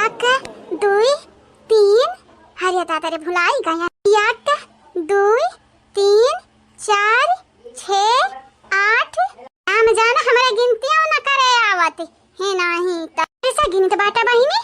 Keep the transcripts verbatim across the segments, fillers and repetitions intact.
एक, दुई, तीन, अरे दादा रे, भुलाई गया। एक, दुई, तीन, चार, छः, आठ। राम जाना, हमरा गिनतियों न करे आवत है नाही। त कैसा गिनत बाटा बहिनी?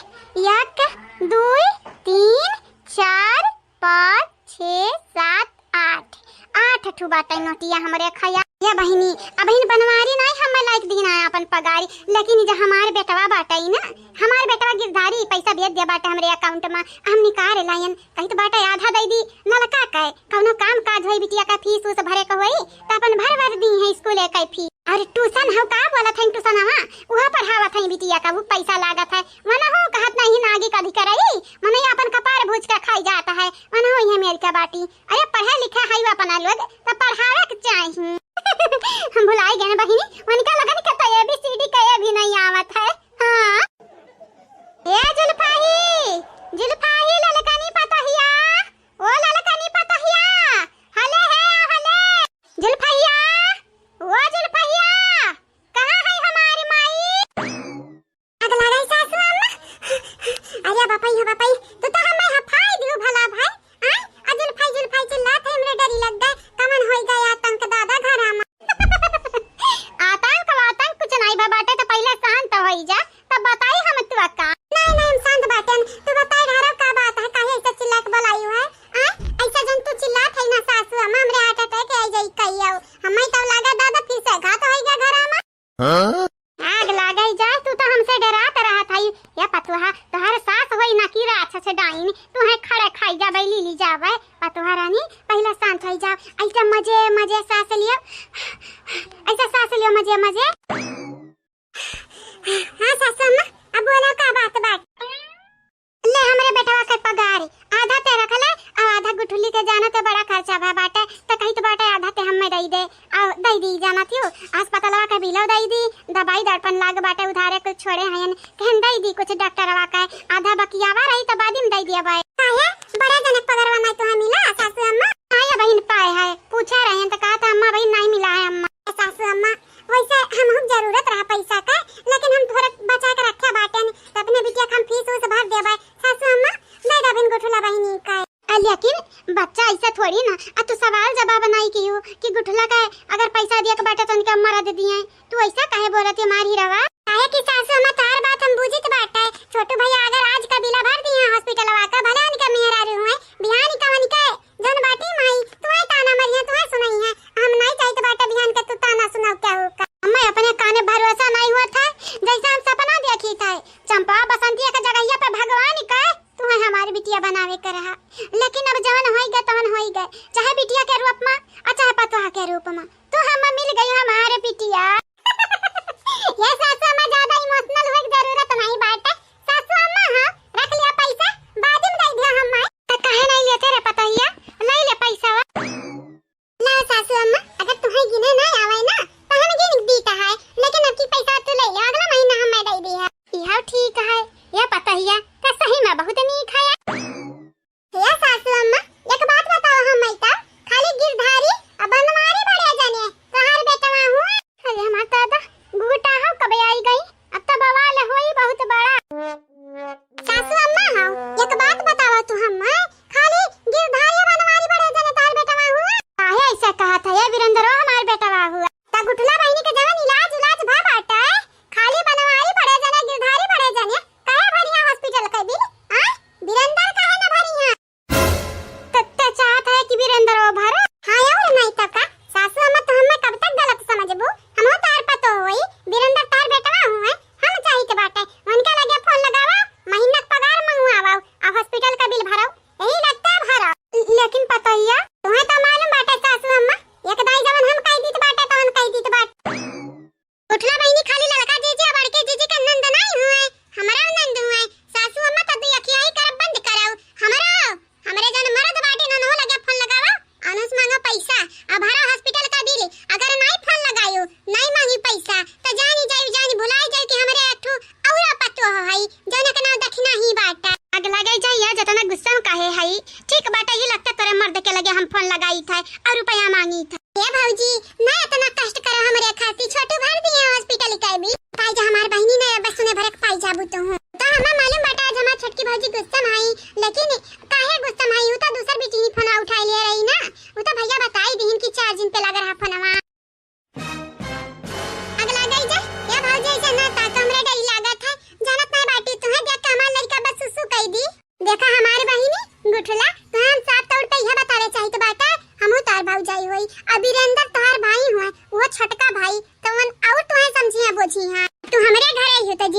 एक, दुई, तीन, चार, पाँच, छः, सात, आठ। आठ ठू बाटै नोटिया हमरे खया। ये बहिनी, अबहिन बनवारी नाही हमें लाइक दीना है अपन पगारी, लेकिन ई जो हमार बेटवा बाटै ना, हमार बेटवा गिरधारी पैसा भेज दिया बाटे हमरे अकाउंट में, हम निकाल लायन। कहित बाटे आधा दे दी, नलका के कौनो काम काज होई, बिटिया का फीस उस भरे के होई, त अपन भर भर दीहैं स्कूल के फीस। अरे ट्यूशन हौ का बोलत है, ट्यूशनवा उहा पढ़ावत है बिटिया का, उ पैसा लागत है, वनहु कहत नहीं नागी कभी करई, मनई अपन कपार भूज के खाई जात है, वनहु इहे मेर के बाटी। अरे पढ़े लिखे है अपना लोग, त पढ़ावे के चाही। हम भुलाई गए बहिनी, उनका लगन के तो एबीसीडी के ए भी नहीं आवत है। हाँ। ए जुल्फाही, जुल्फाही ललकनी पतहिया, ओ ललकनी पतहिया, हले हे, हले। जुल्फैया, ओ जुल्फैया, कहाँ है हमारी माई? आग लागै सासू अम्मा। अरे बापई हो बापई, तू तो हमें हफाई दियो भला भाई। आय, आ जुल्फाई जुल्फाई चिल्लात है, हमरे डरी लग गए। कमन होई गए आतंक दादा घरा में। आतंक वातंक कुछ नहीं बा बाटे, तो पहले शांत होई जा, तब बताई हम तुआ का। नहीं नहीं, हम शांत बाटेन, तू बताई घरा का बात है, काहे ऐसा चिल्ला के बोलाई है? आय, ऐसा जन तू चिल्लात है ना सासू अम्मा, हमरे हार्ट अटैक आ जाई कहियो। हमें तो लगा दादा फिर से घात होई गया घरा में। हाँ? आग लागै जा, तू तो हमसे डरात रहत हई। या पतोहा, तोहर सास होई ना की राक्षस डाइन, तू है खड़े खाई जाबै, ली ली जाबै। पतोहा रानी, पहले शांत होई जाओ, ऐसे मजे मजे सांस लियो, ऐसे सांस लियो मजे मजे। हाँ सासू अम्मा, अब बोलो का बात बात। ले हमरे बेटवा के पगार, आधा ते रख ले, और आधा गुठली के जाना ते बड़ा खर्चा भा बाटे, त कहित बाटे आधा ते हमें दई दे, और दई दी जाना थियो, अस्पतालवा के बिलो दई दी, दवाई दर्पण लाग बाटे उधारे कुछ छोड़े हयन, कहन दई दी कुछ डॉक्टरवा के, आधा बकियावा रही त बाद में दई दिया बाय। काहे? बड़ा जनक पगरवा माई तोहा मिला, सासू अम्मा? आया बहिन पाए है, पूछा रहे हैं त कहा था अम्मा बहिन नहीं मिला है अम्मा। सासू अम्मा, वैसे हमहू के जरूरत रहा पैसा का, लेकिन हम थोड़ा बचा के रखे बाटेन, त अपने बिटिया के हम फीस उस भर देबै। सासू अम्मा, दे दबिन गुठुला बहिनी का। आ लेकिन बच्चा ऐसा थोड़ी ना, आ तू सवाल जवाब नहीं कियो कि गुठुला का अगर पैसा दिया के बाटे तो उनके अम्मा रद दिए, तू ऐसा काहे बोलत है मार ही रवा? काहे कि सासू अम्मा तोहार बात हम बुझित बाटे, छोटू भैया अगर आज का बिला भर दिए हॉस्पिटलवा का, भले उनके मेहरारू हुए, बिहान का उनके जौन बाटी माई, तुहै ताना मरिहैं, तुहै सुनइहैं। हम नाई चाहित बाटे बिहान के तू ताना सुनाओ केहू का। हमें अपने काने भरोसा नाई होत है, जैसे हम सपना देखित है। चंपा बसंतिया के जगहिया पे भगवान के तुहै हमारी बिटिया बनावे के रहा। लेकिन अब जवन होई गए, तवन होई गए। चाहे बिटिया के रूप में, और चाहे पतोहा के रूप में। तू हमें मिल गई हमारे बिटिया। ये सासू अम्मा ज्यादा इमोशनल होए के जरूरत नहीं बाटे। सासू अम्मा, हाँ, रख लिया पैसा, बाद में दे दिया हम माई। त काहे नहीं लेते रे पतोहिया? ले ले पैसा। ला सासू अम्मा, अगर तुम्हें गिने ना आवे ना, तो हम गिन दीता है, लेकिन अब की पैसा तू ले ले, अगला महीना हम मैं दे दी है। यह ठीक है, ये पतोहिया, का सही में बहुत नीक है। हे सासू अम्मा, एक बात बताओ हम मैं तो, खाली गिरधारी और बनवारी बड़े जने, तोहार बेटवा हुआ? अरे हमार दादा, गुटा हो कब आई गई?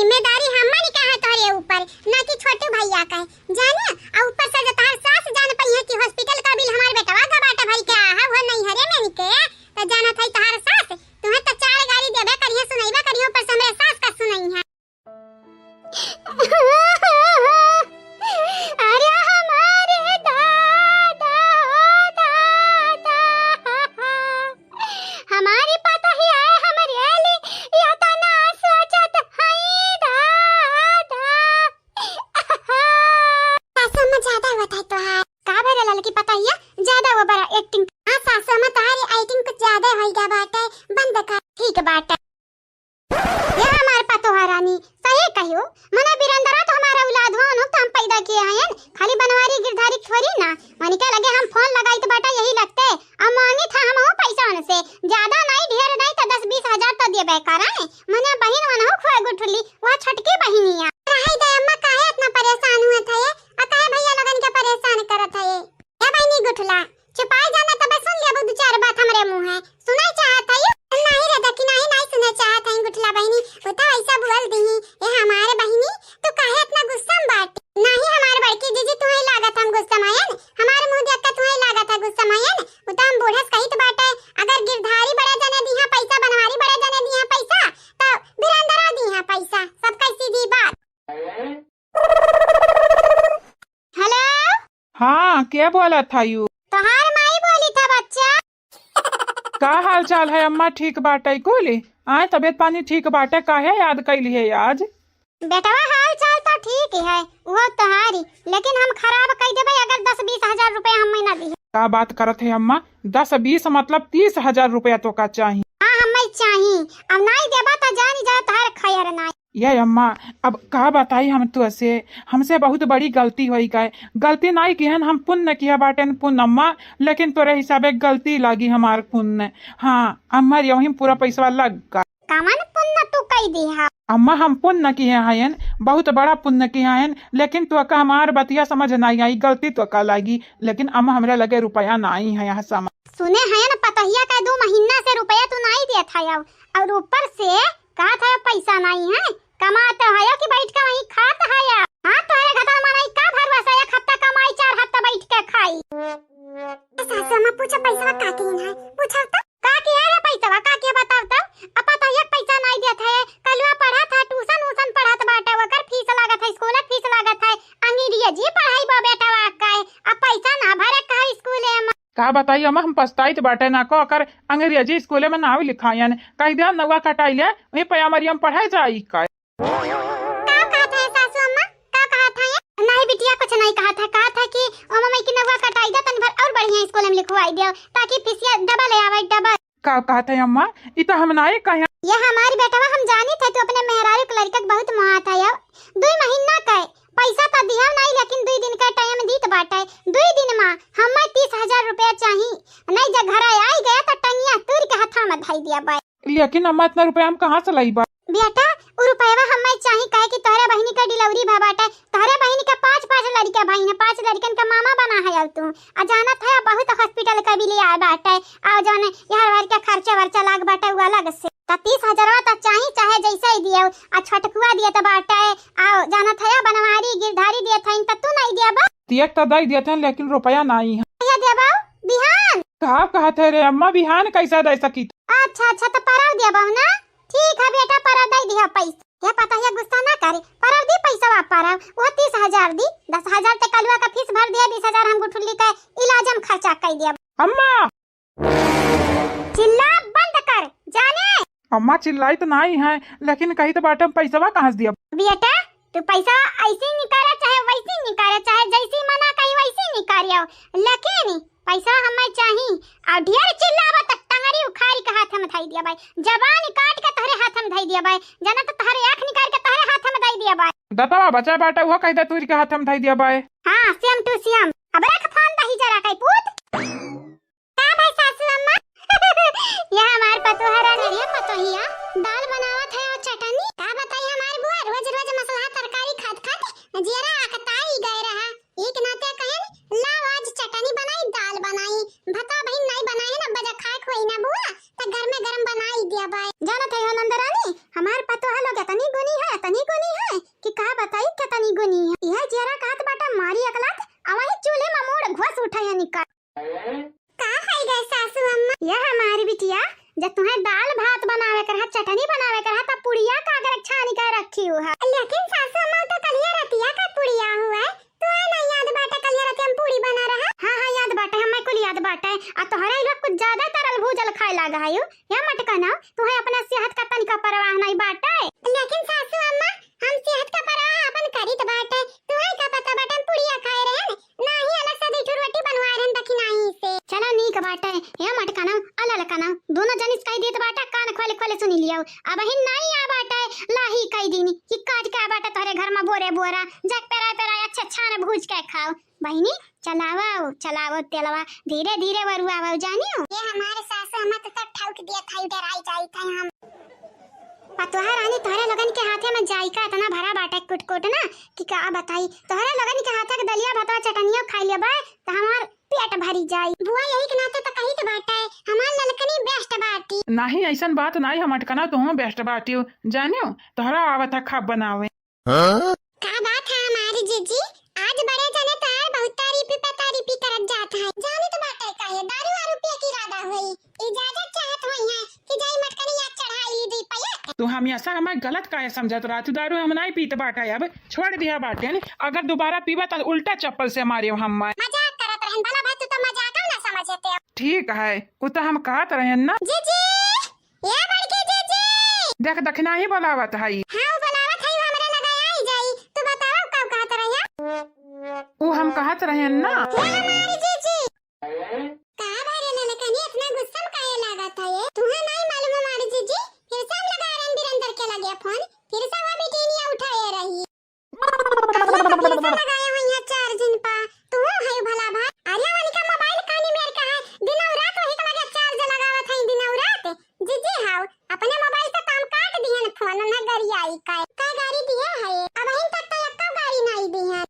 जिम्मेदारी हमारी का है तोहरे ऊपर, ना कि छोटू भैया का है। जाने, आ ऊपर से जो तोहार सास जान पइहे कि hospital का bill हमार बेटवा का बाटे भई के आहा, वो नहीं हरे में निके, तो जानत है तोहार सास, तुम्हें तो चार गारी देबे करिहे, सुनइबे करिहे, ऊपर से हमरे सास का सुनइहे। अरे हमारे दादा, दादा, हमारी पतोहिया हमरे लिए या तो ना सोचत हई दादा। सासू अम्मा ज्यादा होत है तोहार। का भरे ललकी पतोहिया, ज्यादा वो बड़ा acting। हाँ सासू अम्मा, तोहारी acting कुछ ज्यादा होई गया बाटे, बंद कर। ठीक बाटे। ये हमार पतोहा रानी, सही कहियो, मने बिरंदरा तो हमारा औलाद हो, उन्हों तो हम पैदा किए हैं, खाली बनवारी गिरधारी थोड़ी ना। मनिका लगे हम फोन लगाइत बाटा यही लगते, अब मांगी था हम हो पैसा उनसे, ज्यादा नहीं, ढेर नहीं, तो दस बीस हजार तो देबे कराए। मने बहिन वनहु खोए गुठली, वह छोटकी बहिनिया। रहाई दे अम्मा, काहे इतना परेशान हुए थे ये? आ काहे भैया लोगन के परेशान करत है ये? ए बहिनी गुठला, चुपाई जाना तबे सुन लेबू दू चार बात हमरे मुँहे। सुनाई चाहत है ये? नहीं रे दखी, नहीं, नहीं सुने चाहत है गुठला बहिनी। वो तो ऐसा बोल दी, ए हमारे बहिनी, तू काहे इतना गुस्सा में बाटी? नहीं हमारे बड़की जीजी, तुम्हें लागत हम गुस्सा मायन, हमारे मुँह देख के तुम्हें लागत है गुस्सा मायन। वो तो हम बूढ़स कहित बाटे, अगर गिरधारी बड़े जने दिहा पैसा, बनवारी बड़े जने दिहा पैसा, तो बिरंदरा दिहा पैसा, सबका सीधी बात। हेलो। हाँ, के बोलत हयू? तोहार माई बोली था बच्चा। का हाल चाल है अम्मा? ठीक बाटे कुल? आए, तबीयत पानी ठीक बाटे? काहे याद कैली है आज? बेटवा, हाल चाल तो ठीक ही है, वो तोहारी, लेकिन हम खराब कई देबे अगर दस बीस हजार रुपया हम ना दी। का बात करत है अम्मा? दस बीस मतलब तीस हजार रुपया तो का चाही? हाँ, हमें चाही। अब नाई देबा तो जानी जा तोहार खैर नाई। ये अम्मा, अब का बताई हम तुहसे, हमसे बहुत बड़ी गलती होई गए। गलती नाई किहन, हम पुण्य किहे बाटेन पुण्य अम्मा, लेकिन तोरे हिसाबे गलती लागी हमार पुण्य। हाँ अम्मा, यही पूरा पैसवा लग गए। कवन पुण्य तू कई दिहा? अम्मा, हम पुण्य किहे हयन, बहुत बड़ा पुण्य किहे हयन, लेकिन तोका हमार बतिया समझ नाई आई, गलती तोका लागी, लेकिन अम्मा, हमरे लगे रुपया नाई है यहाँ समय। सुने हयन पतोहिया का दो महीना से रुपया तू नाई देत हया, और ऊपर से कहत है पैसा नाई है, कमात है कि बैठ के वहीं खात है? हाँ, तोहरे गधा मनई का भरोसा, एक हफ्ता कमाई, चार हफ्ता बैठ के खाई। ए सासू अम्मा, पूछो पैसा का किहन है, पूछो तो। का किहे रे पैसवा, का किहे बताओ तो? अब पतोहिया के पैसा नाई देत है, कलुआ पढ़त है, tuition वूशन पढ़त बाटे, ओकर फीस लागत है, स्कूल के फीस लागत है, अंग्रेजी पढ़ाई बा बेटवा का है, अब पैसा ना भरे का है स्कूल में। का बताई अम्मा, हम पछताइत बाटे ना को अकर अंग्रेजी स्कूले में नाव लिखायन। कहि दिया नौवा कटाई ले, वहीं पयामरिया में पढ़े जाई का। का कहत है सासू अम्मा? का कहत है? नहीं बिटिया, कुछ नहीं कहत है। कहत है कि ओ मम्मी की नौवा कटाई दे, तनी भर और बढ़िया स्कूल में लिखवाई दे, ताकि फीसिया double आवे, double। का कहत है अम्मा? ई तो हम नाई कहे। ये हमारी बेटवा, हम जानी थे तू अपने मेहरारू के लड़का के बहुत मोहात है। अब दुई महीना का है, पैसा तो दिया नहीं, लेकिन दुई दिन का time दीत बाटे। दुई दिन में हमें तीस हजार रुपया चाही, नहीं जब घर आई गया तो टंगिया तूर के हाथा में धई दिया बाय। लेकिन अम्मा, इतना रुपया हम कहाँ से लाइबा? बेटा, उ रुपयवा हमें चाही, काहे कि तोहरे बहिनी के delivery भा बाटे, तोहरे बहिनी के पाँच, पाँच लड़का भाई ने, पाँच लड़कन के मामा बना है अब तू। आ जानत है, बहुत hospital के bill आए बाटे, आ जौन यार वार के खर्चा वर्चा लाग बाटे, उ अलग से। त तीस हजारवा त चाही, चाहे जैसे ही दियो, आ छोटकुआ दिए त बाटे, आ जानत है, बनवारी गिरधारी दिए थे, त तू नहीं दिया बा। तियक त दई देते हैं, लेकिन रुपया नाई है। कहिया देबो? बिहान? का कहत है रे अम्मा, बिहान कैसे दे सकी? अच्छा, अच्छा, त परव देबो ना? ठीक है बेटा, परव दे दिया पैसा। ये पता है, गुस्सा ना करे, परव दी पैसा, परव, वो तीस हजार दी, दस हजार ते कलुआ का फीस भर दिया, बीस हजार हम गुठुल्ली के इलाज में खर्चा कर दिया। अम्मा! चिल्ला बंद कर, जाने। अम्मा चिल्लाई तो नाई है, लेकिन कही तो बाटे हम पैसवा कहाँ से दिया? बेटा, तू पैसा ऐसे ही निकाले, चाहे वैसे ही निकाले, चाहे जैसी मना कही वैसे ही निकाले आओ, लेकिन पैसा हमें चाही। और ढेर चिल्लावा त टंगरी उखारी के हाथ में धई दिया भाई, जबान काट के तोहरे हाथ में धई दिया भाई, जाना तो तोहरे आँख निकाल के तोहरे हाथ में धई दिया भाई। दतवा बचा बाटे, वो कह दे तूरी के हाथ में धई दिया भाई। हाँ, same to same। अब रख फोन दही जरा कई पूत। का भाई सासू अम्मा? यह हमार पतोह रानी। अरे पतोहिया, दाल बनावत है और चटनी। का बताई हमार बुआ, रोज रोज मसलहा तरकारी खात खात जियरा अकताई गए रहा। एक नाते कहन, लाओ आज चटनी बनाई, दाल बनाई, भता बहिन नहीं बनाए ना, बजा खाए खोई ना बुआ, त घर में गरम बनाई दिया बाय। जानत है हो नंदरानी, हमार पतोह लोग इतनी गुनी है, इतनी गुनी। लेकिन सासू अम्मा, तो कलिया रतिया का पुड़िया हुआ है, तुहैं नाहीं याद बाटे कलिया रतिया में पूड़ी बना रहा? हाँ, हाँ, याद बाटे, हमें कुल याद बाटे। आ तोहरे ई लोग कुछ ज्यादा तरल भूजल खाए लागा है, यू? या मटकनऊ, तुहैं अपना सेहत का तनिका परवाह नाहीं बाटे। लेकिन सासू अम्मा, हम सेहत का परवाह अपन करित बाटे, तुहैं का पता बाटे हम पुड़िया खाए रहे, नाहीं अलग से दुइ ठो रोटी बनवाए रहन दखिनाही से। चलो नीक बाटे, हे मटकनऊ, आ ललकनऊ, दोनों जनिस कहि देत बाटे, कान खोले खोले सुनि लियो। अबहिन नाहीं आ बाटे, लाही कहि दीनी कि काटि के आ बाटे तोहरे घर मा बोरे बोरा, जाके पेराए पेराए अच्छे छान भूजि के खाओ। बहिनी, चलावउ, चलावउ तेलवा, धीरे धीरे वरुआवउ जानियो। ये हमारे सासू अम्मा तो सब ठौक दिया था, डराई जाई थे हम। पतोहा रानी, तोहरे लोगन के हाथे मा जायका एतना भरा बाटे कुटकुट ना कि का बताई। तोहरे लोगन के हाथे के दलिया भतवा चटनियो खाइ लेबे त हमार पेट भरी जाई। बुआ, यही के नाते त कहित बाटे, हमार ललकनी best बाटी। नाहीं, अइसन बात नाहीं, हम अटकना तुहूँ best बाटियो। जानियो, तोहरा आवत है खाब बनावे। हाँ? का बात है हमारी जीजी, आज बड़े जने तोहार बहुत तारीफी पे तारीफी करत जात है। जानित बाटे काहे दारू वारू पिए के इरादा होई, इजाजत चाहत होई है कि जाई मटकनी या चढ़ाई ली दी पया। तू हमेशा हमें गलत काहे समझत रहा? तू दारू हम नाहीं पीत बाटे, अब छोड़ दिया बाटे। अगर दोबारा पीबा त उल्टा चप्पल से मारे हम। मजाक करत रहन, भला भाई तू तो मजाक ना समझते हो। ठीक है, उ तो हम कहत रहन ना। जीजी, ए बड़की जीजी। देख, दखिनाही बोलावत हई। हाँ, उ बोलावत हई, उ हमरे लगे आई जाई। तू बतावा, का कहत रहिया? उ हम कहत रहन ना। ए हमारी जीजी। का भरे ललकनी, इतना गुस्सा में काहे लागत है ये? तुहे नाहीं मालूम हमारी जीजी, फिर से हम लगा रहे हैं बीरेंद्र के लगे फोन, फिर से वो बिटिनिया उठाए रही। अरे, तो फिर से लगाया हुई है चार्जिंग पा। तू है भला भाई। अरे, उनका मोबाइल कानी मेर का है, दिनौ रात वही के लगे चार्ज लगावत है, दिनौ रात। जीजी हाउ, अपने मोबाइल से काम काट दिहन फोन, ना गरियाई का। का गारी दिए है? अबहिन तक तो एक्को गारी नाहीं दिहन।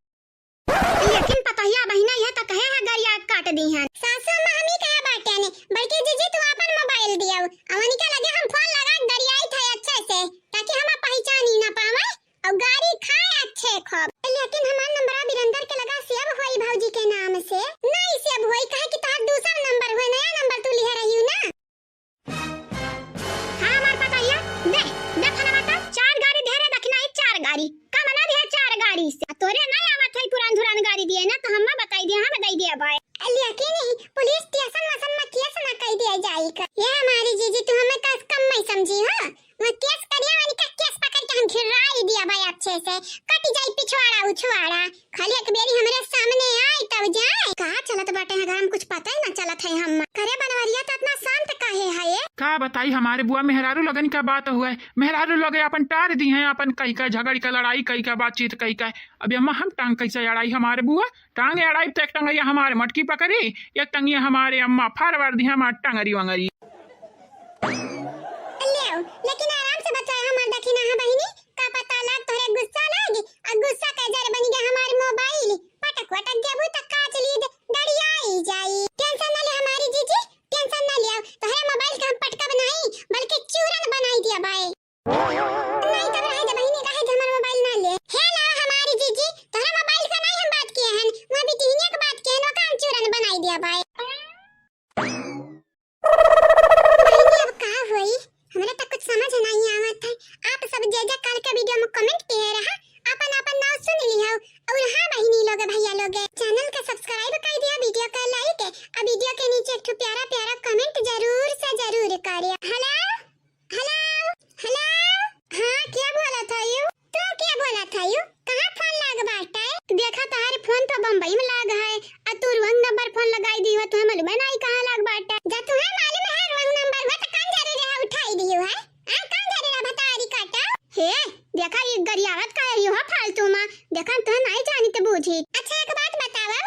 लेकिन पतोहिया बहिना यह तो कहे है गरिया काट दिहन। सासू अम्मा हम ही कहे बाटे ने, बड़की जीजी तू अपन मोबाइल दियो, अवनी के लगे हम फोन लगा गरियाई थे अच्छे से, ताकि हम पहचानी ना पावे। अउ गारी खाए अच्छे खूब। लेकिन हमार नंबरवा बीरेंद्र के लगा सेव होई भौजी के नाम से? नाहीं सेव होई, काहे कि तोहार दूसर नंबर होई, नया नंबर तू लिहे रहियो ना। हाँ, हमार पतोहिया, दे, दे फोनवा तो, चार गारी दे रे दखिनाही, चार गारी। का मना दिया चार गारी से? तोरे नाहीं आवत है पुरान धुरान गारी दिए ना, तो हम्मा बताई दिया, हम दे दिया भाई। लेकिन पुलिस स्टेशन मसन में केस ना कई दिया जाई का? ये हमारी जीजी, तू हमें कस कम नहीं समझी हो। वहाँ केस करिया, वनिका केस पकड़ के हम घिराई दिया भाई अच्छे से। कट जाई पिछवाड़ा उछवाड़ा। खाली एक बेरी हमरे सामने आई तब जाए। कहाँ चलत बाटे हैं घर में, कुछ पता ही ना चलत है हम। करे बनवरिया तो इतना शांत काहे है ये? का बताई हमारे बुआ, मेहरारू लोगन का बात हुआ है। मेहरारू लोग अपन टार दी हैं, अपन कई का झगड़ का, लड़ाई कई का, बातचीत कई का। अब अम्मा हम टांग कैसे अड़ाई हमारे बुआ? टांग अड़ाई तो एक टंगरिया हमारे मटकी पकड़ी, एक टंगिया हमारे अम्मा फार वार दी हमार टंगरी वंगरी। लेव, लेकिन आराम से बताए हमार दखिना है बहिनी, का पता लाग तोहरे गुस्सा लाग, आ गुस्सा के जर बन गया हमार मोबाइल। पटक वटक देबू त काच लीद डरियाई जाई। टेंशन ना ले हमारी जीजी, टेंशन ना लियाव, तोहरे मोबाइल के हम पटकब नहीं, बल्कि चूरन बनाई दिया बाए। नहीं तब रहे दे बहिनी, रहे दे, हमार मोबाइल ना ले। हे ना हमारी जीजी, तोहरे मोबाइल का नहीं हम बात किए हन, वहाँ बिटिहनिया के बात किए हन, ओका हम चूरन बनाई दिया बाए। बहिनी, अब का होई? हमरा त कुछ समझ नहीं आवत है। आप सब जे जे काल के वीडियो में comment किए रहा, अपन अपन नाव सुन लिहो। और हाँ बहिनी लोग, भैया लोग, channel के subscribe कर दिया, वीडियो का like, और वीडियो के नीचे एक ठो प्यारा प्यारा comment जरूर से जरूर करियो। Hello, hello, hello, हाँ, क्या बोला था यू? तू क्या बोला था यू? कहाँ फोन लाग बाटे? देखा तोहार फोन तो बम्बई में लाग है, आ तू wrong number फोन लगाई दी हो, तुम्हें मालूम है नहीं कहाँ लाग बाटे। जब तुम्हें मालूम है wrong number हो तो कौन जरूरी है उठाई दियो है? आ, कौन जरूरी है बतारी काटा? हे, देखा ये गरियावत का रही हो फालतू में, देखा तुम्हें नहीं जानी तो बूझी। अच्छा एक बात बतावा,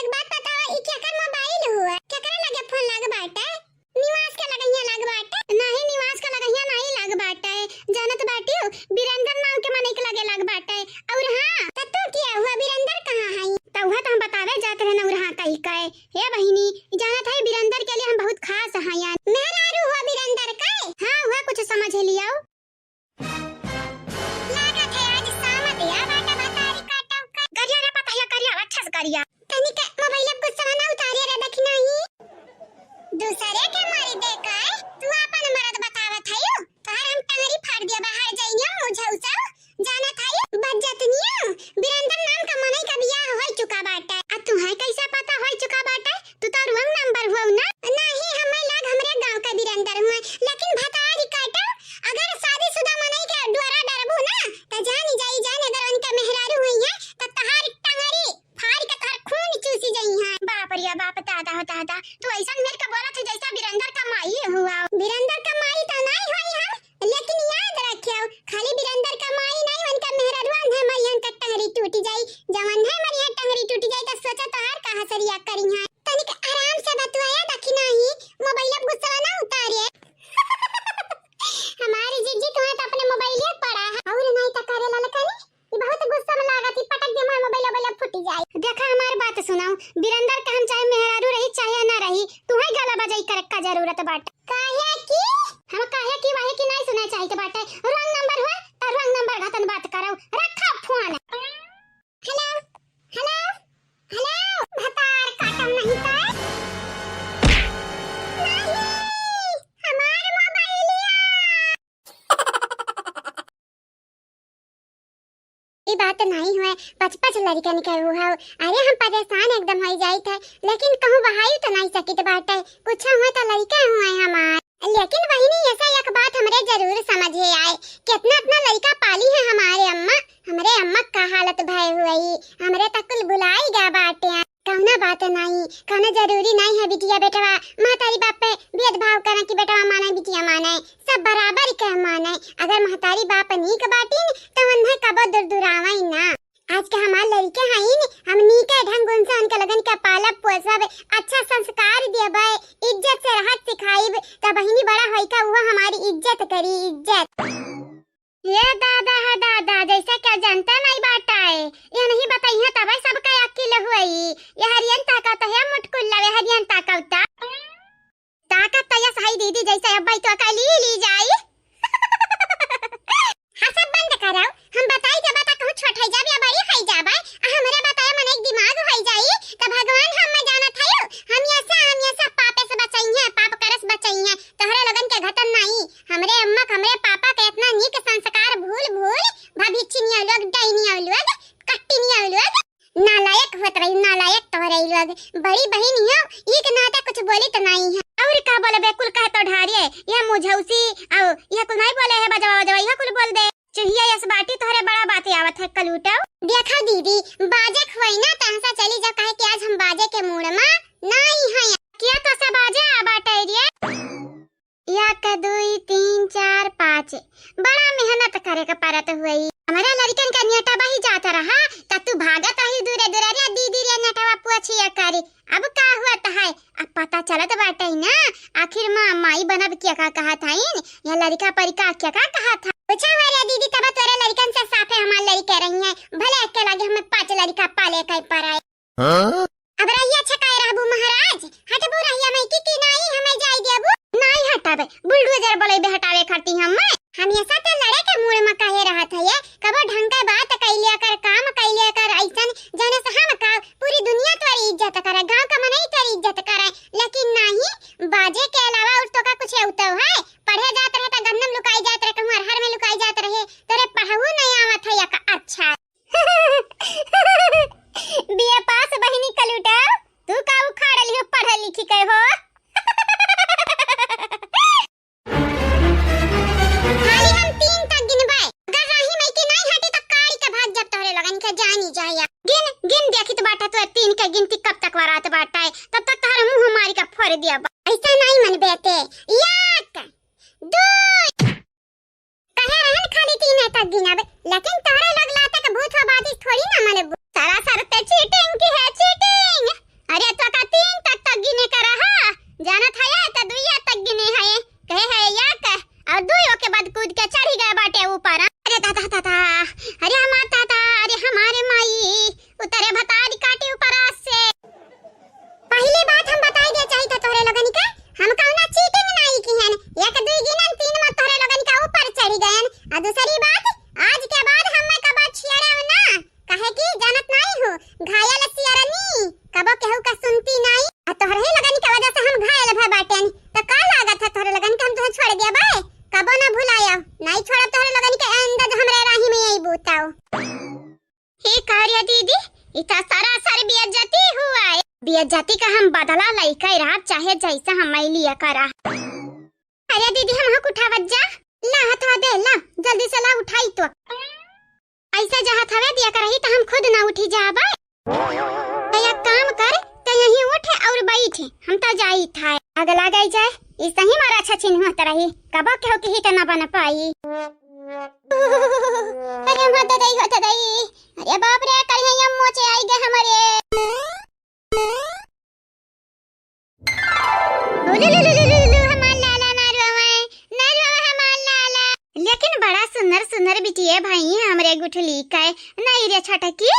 एक बात बतावा, ई केकर मोबाइल हुआ? केकरे लगे फोन लाग बाटे? निवास के लगहिया लाग बाटे? नहीं, निवास के लगहिया नहीं लाग बाटे। जानत बाटियो, बीरेंद्र नाम के मनई के लगे लाग बाटे। और हाँ, त तू किया हुआ बीरेंद्र कहाँ है? त उहा त हम बतावे जात रहन और हाँ कही कहे। हे बहिनी, ई जानत है बीरेंद्र के लिए हम बहुत खास हयन। मेहरारू हुआ बीरेंद्र के? हाँ, उहा कुछ समझ लियो। लागत है आज शाम दिया बाटे भतारी काटो के। करिया रे पतैया, करिया, अच्छा से करिया। तनिक मोबाइल अब गुस्सा ना उतारिया रे, देखी नहीं। दूसरे के मारी दे के तू अपन मरद बतावत हयू। तोहर हम टंगरी फाड़ दिया, बाहर जाइयो मुझे उसे। जानत है तो बाटे। काहे कि? हम काहे कि वाहे कि नाहीं सुने चाहित बाटे। Wrong number हुआ, तो wrong number घतन बात करौ। रखा फोन। Hello, hello, hello, भतार काटम नहीं तो। नहीं, हमार मोबाइलिया। ई बात नाहीं हुए, पच पच लड़िकन के ऊ हौ। अरे हम परेशान एकदम होइ जाइत है, लेकिन कहूँ बहाई तो नाहीं सकित बाटे, कुछ हुए तो लड़िके हुए हमार। लेकिन बहिनी, ऐसा एक बात हमरे जरूर समझे आए, कितना इतना लड़िका पाली है हमारे अम्मा, हमरे अम्मा का हालत भय हुई, हमरे तक कुल भुलाई गया बाटे। कौनो बात नाहीं, कौनो जरूरी नाहीं है बिटिया बेटवा, महतारी बाप पे भेदभाव करना कि बेटवा माने बिटिया माने, सब बराबर के माने। अगर महतारी बाप नीक बाटिन तो उन्हें कबो दुरदुरावई ना। आज के हमार लड़िके हईन, हम नीके ढंग उनसे उनके लगन के पालब पोसब, अच्छा संस्कार देबै, इज्जत से रहत सिखाइब, त बहिनी बड़ा होई का उहो हमारी इज्जत करी, इज्जत। ये दादा है दादा, जैसे क्या जनता नहीं बाटा है, ये नहीं बताई है तबै सबका अकिल हुई। ये हरियन ताकत है मुटकुल्ला, ये हरियन ताकत। ताकत तो यस हई दीदी, जैसे अब भाई तो का ली ली जाई। हंसब बंद करौ, हम बताई जब तक कहूँ छोट है जब या बड़ी है जब, आ हमरे बताए मन एक दिमाग होई जाई, त भगवान हम में जानत है, हम यसा, हम यसा पापे से बचाई है, पाप करस बचाई है, तोहरे लोगन के घटन नाई, हमरे अम्मा के, हमरे पापा के इतना नीक संस्कार भूल भूल, भभिक्षिनिया लोग, डाइनिया लोग, कट्टिनिया लोग। नालायक होत रही, नालायक तोहरे ई लोग। बड़ी बहिन हियो, ई के नाते कुछ बोली त नाई है। और का बोले बे, कुल कहे तो ढारिए, यह मुझौसी, औ यह कुल नाई बोले है, बजवा बजवा, यह कुल बोल दे। चुहिया यस बाटी तोहरे बड़ा बात आवत है, कलूटो। देखा दीदी, बाजे खोई ना, तहसा चली जा, काहे कि आज हम बाजे के मूड मा नाई है। किया तो से बाजे आ बाटे रे। एक, दुई, तीन, चार, पाँच। बड़ा मेहनत करे के परत हुई। हमरे लड़िकन का नेटवा ही जात रहा, त तू भागत रही दूरे दूरे, "रे दीदी रे, नेटवा पोछिया करी।" अब का हुआ त है? अब पता चलत बाटे ना, आखिर मा माई बनब के का कहत हईन, या लड़िका परिका के का कहत है। पूछा हुआ रे दीदी, तब तोरे लड़िकन से साफे हमार लड़िके रही है, भले के लगे हमें पाँच लड़िका पाले के पड़े। हाँ? अब रहिया छकाए रहबू महाराज, हटबू रहिया में की, की नाई हमें जाई देबू? नाई हटाबे, बुलडोजर बोलेबे हटावे खाती हम। हमेशा तो लड़े के मूड में काहे रहत है ये? कबो ढंग के बात कइलिया कर, काम कइलिया कर, ऐसन जने से हम का पूरी दुनिया तोरी इज्जत करे, गांव का मनई तोरी इज्जत करे, लेकिन नाई, बाजे के अलावा और तो का कुछ अउतो है? पढ़े जात रहे त गन्नम लुकाई जात रहे, कहूँ अरहर में लुकाई जात रहे, तोरे पढ़हू नहीं आवत है या का? अच्छा। बीए पास बहिनी कलूटा, तू का उखाड़ लियो पढ़े लिखी के हो? खाली हम तीन तक गिनबे, अगर राही में के नहीं हटी त काड़ी के भाग जब तोहरे लगन के जानी जाया। गिन, गिन देखी तो बाटा तोहरे तीन के गिनती कब तक वरात बाटा है, तब तक तोहरे मुंह मारी के फोड़ दिया बा। ऐसा नहीं मन बेटे, एक, दो, कहे रहन खाली तीन तक गिनब, लेकिन तोहरे लोग लाते के भूत हो बातिस थोड़ी ना मनबू। सरासर ते चीटिंग की है, चीटिंग। अरे तो का तीन तक तक गिने का रहा, जानत है ये तो दुइया तक गिने है, कहे है या कह, और दुइयो के बाद कूद के चढ़ी गए बाटे ऊपर। अरे दादा दादा, अरे हमार दादा, अरे हमारे माई, उतरे भतारी काटी ऊपर से। पहली बात हम बताई दे चाहित है तोहरे लोगन के, हम कौनो चीटिंग नाई किहन। एक दुई गिनन, तीन में तोहरे लोगन के ऊपर चढ़ी गयन। आ दूसरी बात, आज के बाद हमें कबो छियड़े ना, काहे कि जानत नाई हो, घायल सियरनी कबो केहू का सुनती नाई। आ तोहरे ही लोगन के वजह से हम घायल भय बाटेन, तो का लागत है तोहरे लोगन के हम तुहे छोड़ देबे? कबो ना भुलाया, नाई छोड़ब तोहरे लोगन के, आइंदा जो हमरे राही में यही बूताओ। हे कार्या दीदी, इता सरासर बेइज्जती हुआ है। बेइज्जती का हम बदला लइका रहा, चाहे जैसा हम लिया करा। अरे दीदी, हम हक उठावत जा। ला हथवा दे, ला, जल्दी से ला, उठाई तो। ऐसा जा हथवे दिया करही तो हम खुद ना उठी जाबे। तो एक काम कर, तो यहीं उठे और बैठे, हम तो जाई था। अगला गई जाए, इस ही मारा अच्छा चिन्ह होत रही, कबो केहू की हित ना बन पाई। अरे हम हद दई, हद दई। अरे बाप रे, कल यहीं हम मोचे आई गए हमारे। उलुलुलुलुलु, हमार लाला नारवा माए, नारवा हमार लाला। लेकिन बड़ा सुंदर सुंदर बेटिए भई हमरे गुठली के। नहीं रे छोटकी,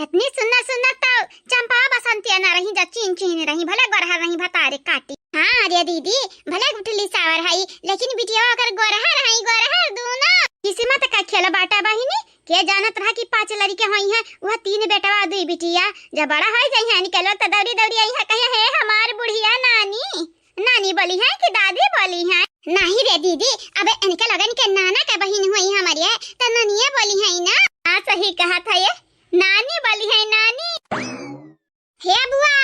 इतनी सुन्नर सुन्नर तो चंपा बसंतिया ना रही, जा चीन चीन रही, भले गोरहर रही भतारे काटी। हाँ रे दीदी, भले गुठली सावर हई, लेकिन बिटिया ओकर गोरहर हई, गोरहर दूनो। किस्मत का खेल बाटा बहिनी, के जानत रहा कि पाँच लड़िके होइहैं, वह तीन बेटवा दुई बिटिया। जब बड़ा होइ जइहैं, इनके लोग तो दौड़ी दौड़ी अइहैं, कहे, "हे हमार बुढ़िया नानी।" नानी बोलिहैं कि दादी बोलिहैं? नहीं रे दीदी, अब इनके लोगन के नाना के बहिन हुई हमरे, तो नानिये बोलिहैं ना। हाँ, सही कहत है ये, नानी बोलिहैं, नानी। हे बुआ,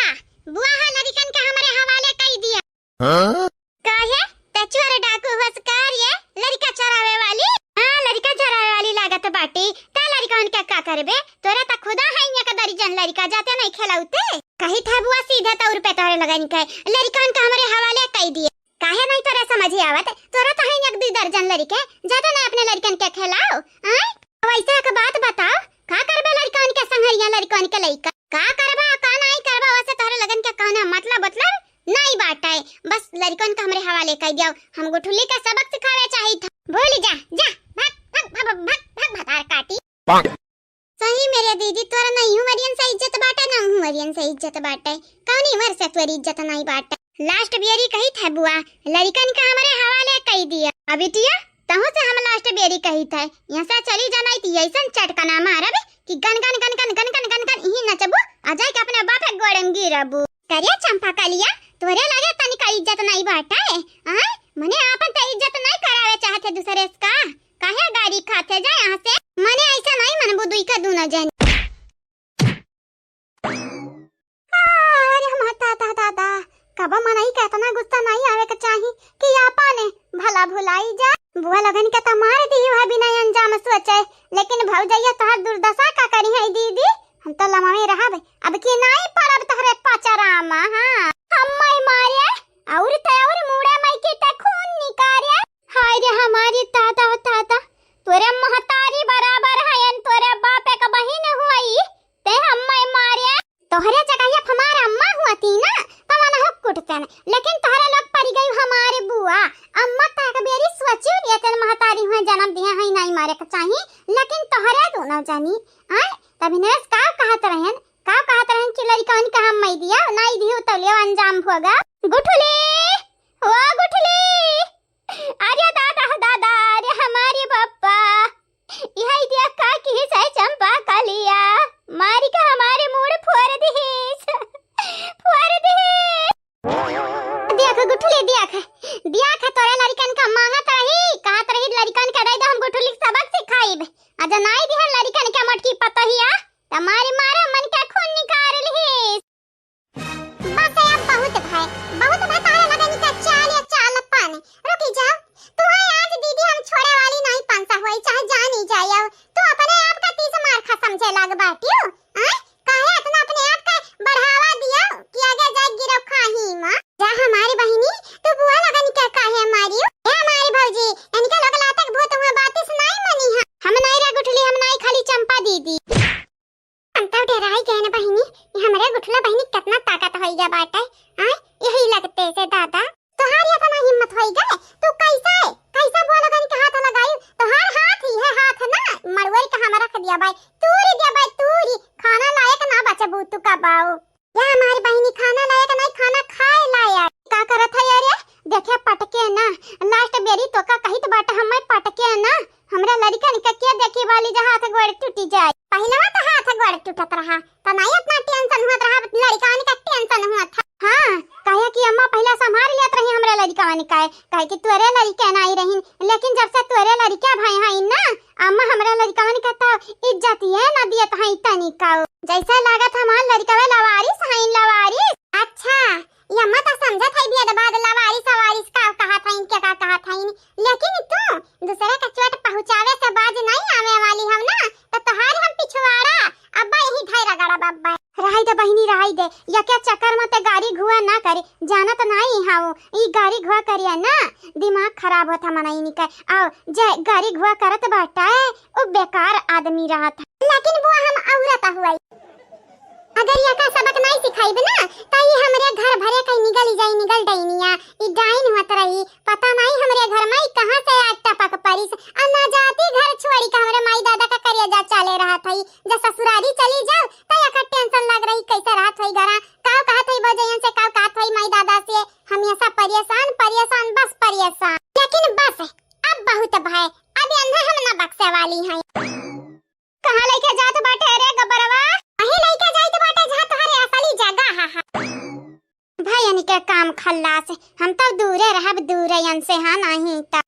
बुआ, हा लड़िकन के हमरे हवाले कई दिया। हाँ? काहे? ते चोर डाकू होस का रे? लड़िका चोरावे वाली? हाँ, लड़िका चोरावे वाली लागत बाटी। ते लड़िकन के का करबे? तोरे त खुदा है एक दर्जन लड़िका, जाते नहीं खेलौते। कही था बुआ सीधे तौर पे तोरे लगन के लड़िकन के हमरे हवाले कई दिए। काहे नहीं तोरे समझ आवत? तोरे तो है एक दुई दर्जन लड़िके, जाते नहीं अपने लड़िकन के खेलाओ। आय? वैसे एक बात बताओ, का करबे लड़िकन के संघरिया, लड़िकन के लइका? का करबा, का नहीं करबा, वैसे तोरे लगन के कहना मतलब, मतलब नहीं बाटे। बस लड़िकन के हमरे हवाले कई दियो, हम गुठुली के सबक सिखावे चाहित। भूल जा, जा, भाग, भाग, भाग, भाग, भाग, भतार काटी। सही में रे दीदी, तोरा नहीं उमरियन से इज्जत बाटे, ना उमरियन से इज्जत बाटे। कौनी उमर से तोरी इज्जत नहीं बाटे? Last बेरी कहित है बुआ, लड़िकन का हमरे हवाले कई दिया। अब बिटिया, तहु से हम last बेरी कहित है, यहाँ से चली जाना तो ऐसन चटकना मारब कि गन गन गन गन गन गन गन गन इही नचबू, आ जाए के अपने बाप के गोड़े में गिरबू। करिया चंपा कलिया, तोरे लगे तनिका इज्जत नहीं बाटे, आय? मने आपन त इज्जत नहीं करावे चाहते दूसरे से का? काहे गारी खाते जा यहाँ से? मने ऐसा नहीं मनबू दुई का दूना जन। अरे हमार दादा, दादा, कब मनई के इतना गुस्सा नहीं आवे के चाही कि आपने भला भुलाई जा। बुआ लगन के त मार दी है बिना अंजाम सोचे, लेकिन भौजैया तोहर दुर्दशा का करी है दीदी? हम तो लमावे रहब, अब की नहीं पड़ब तोहरे पचरा में। हाँ, हम माई मारे और ते और मुड़े माई के ते खून निकारे। हाय रे हमारी दादा, दादा, तोरे महतारी बराबर हयन, तोरे बाप एक बहिन हुई, ते हम्मे मारे। तोहरे जगहिया हमार अम्मा हुआती ना, तवन हो कुटतन, लेकिन तोहरे लोग परी गई हमारे बुआ। अम्मा त एक बेरी सोचियो लिया, तेन महतारी हुए जन्म दिया है, नहीं मारे के चाही, लेकिन तोहरे दोनों जानी, आय, तभी नरेश का कहत रहन, का कहत रहन कि लड़िकन का हम मई दिया, नहीं दियो तो लियो अंजाम भोगा। गुठुली, ओ गुठुली, अरे दादा, दादा, अरे हमारे पप्पा, यही दिया का की से चंपा कलिया, मारी के हमारे मूड़ फोड़ दिहिस, फोड़ दिहिस। देख गुठुली, देख, देख तोरे लड़िकन का मांगत रही, कहत रही लड़िकन के दे दो, हम गुठुली के सबक सिखाइब। आ जनाई दिहन लड़िकन के मोटकी पतोहिया, त मारी मारा मन के खून निकाल लिहिस। बस अब बहुत भय, बहुत भय, तारे लगन के चाल या चाल पाने। रुकी जाओ, तुम्हें आज दीदी हम छोड़े वाली नहीं, पंसा हुई चाहे जानी जाए। तू अपने आप का तीस मार खा समझे लाग बाटियो, आय? काहे इतना अपने आप का बढ़ावा दियो कि आगे जाए गिरो खाही माँ? जा हमारी बहिनी, तू बुआ लगन के काहे मारियो? ए हमारी भौजी, इनके लोग लातक भूत हुए बातिस नहीं मनी है। हम नहीं रे गुठली, हम नहीं, खाली चंपा दीदी। हम तो डेराई गए न बहिनी, ये हमरे गुठला बहिनी कितना ताकत होई गया बाटे। आय, यही लगते से दादा। तोहार इतना हिम्मत होई गए, तू कैसे, कैसे बोल गन के हाथ लगाई? तोहार हाथ ही है हाथ ना, मड़ुअर के हम रख दिया भाई, तूरी दिया भाई, तूरी, खाना लायक ना बचबू तू का बाऊ। या हमारी बहिनी खाना लायक नहीं, खाना खाए लायक। का करत है यार? देखे पटके ना, last बेरी तो का कहित बाटे हमें पटके ना, हमरा लड़िकन के के देखी वाली जे हाथ गोड़ टूटी जाए। पहिलवा तो हाथ गोड़ टूटत रहा, त नहीं इतना tension हुआ रहा, लड़िकन का tension हुआ था। हाँ, काहे कि अम्मा पहला संभाल लेत रही हमरा लड़िकन का, काहे कि तोरे लड़िके नहीं रही, लेकिन जब से तोरे लड़िके भाई हैं ना, अम्मा हमरा लड़िकन का तो इज्जत ये ना दियत हैं तनी का। जैसे लागत हमार लड़िकवे लवारिस हैं, लवारिस। अच्छा, ये अम्मा तो समझत है बियद बाद लवारिस सवारिस का कहत हैं, इनके का कहत हैं, लेकिन तू दूसरे के चोट पहुँचावे से बाज नहीं आवे वाली हम ना, तो तोहार हम पिछवाड़ा अब्बा यही धै रगड़ब अब्बा। रहाई दे बहिनी, रहाई दे, या क्या चक्कर में ते गारी घुआ ना करे, जानत नहीं हाउ, ई गारी घुआ करिया ना, दिमाग खराब होता मनई निकर। आओ, जे गारी घुआ करत बाटे, उ बेकार आदमी रहत है। लेकिन बुआ हम औरत हुई। अगर यका सबक नाई सिखाइब ना, त ई हमरे घर भरे कहीं निगल जाई, निगल डैनिया। ई डाइन होत रही, पता नाई हमरे घर में ई कहाँ से आ टपक परिस। आ ना जाती घर छोड़ी के हमरे माई दादा का करेजा चाले रहत हई। जब ससुरारी चली जाओ, त यका टेंशन लग रही, कैसे रहत हई घरा, काव कहत हई भौजैयन से, काव कहत हई माई दादा से। हमेशा परेशान, परेशान, बस परेशान। लेकिन बस, अब बहुत भय, अब एन्हे हम ना बक्से वाली हैं। कहाँ लइके जात बाटे रे गबरवा? अही लइके जाइत बाटे जहाँ तोहरे असली जगह है। भयन के काम खल्लास, हम तो दूरे रहब, दूरे यन से, हाँ, नहीं त।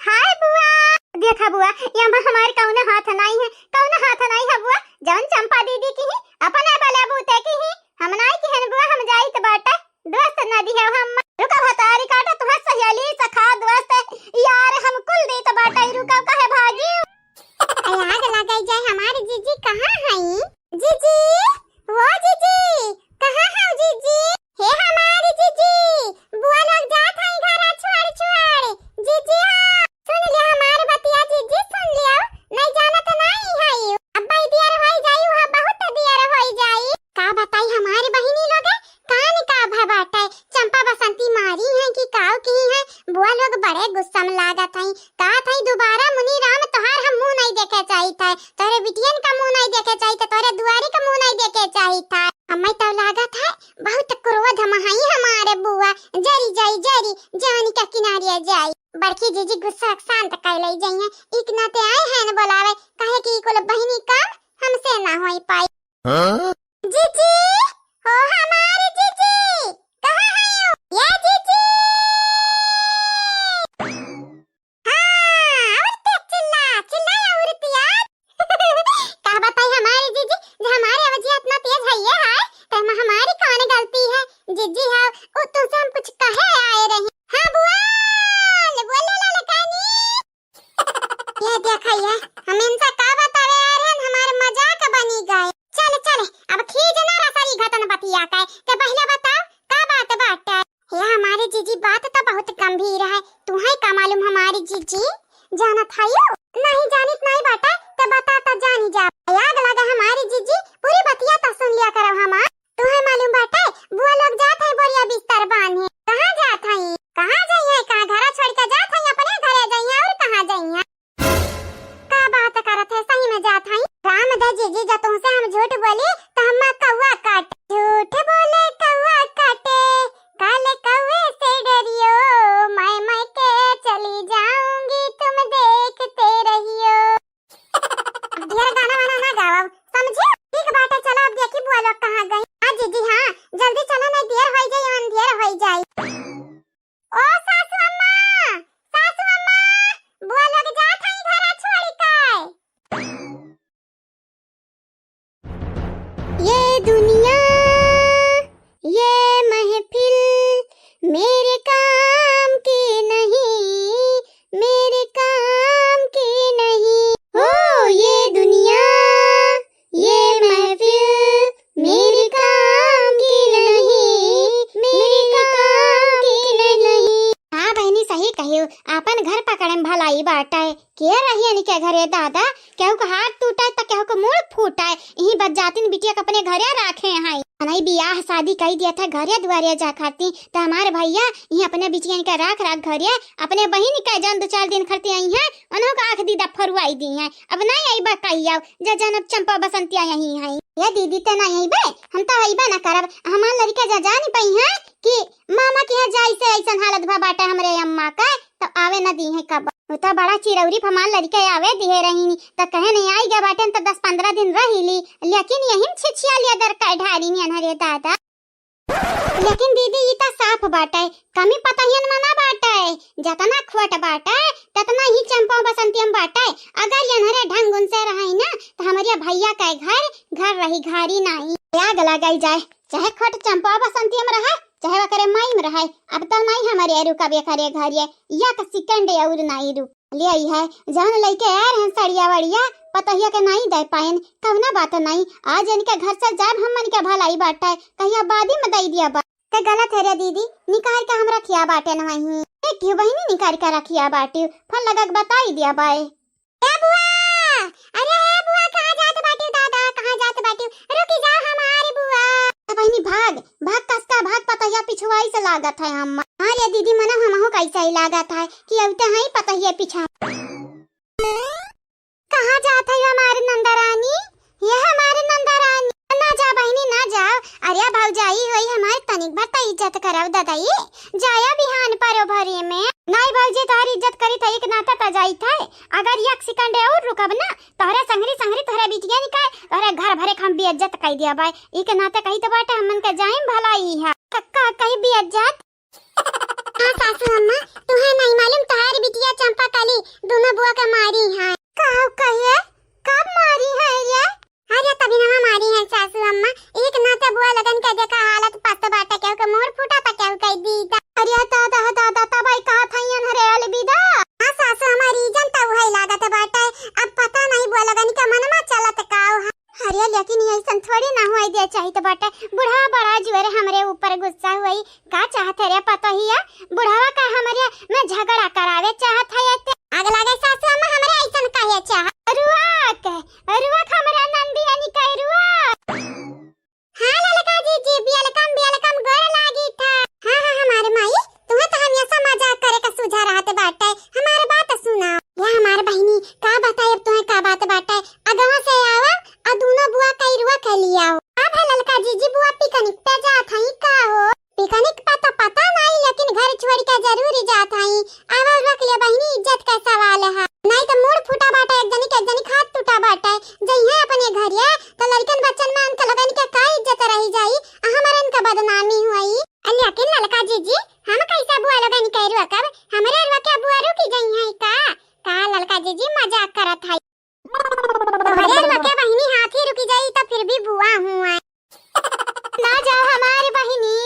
हाय बुआ। देखा बुआ, ये हम, हमार कौनो हाथ नहीं है, कौनो हाथ नहीं है बुआ। जौन चंपा दीदी की ही, अपने बले बूते की ही, हम नहीं किहन बुआ, हम जाइत बाटे। दोस्त ना दिहे हम। रुका भतारी काटा तुहार सहेली, सखा, दोस्त, यार, हम कुल देत बाटे, रुका, काहे भागी? आग लगाई जाए, हमारी जीजी कहाँ हई? जीजी, वो जीजी, कहाँ हऊ जीजी? हे हमारी जीजी, बुआ लोग जात हई घरा छोड़ छोड़। जीजी हो, सुन लियो हमार बतिया जीजी, सुन लियो, नहीं जानत नहीं हई। अब भाई दियर होई जाई, वहाँ बहुत दियर होई जाई। का बताई हमारी बहिनी लोग, कान का भय बाटे, चंपा बसंती मारी हैं कि काव की हैं, बुआ लोग बड़े गुस्सा में लागत हैं। कहत हैं, "दोबारा मुनी राम तोहार हम मुँह नहीं देखे चाहित है, तोहरे बिटियन का मुँह नहीं देखे चाहित है, तोहरे दुआरी का मुँह नहीं देखे चाहित है।" हमें तो लागत है, बहुत क्रोध में हई हमारे बुआ, जरी जाई, जरी, जवानी का किनारे जाई। बड़की जीजी गुस्सा शांत कर लई जइहें, इक नाते आए हैं न बोलावे, काहे कि ई कुल बहिनी काम हमसे ना होई पाई। हाँ? जीजी, हो हमारी जीजी, कहाँ हयो? ये जीजी! हाँ, और क्या चिल्ला, चिल्ला या उरतिया? का बताई हमारी जीजी, जो हमारे अवजिया इतना तेज है ये है, तो हम, हमारी कौन गलती है? जीजी है, वो तुमसे हम कुछ कहे आए रही। हाँ बुआ, बोलो ललकानी। ये देखा ये, हम इनसे का बतावे आ रहे हैं, हमारे मजाक बनी गए। चल चल, अब खींच ना रसरी घतन बतिया के, ते पहले बताओ का बात बाटे। हे हमारे जीजी, बात तो बहुत गंभीर है, तुम्हें का मालूम हमारी जीजी? जानत हयो? नहीं जानित नहीं बाटे, ते बता त जानी जा। आग लगा हमारी जीजी, पूरी बतिया तो सुन लिया करो हमार। तुहे मालूम बाटे, बुआ लोग जात हैं बोरिया बिस्तर बांधे। कहाँ जात हैं? कहाँ जाई हैं? कहाँ घरा छोड़ के जात हैं? अपने घरे जाई हैं और कहाँ जाई हैं? का बात करत है, सही में जात हैं? राम दे जीजी, जब तुमसे हम झूठ बोली तो हम कौआ काटे। झूठ बोले कौआ काटे, काले कौए से डरियो, मैं मैं के चली जाऊंगी, तुम देखते रहियो। ढेर गाना वाना ना गावब, समझे? ठीक बाटे, चलो अब देखी बुआ लोग कहाँ गई। हाँ जीजी, हाँ, जल्दी चलो, नहीं देर होई जाई, अंधेर होई जाई। ओ सासू अम्मा, सासू अम्मा, बुआ लोग जात हई घरा छोड़ी के। ये दुनिया, ये महफिल मेरे काम की नहीं, मेरे काम की नहीं। हो ये दुनिया, ये महफिल मेरे काम की नहीं, मेरे काम की नहीं। हाँ बहिनी, सही कहियो, आपन घर पकड़े में भलाई बाटे। के रहियन के घरे दादा, केहू के हाथ टूटे त केहू के मूड़ फूटे। इही बस जातिन बिटिया के अपने घरे राखे हैं। अनई बियाह शादी कई दिया था घरे दुआरे जा खाती, त हमारे भैया इही अपने बिटियन के राख राख घरे अपने बहिन के जन दो चार दिन खरती आई हैं, उन्हों का आँख दीदा फरुआई दी हैं। अब नहीं आई बा कही आओ, जे जनब चंपा बसंतिया यही हैं। ये दीदी ते नहीं आई बे, हम तो आई बा ना करब। हमार लड़का जा जानी पाई हैं कि मामा के यहाँ जाई से ऐसन हालत भा बाटे हमरे अम्मा के, तो आवे न दी है कब। वो तो बड़ा चिरौरी फमान लड़के आवे दिहे रही, तो कहे नहीं आई गया बाटे, तो दस पन्द्रह दिन रही ली, लेकिन यही में छिछिया लिया दर का ढारी नहीं अनहरे दादा। लेकिन दीदी, ई तो साफ बाटे, कमी पतहियन में ना बाटे, जतना खोट बाटे, ततना ही चंपा बसंतियम बाटे। अगर यनहरे ढंग उनसे रही ना, तो हमरे भैया के घर, घर रही, घारी नहीं। आग लगाई जाए, चाहे खोट चंपा बसंती में रहे, चाहे ओकरे माई में रहे, अब तो नहीं हमारे रुकबे करे घरे, एक सेकंड और नहीं रुक। ले आई है, जौन लइके आए रहन सड़िया वड़िया, पतोहिया के नहीं दे पाएन, कौना बात नहीं, आज इनके घर से जाब, हम मन के भलाई बाटे, कहिया बादी में दे दिया बा। ते गलत है रे दीदी, निकाल के हम रखिया बाटे न वहीं। ए, क्यों बहिनी निकाल के रखिया बाटी, फोन लगा के बताई दिया बाए। ए बुआ, अरे ए बुआ, कहाँ जात बाटी दादा, कहाँ जात बाटी? लागत है अम्मा। हाँ रे दीदी, मना हमहू कैसा ही लागत है कि अवते हैं पतहिए पीछा। कहाँ जात है हमार नंदरानी? ये हमार नंदरानी, ना जा बहिनी, ना जाओ। अरे भौजाई होई हमार, तनिक भर त इज्जत करव ददाई। जाया बिहान परो भरे में। नाई भौजी, तोहर इज्जत करी त एक नाता त जाइत है। अगर एक सेकंड और रुकब ना, तोहरे संगरी संगरी तोहरे बिटिया निकाय, तोहरे घर भरे के हम बेइज्जत कई दिया बाय। एक नाते कही त बाटे हमन के जाइम भलाई है। क-, का कही बेइज्जत? हाँ सासू अम्मा, तुहे नहीं मालूम, तोहार बिटिया चंपा कली दोनों बुआ के मारी है। का कहिए? कब मारी है रे? अरे तभी नमा मारी है सासू अम्मा, एक नाते बुआ लगन के देखा हालत पस्त बाटे, केहू के मूड़ फूटा त केहू कह दी दा। अरे दादा, दादा, तब आई कहा था यन हरे अलविदा। हाँ सासू अम्मा, रीजन त उहई लागत बाटे, अब पता नहीं बुआ लगन के मनमा चलत काव है। अरे लेकिन ऐसन थोड़ी ना हुई दे चाहित बाटे, बुढ़वा बड़ा जोर हमरे ऊपर गुस्सा हुई, का चाहत है रे पतोहिया? बुढ़वा का हमरे में झगड़ा करावे चाहत है ते? आग लागे सासू अम्मा, हमरे ऐसन काहे चाह? रुआक, रुआक हमरा नंदिया निकाय रुआक। हाँ ललका जीजी, welcome, welcome, गोड़ लागी था। हाँ, हाँ, हमारे माई, तुम्हें तो हमेशा मजाक करे का सूझा रहत बाटे। हमारे बात सुना। या हमारे बहिनी, का बताई अब तुम्हें का बात बाटे? अगवा से आवा, आ दोनों बुआ कई रुआ के लियाओ। अब है ललका जीजी, बुआ पिकनिक पे जात हई का हो? पिकनिक पे तो पता नहीं, लेकिन घर छोड़ के जरूर जात हई। आवा रख ले बहिनी, इज्जत का सवाल है। नहीं तो मूड़ फूटा बाटे, एक जनी के एक जनी खात टूटा बाटे। जइहे अपने घरिया तो लड़कन बच्चन में उनके लोगन के का इज्जत रही जाई, आ हमारे इनका बदनामी हुई। अ लेकिन ललका जीजी, हम कैसा बुआ लोगन के रुआ कब? हमरे रुआ के बुआ रुकी जइहे का? का ललका जीजी मजाक करत है? अरे मके बहिनी, हाथी रुकी जाई तो फिर भी बुआ हुआ। ना जाओ हमारी बहिनी,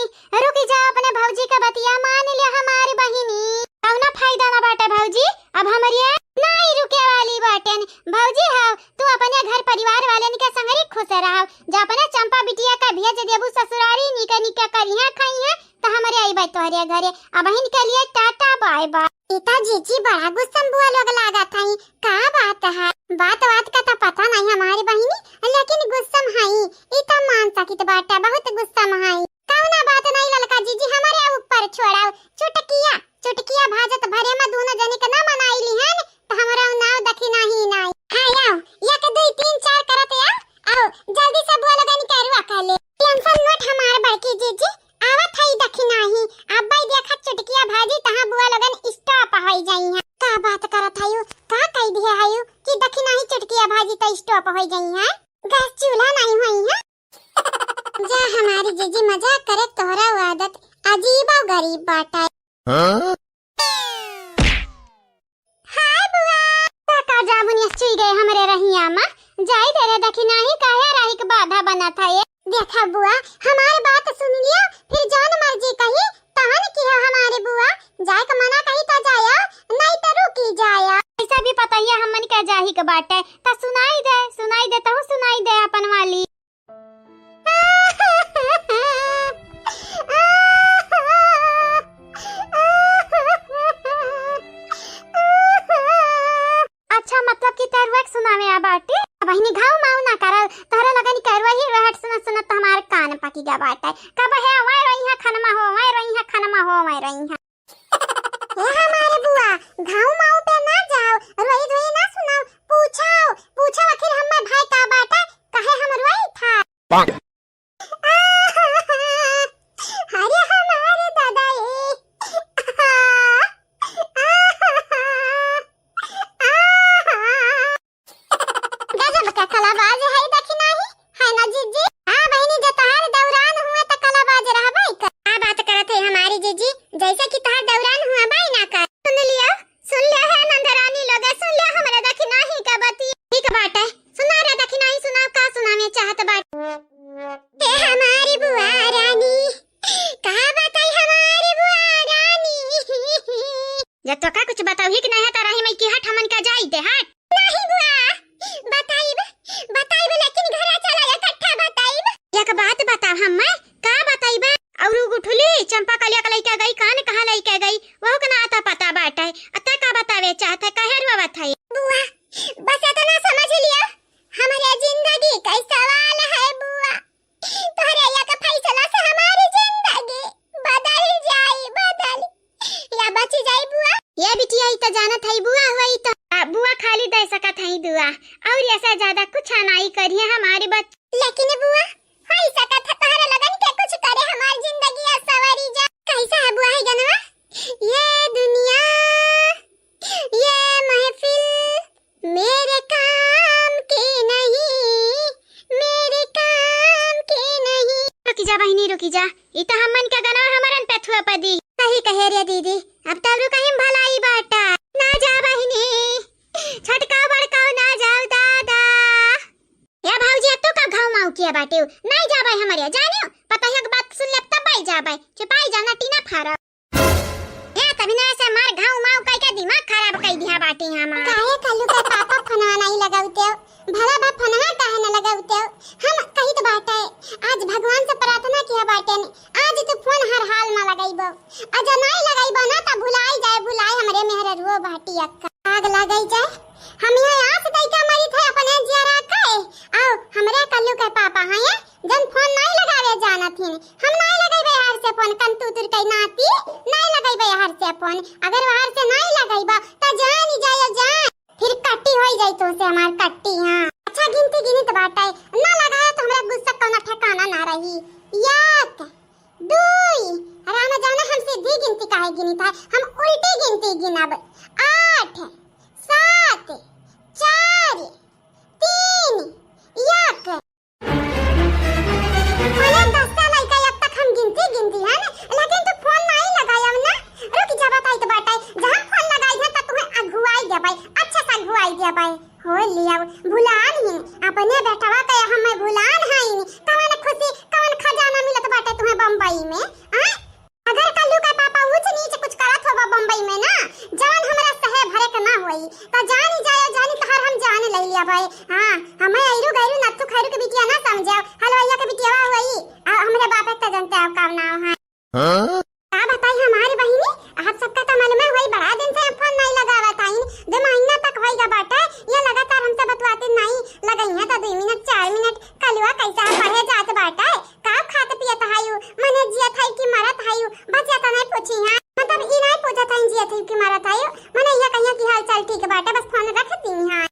रुकी जाओ, अपने भौजी का बतिया मान लिया हमारी बहिनी। कौना फायदा ना बाटे भौजी, अब हमरिया नाई रुके वाली बाटेन। भौजी हो, तू अपने घर परिवार वालेन के संगरी खुश रहो। जा अपने चंपा बिटिया का भेज देबू ससुरारी, निके निके करिहे खाइहे, त हमरे अइबे तोहरे घरे। अबहिन के लिए टाटा बाय बाय। ई त जीजी बड़ा गुस्सा में बुआ लोग लागत हई। का बात है? बात वात का त पता नहीं हमारी बहिनी, लेकिन गुस्सा में हई। ई त मान सकित बाटे, बहुत गुस्सा में हई। कौना बात नहीं ललका जीजी, हमरे ऊपर छोड़ाओ। चुटकिया, चुटकिया भाजत भरे में दोनों जने के ना मनाई लिहन, त हमरा नाव दखिना ही नाई। हाँ आओ, एक दुई तीन चार करत आओ, आओ, जल्दी से बुआ लोगन के रुआ कर ले। टेंशन मत हमार बड़की जीजी, आवत हई दखिना ही। अब्बई देखत चुटकिया भाजी तहाँ बुआ लोगन stop होई जाई हैं। का बात करत हयू, का कह दिया हयू कि दखिना ही चुटकिया भाजी त stop होई जाई हैं? गैस चूल्हा नहीं होई है। जा हमारी जीजी मजाक करे, तोहरा उ आदत अजीब और गरीब बाटे। हाँ? हाय बुआ। का, का जामुनिया चुई गए हमरे रहिया मा? जाई दे रे दखिना ही, काहे राही के बाधा बनत है ये? देखा बुआ, हमार बात सुन लियो, फिर जौन मर्जी कही तहन किहो हमारी बुआ। जाए के मना कही त जाया, नहीं त रुकी जाया। ऐसा भी पता ही है हमन के जाही के बाटे, त सुनाई दे, सुनाई दे, तहु सुनाई दे अपन वाली। अच्छा, मतलब कि तरुआ के सुनावे आ बाटी? बहिनी, घाव माऊ ना करल, तोहरे लगन करुआ ही रहट सुनत सुनत तो हमार कान पकी गा बाटे। कब है, "वाई रोई है खनमा हो, वाई रोई है खनमा हो, वाई रोई है।" ए हमारे बुआ, घाव माऊ पे ना जाओ, रोई धोई ना सुनाओ, पूछाओ, पूछाओ आखिर हम्मे भाई का बाटे, काहे हम रोई था? अरे हमारे दादा ए। गजब का कलाबाज है दखिनाही, है ना जीजी? हाँ बहिनी, जे तोहार दौरान हुआ त कलाबाज रहबे कर। का बात करत है हमारी जीजी, जैसे कि तोहार दौरान हुआ बाई ना कर। सुन लियो, सुन लियो है नंदरानी लोग, सुन लियो हमरे दखिनाही का बती। ठीक बाटे, सुना रे दखिनाही, सुना का सुनावे चाहत बाटे। ए हमारी बुआ रानी, का बताई हमारी बुआ रानी। जब तोका कुछ बताऊ ही कि नहीं है, तो रही मैं की हट हमन का जाई दे हट। नहीं बुआ, बताइब, बताइब और ऐसा ज्यादा कुछ नाई करिए हमारे बच्चे। लेकिन बुआ, होई सकत है तोहरे लगन के कुछ करे हमार जिंदगी सवारी जा। कैसा है बुआ है गनवा? ये दुनिया, ये महफिल मेरे काम की नहीं, मेरे काम की नहीं। रुकी जा बहिनी, रुकी जा, ई तो हमन के गनवा हमरन पे थुआ पदी। सही कहे रे दीदी, अब तब रुका हिम भलाई बाटा। ना जा बहिनी, छोटका बड़का ना जाओ दादा। या भौजी, तू का घाव माऊ किया बाटे, नहीं जाबे हमरे, जानियो, पतोहिया के बात सुन ले तब आई जाबे, चुपाई जाना टीना फारा। ए, तभी ना ऐसे मार घाव माऊ कई के दिमाग खराब कई दिया बाटे हमार। काहे कल्लू के पापा फोनवा नहीं लगावते हो? भला बा फोनवा काहे न लगावते हो? हम कहित बाटे, आज भगवान से प्रार्थना किया बाटे ने, आज तू फोन हर हाल में लगाइबो। आ जो नहीं लगाइबो ना त भुलाई जाए, भुलाई हमरे मेहररुओ बाटी अक्का। आग लगाई जाए, हम यहाँ आस दई का मरी थे अपने जियरा के। आओ, हमरे कल्लू के पापा हैं, जन फोन नहीं लगावे जानत हिन। हम नहीं लगइबे हर से फोन, कंतूतुर कई नाती, नहीं लगइबे हर से फोन। अगर हर से नहीं लगइबा, त जान ही जायो जान। फिर कट्टी होई जाई तो से हमार कट्टी, हाँ। अच्छा गिनती गिनित बाटे, ना लगाया तो हमरा गुस्सा कौनो ठिकाना ना रही। एक, दुई, रामा जाने हम सीधी गिनती काहे गिनित है, हम उल्टी गिनती गिनब। आठ, सात, चार, तीन, एक। अरे दस्ता लइका, अब तक हम गिनती गिनती है ना, लेकिन तू फोन नहीं लगाया ना। रुक जा, बताई तो बाटे, जहाँ फोन लगाई है त तुम्हें अगुआई देबै, अच्छा से अगुआई देबै। हो लिया, भुलान ही अपने बेटवा के हम भुलान है, कवन खुशी, कवन खजाना मिलत बाटे तुम्हें बम्बई में, हाँ? अगर कल्लू का पापा ऊंच नीच कुछ करत होबा बम्बई में ना, जान हमरा सहे भरे के ना होई, त जानी जायो, जानी तहर हम जान ले लिया भाई। हाँ, हमें ऐरू गैरू नत्थू खैरू के बिटिया ना समझो, हलवाइया के बिटिया होई, आ हमरे बाप के त जनते हो का नाव है। हाँ? का बताई हमारी बहिनी, आप सबका त मालूम है होई, बड़ा दिन से हम फोन नहीं लगावत आइन, दो महीना तक होई गा बाटे, ये लगातार हमसे बतवाते नहीं, लगई है त दो मिनट, चार मिनट, कलुआ कैसा पढ़े जात बाटे, का खात पियत हायु, मने जियत हायु कि मरत हायु, बस ये त नहीं पूछी हाँ, मतलब ई नहीं पूछत हाई जियत हायु कि मरत हायु, मने ये कहिया कि हाल चाल ठीक बाटे, बस फोन रख दी हाँ।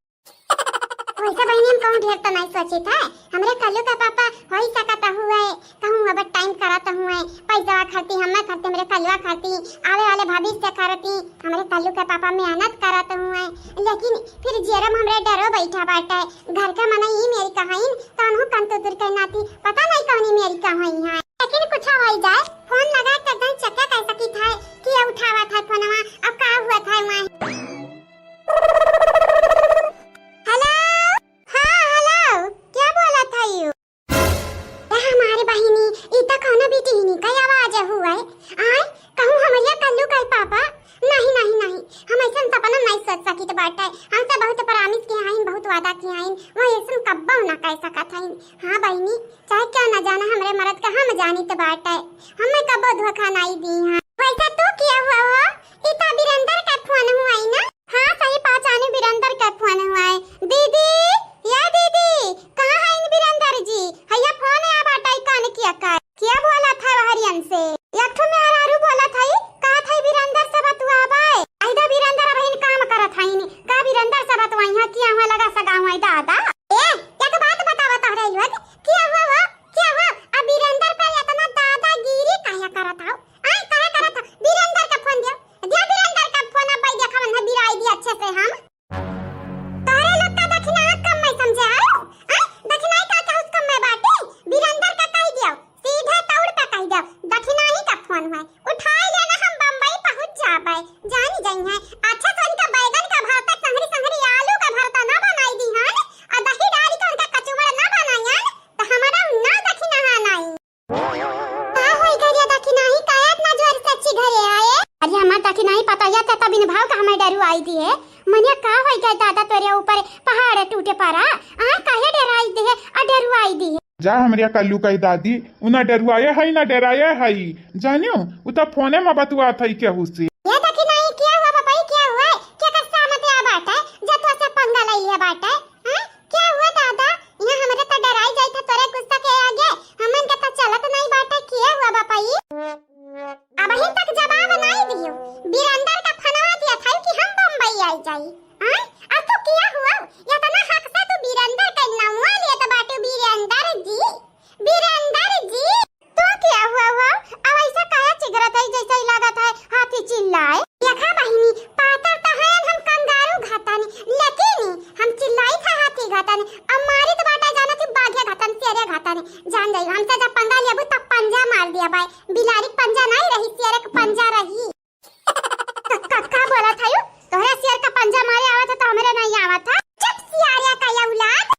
वैसे बहिनी हम कहूँ ढेर तो नहीं सोचित है, हमरे कल्लू का पापा होई सकत हुए, कहूँ अब टाइम करत हुए, पैसा खाती, हमें खाती, हमरे कलुआ खाती, आवे वाले भविष्य खाती, हमरे कल्लू का पापा मेहनत करत हुए, लेकिन फिर जेरम हमरे डरो बैठा बाटे, घर का मनई ई मेरी कहाइन, कौन हो कंतुतुर के नाती, पता नहीं कौनी मेरी कहाई है। लेकिन कुछ होई जाए, फोन लगा के एकदम चेक कर सकी था कि ये उठावा था फोनवा, अब का हुआ था वहाँ। हेलो, हाँ हेलो, क्या बोला था यू? ए हमारे बहिनी, ई त कौनो बिटिहनी का आवाज हुआ है। आय, कहूँ हमरिया कल्लू का पापा? नहीं, नहीं, नहीं, हम ऐसन सपना नहीं सोच सकित बाटे। हम तो बहुत promise किया हइन, बहुत वादा किया हइन, वो ऐसन कब्बो ना कह सकत हइन। हाँ बहिनी, चाहे क्या ना जाना हमरे मरद का हम जानित बाटे, हमें कब्बो धोखा नहीं दी हाँ। वैसे तू किया हुआ हो? ई त बिरेंदर का फोन हुआ है ना? हाँ, सही पहचानी, बिरेंदर का फोन हुआ है। दीदी, या दीदी, कहाँ है इन बिरेंदर जी? हैया फोन आ बाटा, ई कान किया कर। क्या बोला था हरियन से? एक ठो मेहरारू बोला था, कहा था बिरेंदर से बतुआबे। आइदा बिरेंदर अब इन काम करत है इन। का बिरेंदर से बतुआई है, किया हुआ लगा सगा हुआ है दादा। ए, एक बात बतावा तोहरे युवक, किया हुआ हो? क्या हुआ? अब बिरेंदर पर इतना दादागिरी काहे करत हो? आय, काहे करत हो? बिरेंदर का फोन दियो। दियो बिरेंदर का फोन, अब भाई देखा मन बिराई दी अच्छे से हम। तोहरे लोग का दखिना कम मैं समझे हो? आय, दखिना का क्या उसका मैं बाटे? बिरेंदर का कह दियो। सीधे तौर पे कह दियो। दखिना ही का फोन है। उठाई लेना हम बम्बई पहुँच जाबे। जानी जाई है। अच्छा तो इनका बैगन का भरता, संगरी संगरी आलू का भरता ना बनाई दी हन। आ दही डाली के उनका कचुमर ना बनाई हन। त हमारा ना दखिना है नाई। का होई गइल दखिनाही, काहे इतना जोर से अच्छी घरे आए? अरे हमार दखिनाही पता या त तबिन भाव का हमें डरू आई दिए। मनिया का होई गए दादा तोरे ऊपर पहाड़ टूटे पड़ा? आ काहे डराई दिए आ डरू आई दिए? जा हमरिया कल्लू कही दादी, उ ना डरुआए हई ना डराए हई। जानियो, उ त फोने में बतुआत हई केहू से। ये दखिनाही क्या हुआ बाबा, ये क्या हुआ? क्या कर सामत आ बाटे? जतवा से पंगा लइले बाटे? हाँ? क्या हुआ दादा? यहाँ हमरे त डराई जाई था तोरे गुस्सा के आगे। हमन के त चलत नहीं बाटे। क्या हुआ बापा ई? अबहीं तक जवाब नहीं दियो। बिरेंदर का फोनवा दिया था कि हम बम्बई आई जाई। हाँ? अब तू क्या हुआ? इतना हक से अब मारी तो बाटा जाना थी बाघे घातन, शेरे घातन। जान जाई, हमसे जब पंगा लेबू तब पंजा मार दिया बाय। बिलारी के पंजा नहीं रही, शेरे के पंजा रही। क-, क-, का बोला था यू? तोहरा शेर का पंजा मारे आवत है तो हमरे नहीं आवत है। चुप सियारिया का ये औलाद।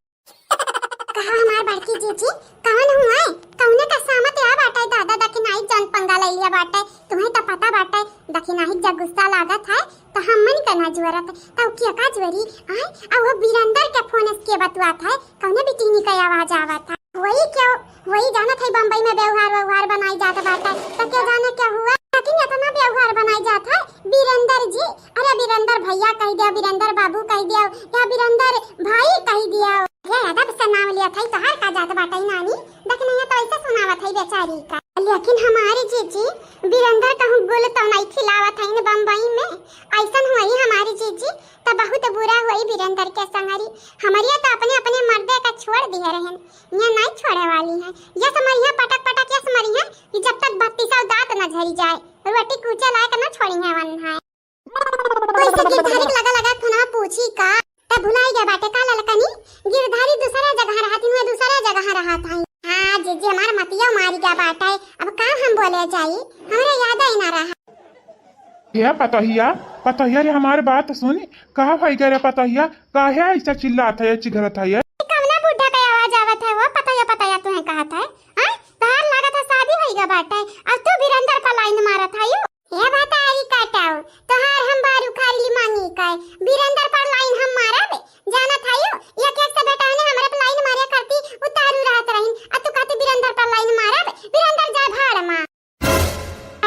कहा हमार बड़की जीजी, कौन हुआ है? कौने का सामत या बाटे दादा दखिनाही जन पंगा ले लिया बाटे। तुम्हें तो पता बाटे दखिनाही जब गुस्सा लागत है तो हमन का ना जुअरत है, तो क्या का जुअरी? आय, अब वो बीरंदर के फोन से के बतुआत है, कौने बिटिनी का आवाज आवत है? वही क्या, वही जानत है बम्बई में व्यवहार व्यवहार बनाई जात बाटे, तो क्या जाने क्या हुआ? लेकिन इतना व्यवहार बनाई जात है बीरंदर जी, अरे बीरंदर भैया कह दिया, बीरंदर बाबू कह दिया, या बीरंदर भाई कह दिया। ये अदब से नाम लिया था, तोहार का जात बाटे नानी? देख नहीं तो ऐसे सुनावत है बेचारी का। लेकिन हमारी जीजी बीरंदर कहूँ गुल तो नहीं खिलावत है इन बम्बई में, ऐसन हुई हमारी जीजी तो बहुत बुरा हुई बीरंदर के संगरी। हमरिया तो अपने अपने मर्दे का छोड़ दिए रहन, ये नहीं छोड़े वाली है। ये समरिया पटक पटक ये समरिया कि जब तक बत्तीसौ दांत न झरी जाए, रोटी कूचे लायक न छोड़ी है वन है। कोई से गिरधारी के लगा लगा फोनवा पूछी का? तब भुलाई गया बाटे का ललकनी? गिरधारी दूसरा जगह रहत हिन, दूसरा जगह रहत हई। हाँ जीजी, हमार मतिया मारी गया बाटे, अब का हम बोले जाई, हमरे याद ही ना रहा। ए पतोहिया, पतोहिया रे, हमार बात सुन। का भई गे रे पतोहिया, काहे ऐसा चिल्लात है, चिघरत है? कवना बुढ़ा के आवाज आवत है वो पतोहिया पतोहिया तुहे कहत है? हाँ, तोहार लागत है शादी होई गा बाटे, अब तू बीरंदर पर लाइन मारत है यू। ए भतारी काटऊ, तोहार हम बार उखाड़ ली मांगी का, बीरंदर पर लाइन हम मारब, जानत है यू, एक एक से बेटा ने हमरे पर लाइन मारे करती उतारू रहत रहीन, आ तू कहती बीरंदर पर लाइन मारब, बीरंदर जाए भाड़ मा।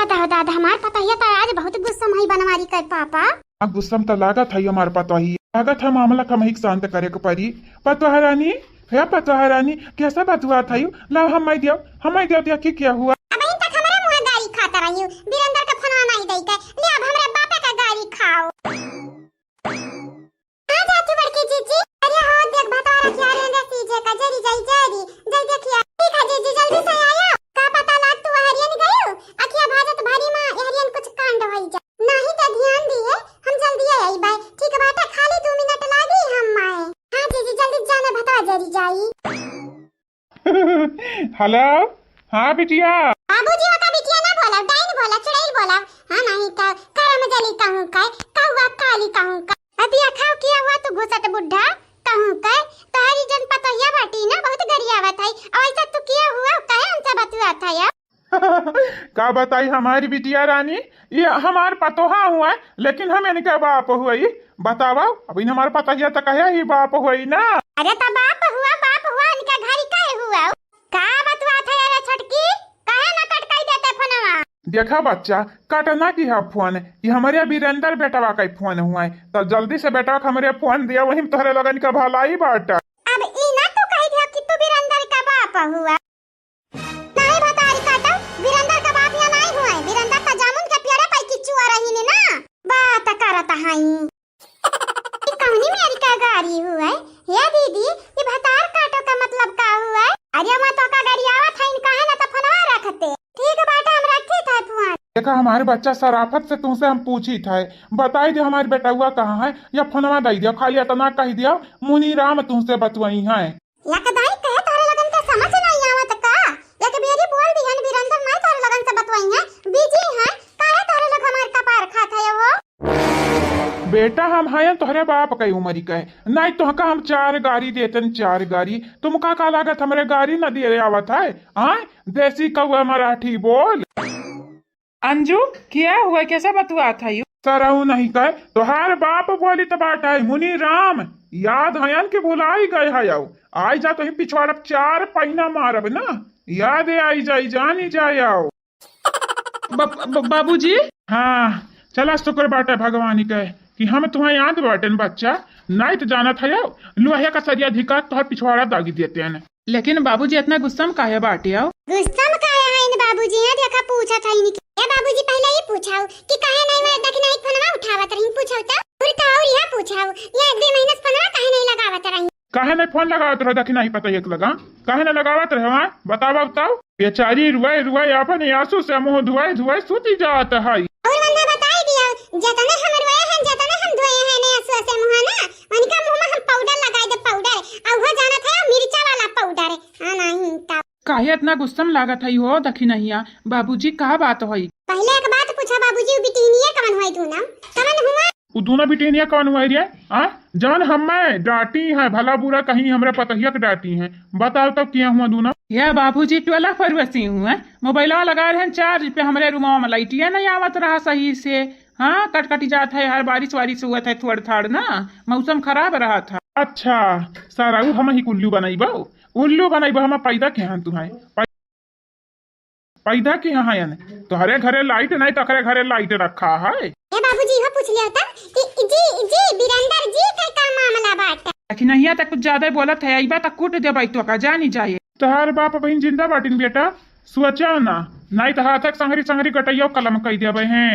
दादा, दादा, हमार पतोहिया त आज बहुत गुस्सा में ही बनवारी कर पापा। आ गुस्सा में त लागत है हमार पतोहिया। लागत है मामला का मही शांत करे के परी। पतोह रानी, हे पतोह रानी, कैसे बतुआत है? लाओ हम मैं दियो, हम मैं दियो, देखी क्या हुआ। अब इन तक हमरे मुँह गारी खात रही, बीरंदर का फोनवा नहीं दई के, ले अब हमरे बापे का गारी खाओ। आ जा तू बड़की जीजी। अरे हो देख भतारा क्या रे अंदर सीजे का जरी जाई जरी। जाई देखिया। ठीक है जीजी, जल्दी से आया। का पता लाग तू हरियन गयो? अखिया भाजत भरी माँ हरियन कुछ कांड होई जा। नहीं तो ध्यान दिए, हम जल्दी आई बाय। ठीक बाटे, खाली दो मिनट लागी हम माए। हाँ जीजी, जल्दी जाने भतारा जरी जाई। हेलो, हाँ बिटिया। बाबूजी, ओका बिटिया ना बोला, डाइन बोला, चुड़ैल बोला। हाँ, नहीं तो करम जली कहूँ का, कौआ काली कहूँ का। अतिया खाओ किया हुआ तू घुसट बुढ़ा, कहूँ का। तोहरी जन पतोहिया बाटी ना, बहुत गरियावत है। और ऐसा तू किया हुआ, काहे हमसे बतुआत है? का बताई हमारी बिटिया रानी, ये हमार पतोहा हुआ, लेकिन हम इनके बाप हुई। बतावा, अब इन हमार पतोहिया तो कहे ही बाप हुई ना। अरे तो बाप हुआ, बाप हुआ, इनका घर ही काहे हुआ? का बतुआत है रे छोटकी? काहे ना कट कई देते फोनवा? देखा बच्चा, कटना की है फोन, ये हमारे बीरेंद्र बेटवा का ही फोन हुआ है, तो जल्दी से बेटवा का हमरे फोन दिया, वही में तोहरे लोगन का भलाई बाटा। अब ई ना तू कही दिया कि तू बीरेंद्र का बाप हुआ। नहीं भतारी काटो, बीरेंद्र का बाप यहाँ नहीं हुआ है, बीरेंद्र का जामुन के पेड़े पर की चुआ रही ने ना, बात करत हई। ई कौनी मेरी का गारी हुआ है? हे दीदी, ई भतार काटो का मतलब का हुआ है? अरे मैं तो का गरियावत है, इनका है ना तो फोनवा रखते। ठीक बाटे, हम रखी था फोन। देखा, हमारे बच्चा शराफत से तुमसे हम पूछी था, बताई दे हमारे बेटउआ कहाँ है, या फोनवा दई दिया, खाली इतना कह दिया, मुनी राम तुमसे बतुआई है। या कदाई कहे तोहरे लोगन के समझ नहीं आवत का? एक बेरी बोल दिहन बीरेंद्र नहीं तोहरे लोगन से बतवाई है, बिजी है, काहे तोहरे लोग हमार कपार खात है हो? बेटा हम हयन तोहरे बाप कई उमरी कहे, नहीं तोहका हम चार गारी देतन, चार गारी। तुमका का लागत हमरे गारी न दिए आवत है? आय, देसी कौआ मराठी बोल। अंजू, क्या हुआ? कैसे बतुआत है यू? सरऊ नहीं कहे, तोहार बाप बोली तो बात है, मुनी राम, याद हयन के भुलाई गए है। आओ, आई जा तो ही पिछवाड़ब चार पैना मारब ना, याद आई जाई, जानी जाए। आओ। ब-, ब-, बाबूजी? हाँ, चला शुक्र बाटे भगवान के कि हम तुम्हें याद बाटेन बच्चा, नहीं तो जानत है, आओ, लोहे का सरिया धिका तोहर पिछवाड़ा दागी देते हैं। लेकिन बाबूजी इतना गुस्सा में काहे बाटे हो? गुस्सा में काहे हइन बाबूजी? यहाँ देखा पूछत हइन कि, ए बाबूजी पहले ही पूछाओ कि काहे नहीं मैं दखिनाही फोनवा उठावत रही, पूछाओ तो। और तो और यहाँ पूछाओ, ये एक दो महीने से फोनवा काहे नहीं लगावत रही? काहे नहीं फोन लगावत रहो दखिनाही पता एक लगा? काहे नहीं लगावत रहो, हाँ? बताओ, बताओ। बेचारी रुआए रुआए अपन आंसू से मुंह धुआए धुआए सूती जात है। और वरना बताई दिया, जतने हम रोए हैं, जतने हम धोए हैं ने आंसू से मुंह ना, उनका मुंह में हम पाउडर लगाई दे, पाउडर। और वो काहे इतना गुस्सा में लागत है हो दखिनहिया? बाबूजी का बात होई? पहले एक बात पूछा बाबूजी, उ बिटिनिया कवन होई दूनो? कवन हुआ? उ दूनो बिटिनिया कवन हुआ रे? आ? जवन हमें डांटी है, भला बुरा कहीं हमरा पतहिया के डांटी है। बताओ तब किया हुआ दूनो? ये बाबूजी टोला फरवसी हुआ, मोबाइलवा लगा रहे हैं चार्ज पे, हमरे रूमवा में लाइटिया नहीं आवत रहा सही से। हाँ, कट कट जात है, हर बारिश वारिश हुआ था थोड़ थाड़ ना, मौसम खराब रहा था। अच्छा, सारा उ हम ही उल्लू बनाइबो, उल्लू बनाइबो, हम पैदा के हैं तुम्हें, पै-, पैदा के हैं यानी तोहरे घरे लाइट नहीं, तोहरे घरे लाइट रखा है। ए बाबूजी, इहो पूछ लिया था कि जी, जी, बिरंदर जी के का मामला बाटे? दखिनहिया तक कुछ ज्यादा बोलत है, अइबा तक कूट देबै तो का, जानी जाए। तोहार बाप बहिन जिंदा बाटिन बेटा, सोचा ना, नहीं तो हाथक संगरी संगरी गटैया कलम कई देबे हैं।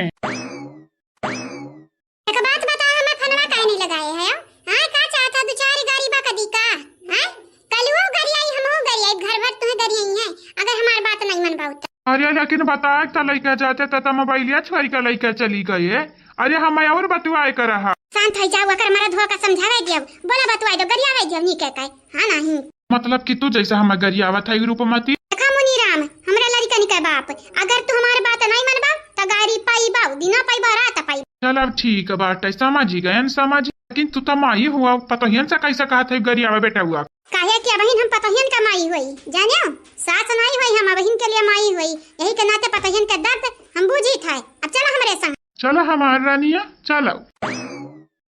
एक बात बता, हमें फोनवा काहे नहीं लगाए है? हाँ, का चाहता, दो चार गारी बा कदी का? हाँ, कलुओ गरियाई, हमहू गरियाई, घर भर तुम्हें गरियाई है, अगर हमार बात नहीं मनबाऊ तो। अरे लेकिन बताए तो लइका जाते त, त मोबाइलिया छोड़ के लइका चली गए। अरे हम और बतुआए कर रहा। शांत हो जाओ, अगर मरद हो का समझावे दियो, बोला बतुआए दो, गरियावे दियो, नी कह के। हाँ नहीं। मतलब कि तू जैसे हम गरियावत है रूपमती। देखा मुनीराम, हमरा लड़कन के बाप, अगर तू हमारे बात नहीं मनबा, त गारी पाइबा, दिना पाइबा, रात पाइबा। चल अब ठीक बाटे, समझ गए, समझ। लेकिन तू तो माई हुआ, पतोहियन से कैसे कहत है गरियावा बेटा हुआ? काहे कि अबहिन हम पतोहियन का माई हुई, जाने? सास नहीं हुई, हम अबहिन के लिए माई हुई, यही के नाते पतोहियन के दर्द हम बूझी था। अब चलो हमरे संग। चलो हमार रानिया, चलो।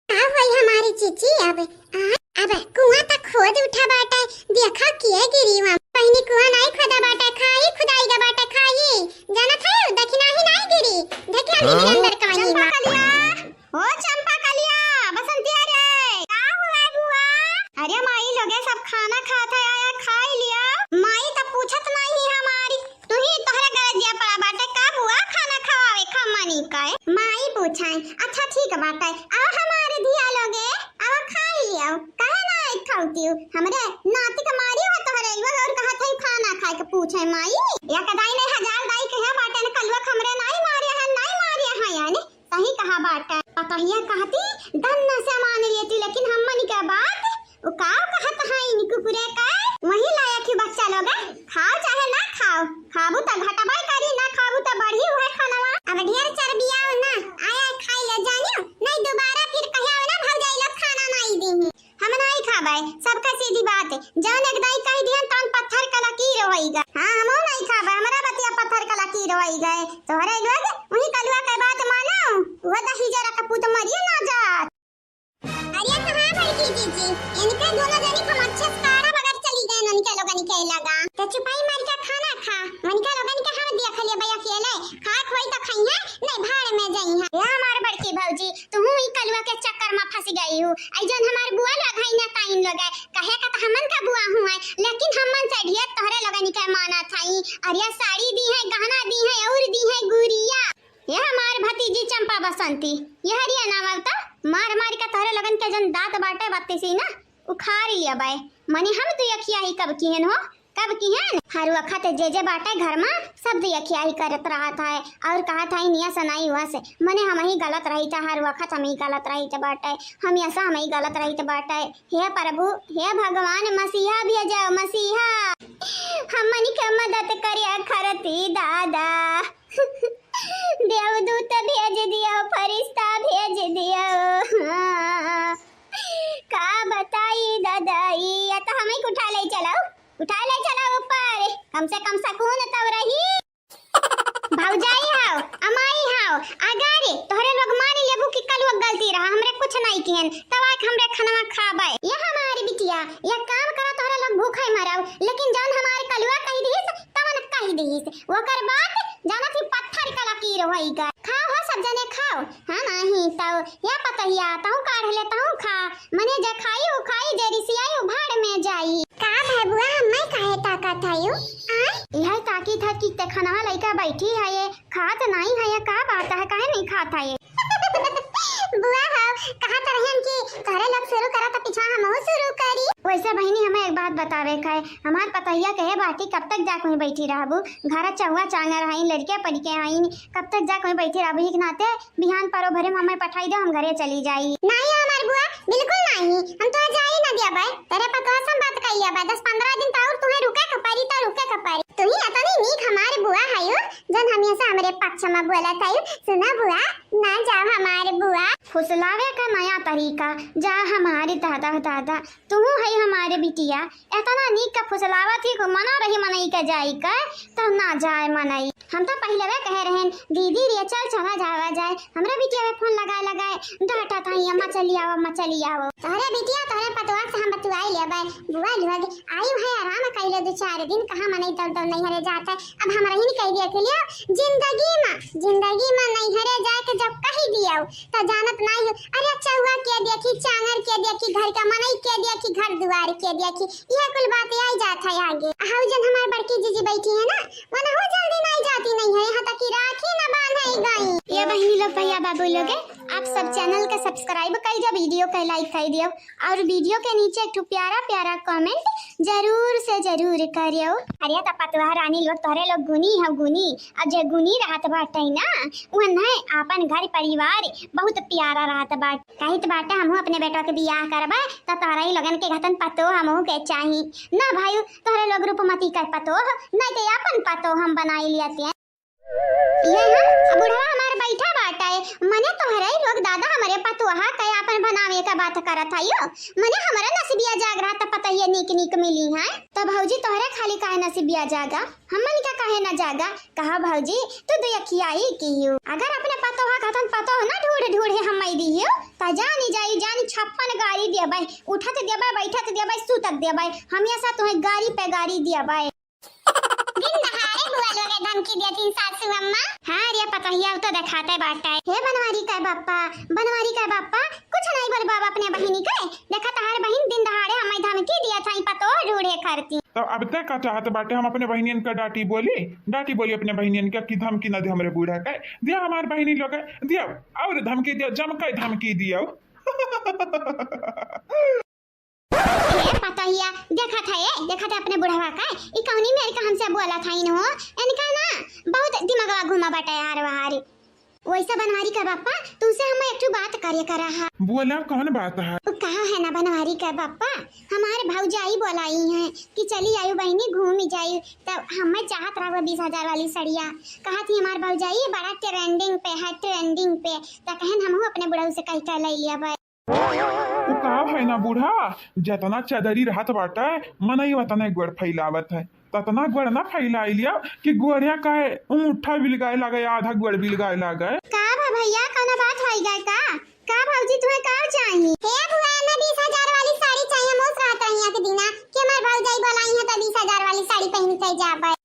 का होई हमारी चीची अब? आ, अब कुआं तक खोद उठा बाटे, देखा किए गिरी वहाँ। पहिनी कुआं नाई खोदा बाटे, खाई खुदाई गा बाटे, खाई। जानत है, दखिना ही नाई गिरी। देखे अभी हाँ? अंदर कमाई चंपा ना। कलिया, ओ चंपा कलिया, बसंतिया रे। का हुआ बुआ? अरे माई लोगे सब खाना खात है, आया खाई लिया। माई तो पूछत नहीं हमारी। तुही तोहरे गरजिया पड़ा बाटे का बुआ, खाना खवावे खा मानी का है? माई पूछाए, अच्छा ठीक बाटे, आओ हमारे धिया लोगे, आओ खाई लियो, काहे ना आई खाउतियो? हमरे नाती के मारी हो तोहरे, इवा और कहा था खाना खाए के पूछे माई। या कदाई नहीं हजार दाई कहे बाटे न कलुआ हमरे नाई मारे है, नाई मारे है यानी सही कहा बाटे। पतहिया कहती दन्ना से मान लेती, लेकिन हमनी के बात उ का कहत हईन कुकुरे का? वही लायक ही बच्चा लोग, खाओ चाहे ना खाओ, खाबू त घटबे करी, ना खाबू त बढ़ी उहे खानवा। अब ढेर चरबियाओ ना, आया खाई ले जानियो, नहीं दोबारा फिर कहियाओ ना भौजाई लोग खाना नहीं दीही। हम नहीं खाबे, सबका सीधी बात है। जौन एक दाई कह दिहन तौन पत्थर का लकीर होई गए। हाँ, हमहू नहीं खाबे, हमरा बतिया पत्थर का लकीर होई गए। तोहरे लोग वही कलुआ के बात मानो, वो दही जरा कपूत मरियो ना जात। अरे कहाँ बड़की जीजी, इनके दोनों जनी हम अच्छे से कारा बगैर चली गए, इनके लोगन के लगा। तो चुपाई मार के खाना खा, उनके लोगन के हम देख लेबे अकेले, खाए खोई तो खइहे, नहीं भाड़ में जइहे। ये हमार बड़की भौजी, तुहू ई कलुआ के चक्कर में फंस गई हूँ। आई जौन हमार बुआ लोग है ना ताइन लोग है, कहे का तो हमन का बुआ हुआ है, लेकिन हमन से ढेर तोहरे लोगन के माना था। अरे साड़ी दी है, गहना दी है, और दी है गुरिया। ये हमार भतीजी चंपा बसंती, ये हरिया नाम आवता, मार मार के तोहरे लोगन के जन दांत बाटे बत्तीसी ना, उखाड़ लिया बाय। मने हम तू अखिया ही कब किहन हो, कब किहन? हर वक्त जे जे बाटे घर में सब तू अखिया ही करत रहत है और कहत है निया सनाई हुआ से, मने हम ही गलत रही था, हर वक्त हम ही गलत रही थे बाटे, हम ऐसा हम ही गलत रही थे बाटे। हे प्रभु, हे भगवान, मसीहा भेजो, मसीहा, हमनी के मदद करिया खरती दादा। देवदूत भेज दियो, फरिश्ता भेज दियो। हाँ। का बताई दादा, ई या तो हमें उठा ले चलाओ, उठा ले चलाओ ऊपर, कम से कम सकून तब रही। भौजाई हाव, अमाई हाव, अगारे तोहरे लोग मान लेबू कि कलुआ गलती रहा, हमरे कुछ नहीं किहन, तब आके हमरे खनवा खाबे। ये हमारी बिटिया, ये काम करा, तोहरे लोग भूखे मरब, लेकिन जौन हमारे कलुआ कह दिहिस, तवन कह दिहिस। ओकर बाद जानत ही पत्थर का लकीर होई गए। खाओ हो सब जने खाओ। हाँ नहीं तो या पतहिया, तहू काढ़ ले, तहू खा। मने जे खाई उ खाई, जे रिसियाई उ भाड़ में जाई। का भय बुआ, हमें काहे ताकत है यू? आय? यह ताकी था कि ते खनवा लइका बैठी है ये, खात नहीं है ये, का बात है, काहे नहीं खात है ये? बुआ हो, कहा तो रहन कि तोहरे लोग शुरू करा तो पीछा हमहू शुरू करी। वैसे बहिनी, हमें एक बात बतावे का है, हमार पतहिया कहे बाटी कब तक जा कोई बैठी रहबू? घर चौवा चांगर हईन, लड़के पड़के हईन, कब तक जा कोई बैठी रहबू? एक नाते बिहान परो भरे में हमें पठाई दे, हम घरे चली जाई। नहीं हमार बुआ, बिल्कुल नहीं, हम तो जाई ना दिया बाय। तेरे पतोह से हम बात कर लिया बाय, दस पन्द्रह दिन तो और तुम्हें रुके के परी, तो रुके के परी। तुही अतनी नीक हमार बुआ हयू, जौन हमेसा हमरे पक्ष मा बोलत हयू। सुना बुआ, ना जाव हमार बुआ। फुसलावे का नया तरीका, जा हमार दादा, दादा, तुहू हई हमार बिटिया, एतना नीक का फुसलावत ही, को मना रही मनई के जाई के, तब ना जाए मनई। हम तो पहिलवे कहे रहेन, दीदी रे चल चला जावा जाए, हमरा बिटिया में फोन लगाए लगाए डांटत हई, अम्मा चली आवा, अम्मा चली आवा। तोहरे बिटिया तोहरे पतोह से हम बतुआई लेबै, बुआ लोग आयु है आराम कइले दो चार दिन, कहाँ मनई दौड़ दौड़ नैहरे जात है। अब हमरा ही कह दिया के लियो, जिंदगी मा, जिंदगी मा नैहरे जाए के जब कही दियो, त जानत नाई हो। अरे चौआ के देखी, चांगर के देखी, घर का मनई के देखी, घर दुआर के देखी, यह कुल बात आई जात है आगे। हऊ जन हमार बड़की जीजी बैठी है ना, वनहु जल्दी नाई जाती नहीं है, यहाँ तक कि राखी न बांधे गई। ये बहिनी लोग, भैया बाबू लोग, आप सब चैनल के सब्सक्राइब कर दियो, वीडियो के लाइक कर दियो और वीडियो के नीचे एक ठो प्यारा प्यारा कमेंट जरूर से जरूर करियो। अरे त पतोह रानी लोग, तोहरे लोग गुनी है गुनी, और जे गुनी रहत बाटे ना, उन्हें आपन घर परिवार बहुत प्यारा रहत बाटे। कहित बाटे, "हमहू अपने बेटवा के बियाह करबे, त तोहरा ही लोगन के घतन पतोह हमहू के चाही।" ना भाई, तोहरे लोग रूपमती के पतोह, नहीं तो आपन पतोह हम बनाई लियते हैं। ये हम, अब बुढ़वा हमार बैठा बाटे, मने तोहरे ही लोग दादा हमरे पतोहा के आपन बनावे का बात करत हयो। मने हमरा नसीबिया जाग रहा त पतोहिया नीक नीक मिली है। त भौजी, तोहरे खाली काहे नसीबिया जागा? हमन का काहे ना जागा? कहा भौजी, तू दुयखियाई कियो। अगर अपने पतोहा कहतन पतोह ना ढूढ़ ढूढ़े हमई दियो, त जानी जाई, जानी छप्पन गारी देबै, उठत देबै, बैठत देबै, सूतत देबै, हमेसा तुहे गारी पे गारी देबै। दिन दहाड़े बुआ लोग धमकी देती सासू अम्मा। हाँ रे पतोहिया, उ तो देखाते बाटे। हे बनवारी का बापा, बनवारी का बापा, कुछ नहीं बोल बाबा अपने बहिनी के। देखा तहार बहिन दिन दहाड़े हमई धमकी दिया था, पतोह ढूढ़े खरती। तो अब तय का चाहत बाटे, हम अपने बहिनियन का डांटी बोली, डांटी बोली अपने बहिनियन का कि धमकी न दे हमरे बूढ़ा के, दिया हमार बहिनी लोग, दिया और धमकी दिया, जम के धमकी दिया। ए पतोहिया, देखत है, ए, देखत है अपने बुढ़वा का, ई कौनी मेर का हमसे बोला था इन हो, इनका ना बहुत दिमागवा घुमा बाटे यार वार। वैसा बनवारी का बापा, तुमसे हम एक ठो बात करे करा हा। बोला, कौन बात है? उ कहा है ना बनवारी का बापा, हमारे भौजाई बोलाई हैं कि चली आयु बहिनी घूमी जायु, तब हमें चाहत रहा बीस हजार वाली सड़िया। कहा थी हमार भौजाई बड़ा ट्रेंडिंग पे है, ट्रेंडिंग पे, त कहन हमहू अपने बुढ़ऊ से कह के ले लिया भाई। उ का है ना बूढ़ा, जतना चदरी रहत बाटे, मनई वतने गोड़ फैलावत है। ततना गोड़ ना फैलाई लिया कि गोड़िया का ऊँठा बिलगाए लागे, आधा गोड़ बिलगाए लागे। का बा भैया, कौनो बात होई गए का? का भौजी, तुम्हें का चाही? हे बुआ, हमें बीस हजार वाली साड़ी चाहिए, हम उस रात रहिया के दिना कि हमार भौजाई बोलाई है तो बीस हजार वाली साड़ी पहन के जाबे।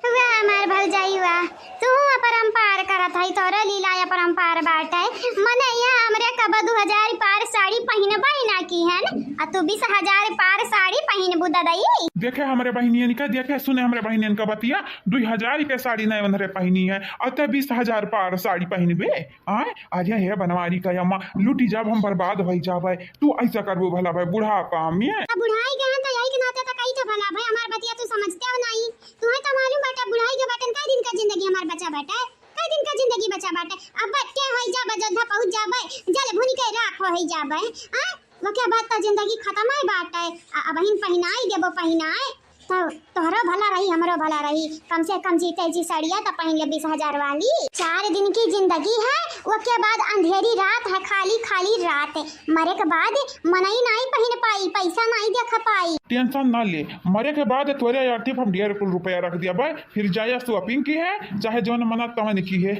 वाह हमार भौजाई वाह, तू अपरंपार करत हई, तोरे लीला अपरंपार बाटे। मने यहाँ हमरे कब दू हजार पार साड़ी पहिनबे ना की हन, आ तू बीस हजार पार साड़ी पहिनबू ददई। देखे हमरे बहिनियन का, देखे सुने हमरे बहिनियन का बतिया, दुई हजार के साड़ी नए वनरे पहिनी है, और ते बीस हजार पार साड़ी पहिनबे। आय, अरे हे बनवारी का अम्मा, लुटी जाब, हम बर्बाद होई जाबे। तू ऐसा करबू भला भाई बुढ़ापा में? अब बुढ़ाई गए हैं तो यही के नाते तो कही था भला भाई, हमार बतिया तू समझते हो नहीं। तुम्हें तो मालूम बाटे बुढ़ाई के बाटे, कई दिन का जिंदगी हमार बचा बाटे, कई दिन का जिंदगी बचा बाटे। अब बच्चे होई जाबे, अयोध्या पहुँच जाबे, जल भुन के राख होई जाबे। आय, ओके बाद तो जिंदगी खत्म है बाटे। आ, अबहिन पहिनाई देबो पहिनाए, तो तोहरो भला रही, हमरो भला रही। कम से कम जीते जी सड़िया तो पहिन ले बीस हजार वाली। चार दिन की जिंदगी है, ओके बाद अंधेरी रात है, खाली खाली रात। मरे के बाद मनई नाई पहिन पाई, पैसा नाई देख पाई। टेंशन ना ले, मरे के बाद तोरे अर्थी पर हम ढेर कुल रुपया रख दिया भाई, फिर जाया शॉपिंग की है, चाहे जौन मना तवन की है।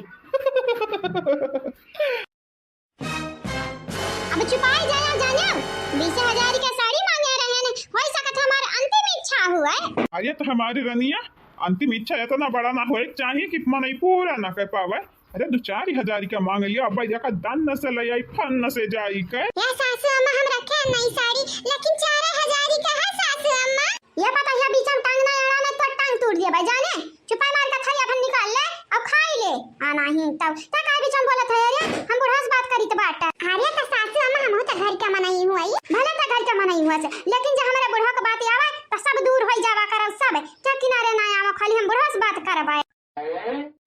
अब चुपाई जाया जाने, बीस हजार के साड़ी मांगे रहे ने, हो सकत हमार अंतिम इच्छा हुए। अरे तो हमारी रनिया, अंतिम इच्छा इतना बड़ा ना होए चाहिए कि मनई पूरा ना कर पावे। अरे दो चार हजार का मांग लिया, अब भाई देखा दन से ले आई, फन से जाई के। या सासू अम्मा, हम रखे नहीं साड़ी, लेकिन चार हजार का है सासू अम्मा। ये पता है बीच में टांग ना अड़ा, नहीं तो टांग तोड़ दिया भाई जाने। चुपाई मार के थाली अपन निकाल ले और खाई ले। आ नहीं तब तक आए बीच में बोलत है, अरे हम बुढ़ा से बात करी तो बात। अरे तो सासू अम्मा, हम तो घर का मनई हुई, भले तो घर का मनई हुआ से, लेकिन जब हमारे बुढ़ा के बात आवे तो सब दूर हो जावा करो, सब क्या किनारे ना आवा, खाली हम बुढ़ा से बात करबे।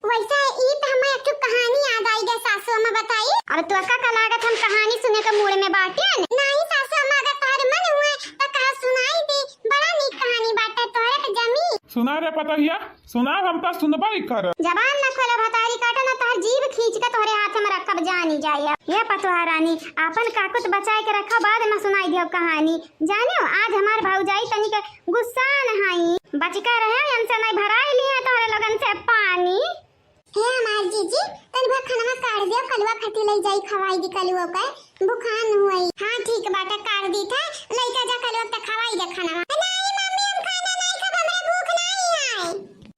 वैसे ई तो हमें एक ठो कहानी याद आई गई सासू अम्मा, बताई। अब तो का का लागत हम कहानी सुने के मूड में बाटे। नहीं सासू अम्मा, अगर तोहरे मन हुए तो कहा सुनाई दी, बड़ा नीक कहानी बाटे, तोहरे के जमी। सुना रे पतोहिया, सुना, हम तो सुनबई कर। जबान न खोले भतारी काटा, न तोहर जीभ खींच के तोहरे हाथ में रखब, जानी जाए। ये पतोहा रानी, आपन काकुत बचाए के रखा, बाद में सुनाई दियो कहानी। जानियो, आज हमार भौजाई तनिक गुस्सान हई, बचिका रहे, इनसे नहीं भराई लिहे तोहरे लोगन से पानी। हे हमार जीजी, तनी भर खनवा काढ़ दियो, कलुआ खटी लई जाई, खवाई दी कलुआ के, भुखान होई। हाँ ठीक बाटे, काढ़ दी थे, लइका जा कलुआ के खवाई दे खनवा। नहीं मम्मी, हम खाना नहीं खाब, हमरे भूख नहीं है।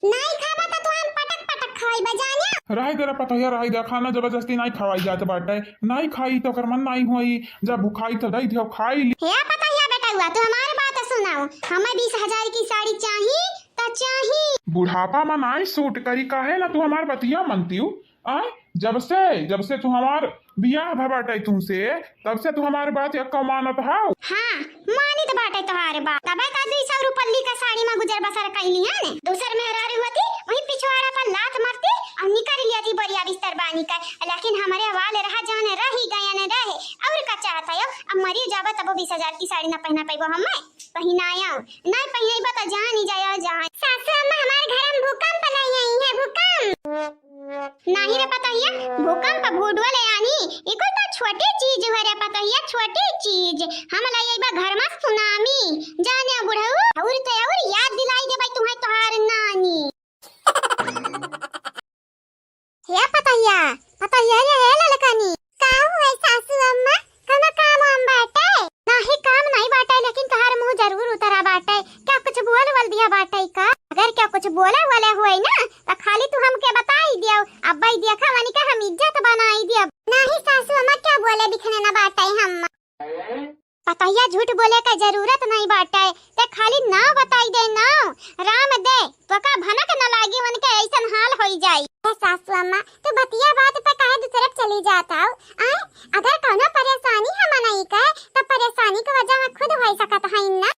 नहीं खाबा त तू हम पटक पटक खवाई बजानिया। रहे दे रे पतोहिया, रहे दे, खाना जबरदस्ती नहीं खवाई जात बाटे, नहीं खाई तो ओकर मन नहीं होई, जब भुखाई तो दई दियो खाई ली। हे पतोहिया बेटउआ, तू हमार बात सुनाओ, हमें बीस हजार की साड़ी चाही, त चाही। बुढ़ापा में नाई सूट करी, काहे ना तू हमार बतिया मनतियू? आय, जब से, जब से तू हमार बियाह भ बाटे तुमसे, तब से तू हमार बात एक्का मानत हाउ। हाँ, मानित बाटे तोहार बात। तबे त दुई सौ रुपल्ली का साड़ी में गुजर बसर कइली हन। दूसर मेहरारू होती, वही पिछवाड़ा पर लात मारती और निकर लियाती बोरिया बिस्तर बानी का। लेकिन हमरे वाले रहा, जाने रही गयन रहे। और का चाहत हो? अब मरी जाबा तबो बीस हजार की साड़ी ना पहना पइबो हमें। पहिनाया, नहीं पहिनइबा त जान ही जाया जहाँ। सासू अम्मा, हमारे घर में भूकंप नहीं आई है, भूकंप। नहीं रे पतोहिया, भूकंप भूडुआ ले आनी, ई कुल तो छोटी चीज है रे पतोहिया, छोटी चीज। हम ले अइबा घर में सुनामी, जाने बुढ़ऊ, और ते और याद दिलाई देबई तुम्हें तोहार नानी। हे पतोहिया, पतोहिया रे, हे ललकनी। का हुआ सासू अम्मा, कउनो काम वाम बाटे? नाही, काम नाही बाटे, लेकिन तोहार मुँह जरूर उतरा बाटे। का कुछ बोल वल दिया बाटे का? अगर का कुछ बोले वले हुए ना, त खाली तू हमके बताई दियो। अब्बई देखा वनी का हम इज्जत बनाई दियो। नाही सासू अम्मा, का बोले बिखने ना बाटे हम। पतोहिया, झूठ बोले का जरूरत नहीं बाटे, ते खाली नाव बताई दे, नाव राम दे, तोका भनक न लागी, उनके ऐसन हाल होई जाई। ए सासू अम्मा, तू बतिया बात पे काहे दूसरे पे चली जात हऊ? आय, अगर कउनो परेशानी हम नहीं कहे, त परेशानी के वजह हम खुद होई सकत हई ना।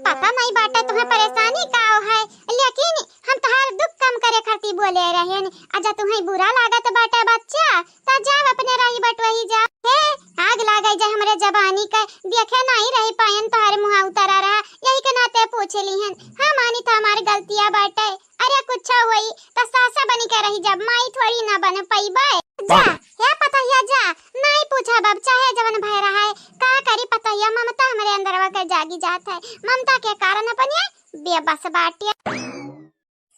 पता नहीं बाटे तुम्हें परेशानी का है, लेकिन हम तोहार दुख कम करे खातिर बोले रहेन। आ जा तुम्हें बुरा लागत बाटे बच्चा, त जाओ अपने रही बटवही जा। हे, आग लागे जाए हमरे जबानी का, देखे नहीं रही पायन तोहार मुँह उतरा रहा, यही के नाते पूछ लिहन। हाँ मानी त हमार गलतिया बाटे। अरे कुछ होई त सासा बनी के रही जब, माई थोड़ी ना बन पइबे। जा, हे पतोहिया जा, नहीं पूछा बाप, चाहे जवन भय रहा है, का करी पतोहिया, ममता हमरे अंदरवा के जागी जात है, ममता के कारण अपने बेबस बाटे।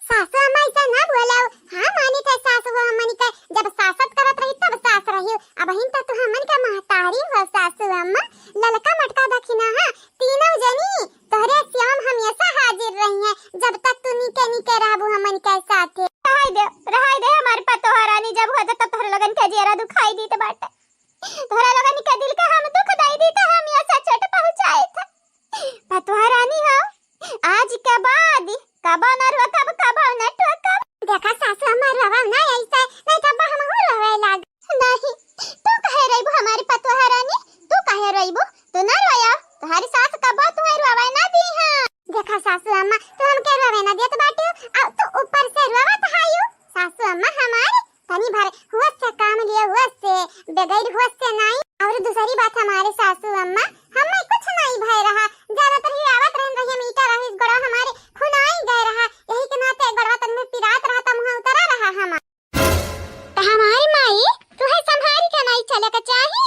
सासू अम्मा ऐसा ना बोलाओ। हाँ मानी थे सासू वो हमन के, जब सासत करत रही तब सास रही, अबहिन त तू हमन के महतारी हो सासू अम्मा। ललका मटका दखिना, हाँ, तीनों जनी तोहरे सेवा में हमेशा हाजिर रही हैं, जब तक तू निके निके रहबू हमन के साथे। रहाई दे, रहाई दे हमार पतोहा रानी, जब हो जाता तोहरे लोगन के जियरा दुखाई दीत बाटे। तोहरा लोगन के दिल का हम दुख दई दी त हम ऐसा चोट पहुँचाए थे। पतोहा रानी हो, आज के बाद कबो न रोकब, कबो न टोकब। देखा सासू, हमार रोवा ना ऐसे, नहीं तो अब्बा हमहू रोवे लाग। नहीं, तू काहे रोइबू हमारी पतोहा रानी? तू काहे रोइबू? तू ना रोया, तुम्हारी सास कबो तुम्हें रोवे ना दी है। देखा सासू अम्मा, तू हमके रोवे ना देत बाटियो, अब तू ऊपर से रोवत हायू। सासू अम्मा हमारी तनी भर होश से काम लियो, होश से, बगैर होश से नहीं। और दूसरी बात, हमारे सासू अम्मा, हमें कुछ नहीं भय रहा, जानत रही, आवत रहन रही, हम ईटा रही, गोड़वा हमारे खुनाई गए रहा, यही के नाते गोड़वा तन में पिरात रहा, त मुँह उतरा रहा हमार। त हमारी माई, तुहे संभाल के नहीं चले के चाही।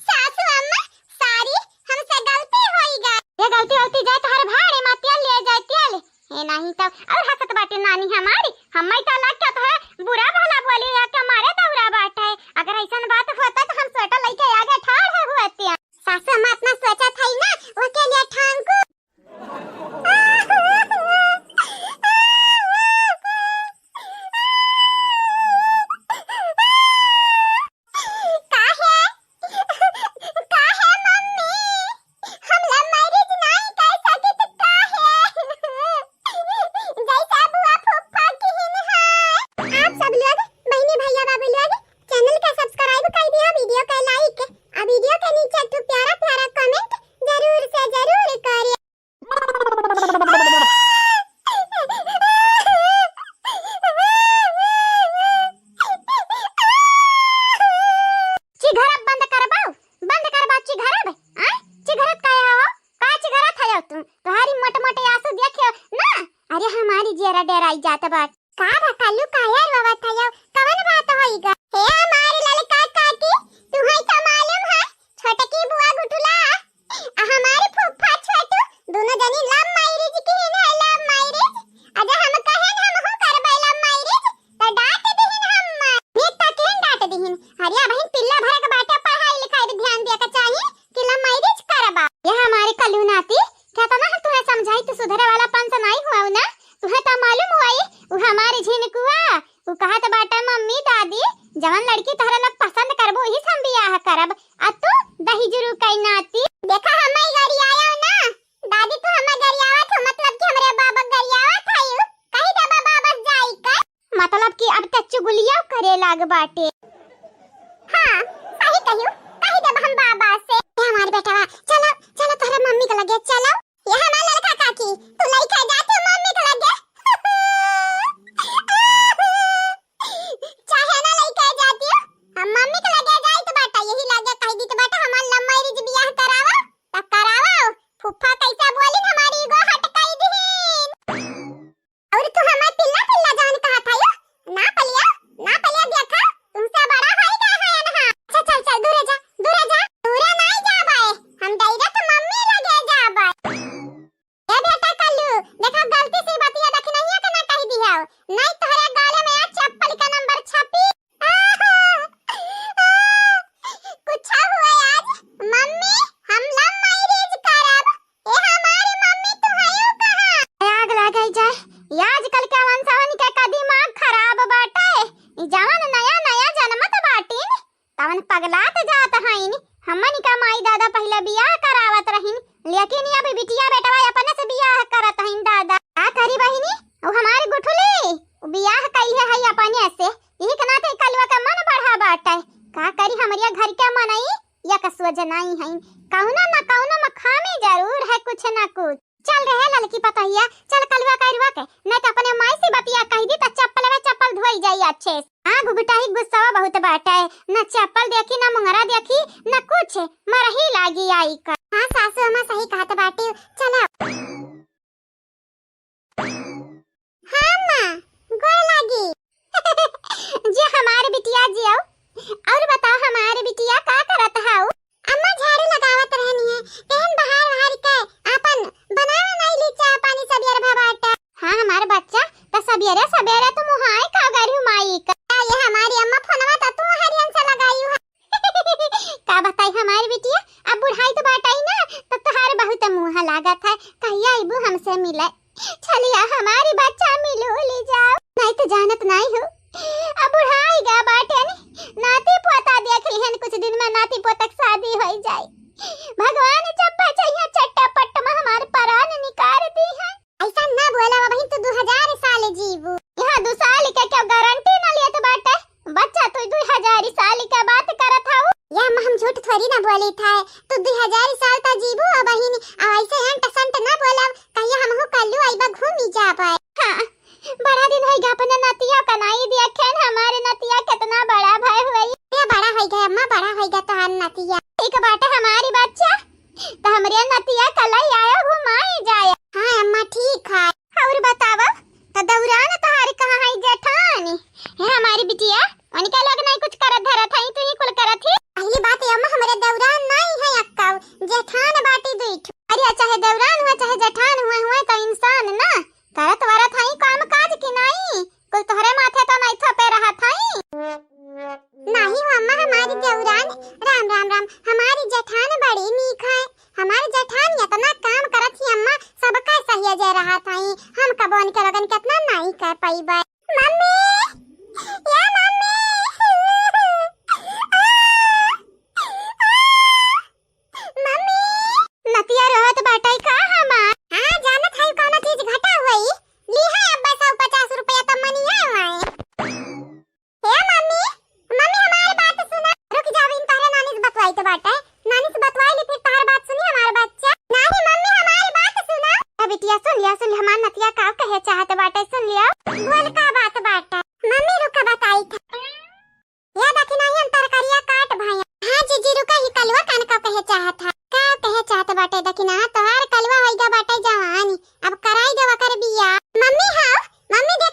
सासू अम्मा, सारी हमसे गलती होई गई। ये गलती होती जाए तो हर भाड़े में तेल ले जाए तेल। ए, नहीं तो और हंसत बाटे नानी हमारी। हम्मे तो लग के तोहरा बुरा भला बोली या के मारे दौरा बाटे। अगर ऐसन बात होता तो हम स्वेटर लेके आगे ठाड़ होते। सासू अम्मा इतना सोचा था ही ना, वो के लिए ठांकू। काहे? काहे मम्मी? हम love marriage नहीं कर सकित काहे? जैसा बुआ फूफा किहिन है। आप सब लोग आई जात बाटे। का बा कल्लू, काहे रोवत हयौ? कवन बात होइगा? हे हमार ललका काकी, तुहैं का मालूम है? छोटकी बुआ गुठुला आ हमार फूफा छोटू, दुनो जनी love marriage किहिन है, love marriage। अजा हम कहेन हमहू करबै love marriage, त डांट दिहिन हम्मा। नीता केन डांट दिहिन? अरे अबहिन पिल्ला भरक बाटे, पढ़ाई लिखाई पे ध्यान दिया के चाही कि love marriage करबा। ये हमार कल्लू नाती, केतना हम तुहैं समझाई, तू सुधरे वाला पंच नाई हुआ ना, तुहैं त मालूम हुआ ई, उ हमार झिनकुआ, उ कहत बाटे, "मम्मी, दादी, जवन लड़की तोहरा लोग पसंद करबो, वही से हम बियाह करब। आ तू दहिजरू कई नाती।" देखा, हमें गरियायो ना, दादी, तू हमें गरियावत हो, मतलब कि हमरे बाबा गरियावत है, यू कही देबा बाबा से जाई कर। मतलब कि अब त चुगलिया करे लाग बाटे। हाँ, सही कहियो, कही देबा हम बाबा से। ए हमार बेटवा, चलो, चलो तोहरे मम्मी के लगे चलो। ये हमार ललका काकी, तू लइके जाती हो मम्मी के लगे? चाहे ना लइके जाती हो, हम मम्मी के लगे जाइत बाटा, यही लगे कह दीत बाटा, हमार love marriage बियाह करावा, त करावा। फूफा कैसे बोलिन, हमारी ego हट कई दीन। और तू हमार पिल्ला पिल्ला जान कहा था यो? ना पलिया, ना पलिया देखा, तुमसे बड़ा होई गया है ना। अच्छा चल चल दूर जा, दूर जा। दूर नहीं जाबे, हम direct मम्मी लगे जाबे। ए बेटा कल्लू, देखा गलती से बतिया दखिनैया के ना कह दिया, नहीं तोहरे गाले में आज चप्पल का नंबर छपी। कुछ हुआ आज? मम्मी, हम love marriage करब। ए हमारी मम्मी, तू हयू कहाँ? आग लागे जाए, ये आजकल के वंशवन के का दिमाग खराब बाटे। ई जवन नया नया जनमत बाटिन, तवन पगलात जात हईन। हमन का माई दादा पहिले बियाह करावत रहिन, लेकिन अब बिटिया बेटवा अपने से बियाह करत हईन दादा। का करी बहिनी, उ हमार गुठुली, उ बियाह कइहे हई अपने से, यही के नाते कलुआ के मन बढ़ा बाटे। का करी, हमरिया घर के मनई या कसुआ जनाई हईन, कउनो न कउनो में खामी जरूर है कुछ न कुछ। चल रे ललकी पतोहिया, चल कलुआ करुआ के, नहीं तो अपने माई से बतिया कह दी तो चप्पल में चप्पल धोई जाई अच्छे से। हाँ घुघुटाही गुस्सा बहुत बाटे, न चप्पल देखी, न मुंगरा देखी, न कुछ, मरही लागी आई का। हाँ सासू अम्मा सही कहत बाटी, चलो। हाँ माँ, गोड़ लागी। जे हमार बिटिया जियो, और बताओ हमार बिटिया का करत हऊ? अम्मा झाड़ू लगावत रहनी है, कहन बहार बहार के आपन बनावे नहीं ली चाह पानी सबेर भबाटा। हाँ हमार बच्चा, त सबेरे सबेरे तू मुहाए का गरू माई का। आ, ये हमारी अम्मा फोनवा त तू हरियन से लगाई है। का बताई हमारी बिटिया, अब बुढ़ाई तो बाटाई ना, त तोहार बहुत मुँह लागत है, कहिया अइबू हमसे मिले? चलिया हमारी बच्चा मिलू ली जाओ। नहीं तो जानत नहीं हो, अब बुढ़ाई गा बाटे ने, नाती पोता देख लिहन, कुछ दिन में नाती पोता के शादी होई जाई। भगवान जब बचैया चट्टा पट्ट में हमार परान निकाल दी है। ऐसा ना बोला बहिन, तू दू हजार साल जीबू। यहाँ दू साल के क्या गारंटी ना लेत बाटे? बच्चा तू दू हजार साल के बात करत हऊ। या अम्मा हम झूठ थोड़ी ना बोली था, तू दू हजार साल तक जीबू हो बहिन। आ ऐसे अंट संट ना बोलब, कहिया हमहू कल्लू अइबा घूमी जाबे। हाँ, बड़ा दिन होइगा अपने नतिया का नाई देखेन, हमारे नतिया कितना बड़ा भय हुई। ये बड़ा होइगा अम्मा, बड़ा होइगा तोहार नतिया। ठीक बाटे हमारी बच्चा, त हमरे नतिया कलई आयो घुमाई जाए। हाँ अम्मा ठीक है। और बतावा, त दौरान तोहारी कहाँ है जेठानी? हे हमारी बिटिया, उनके लोग नहीं कुछ करत धरत है, तू ही कुल करत ही। पहली बात ये अम्मा, हमरे दौरान नहीं है अक्का, जेठान बाटी दुई ठो। अरे चाहे दौरान हुआ चाहे जेठान हुआ, हुआ तो इंसान ना, करत वरत है काम काज की नहीं, कुल तोहरे माथे तो नहीं थपे रहत है। नहीं हो अम्मा, हमारी देवरान, राम राम राम, हमारी जेठान बड़ी नीक है। हमारी जेठान इतना काम करत ही अम्मा, सबका सहेजे रहत है। हम कबोन के लोगन कितना नहीं कह पइबे। मम्मी, या मम्मी, आ, आ, मम्मी। नतिया रोवत बाटै का हमार? हाँ, जानत हई कौनो चीज घटा होई। ली है अब्बा सौ पचास रुपया त मनिया आए। हे मम्मी, मम्मी हमार बात सुना। रुक जाओ, इन तोहरे नानी से बतवाई तो बाटै। नानी से बतवाई ली, फिर तोहार बात सुनी हमार बच्चा। नाही मम्मी हमार बात सुना। ए बिटिया सुन लिया, सुन लिया, हमार नतिया का कहे चाहत बाटै, सुन लिया। बोल का बात बाटै? मम्मी रुक बताई था। या देखी नहीं हम तरकारिया काट भाया। हाँ जीजी रुका ही कलुआ कान का कहे चाहत है। का कहे चाहत बाटै देखी ना, तोहार कलुआ होइगा बाटै जवानी। अब कराई दे वकर बिया। मम्मी हाँ, मम्मी दे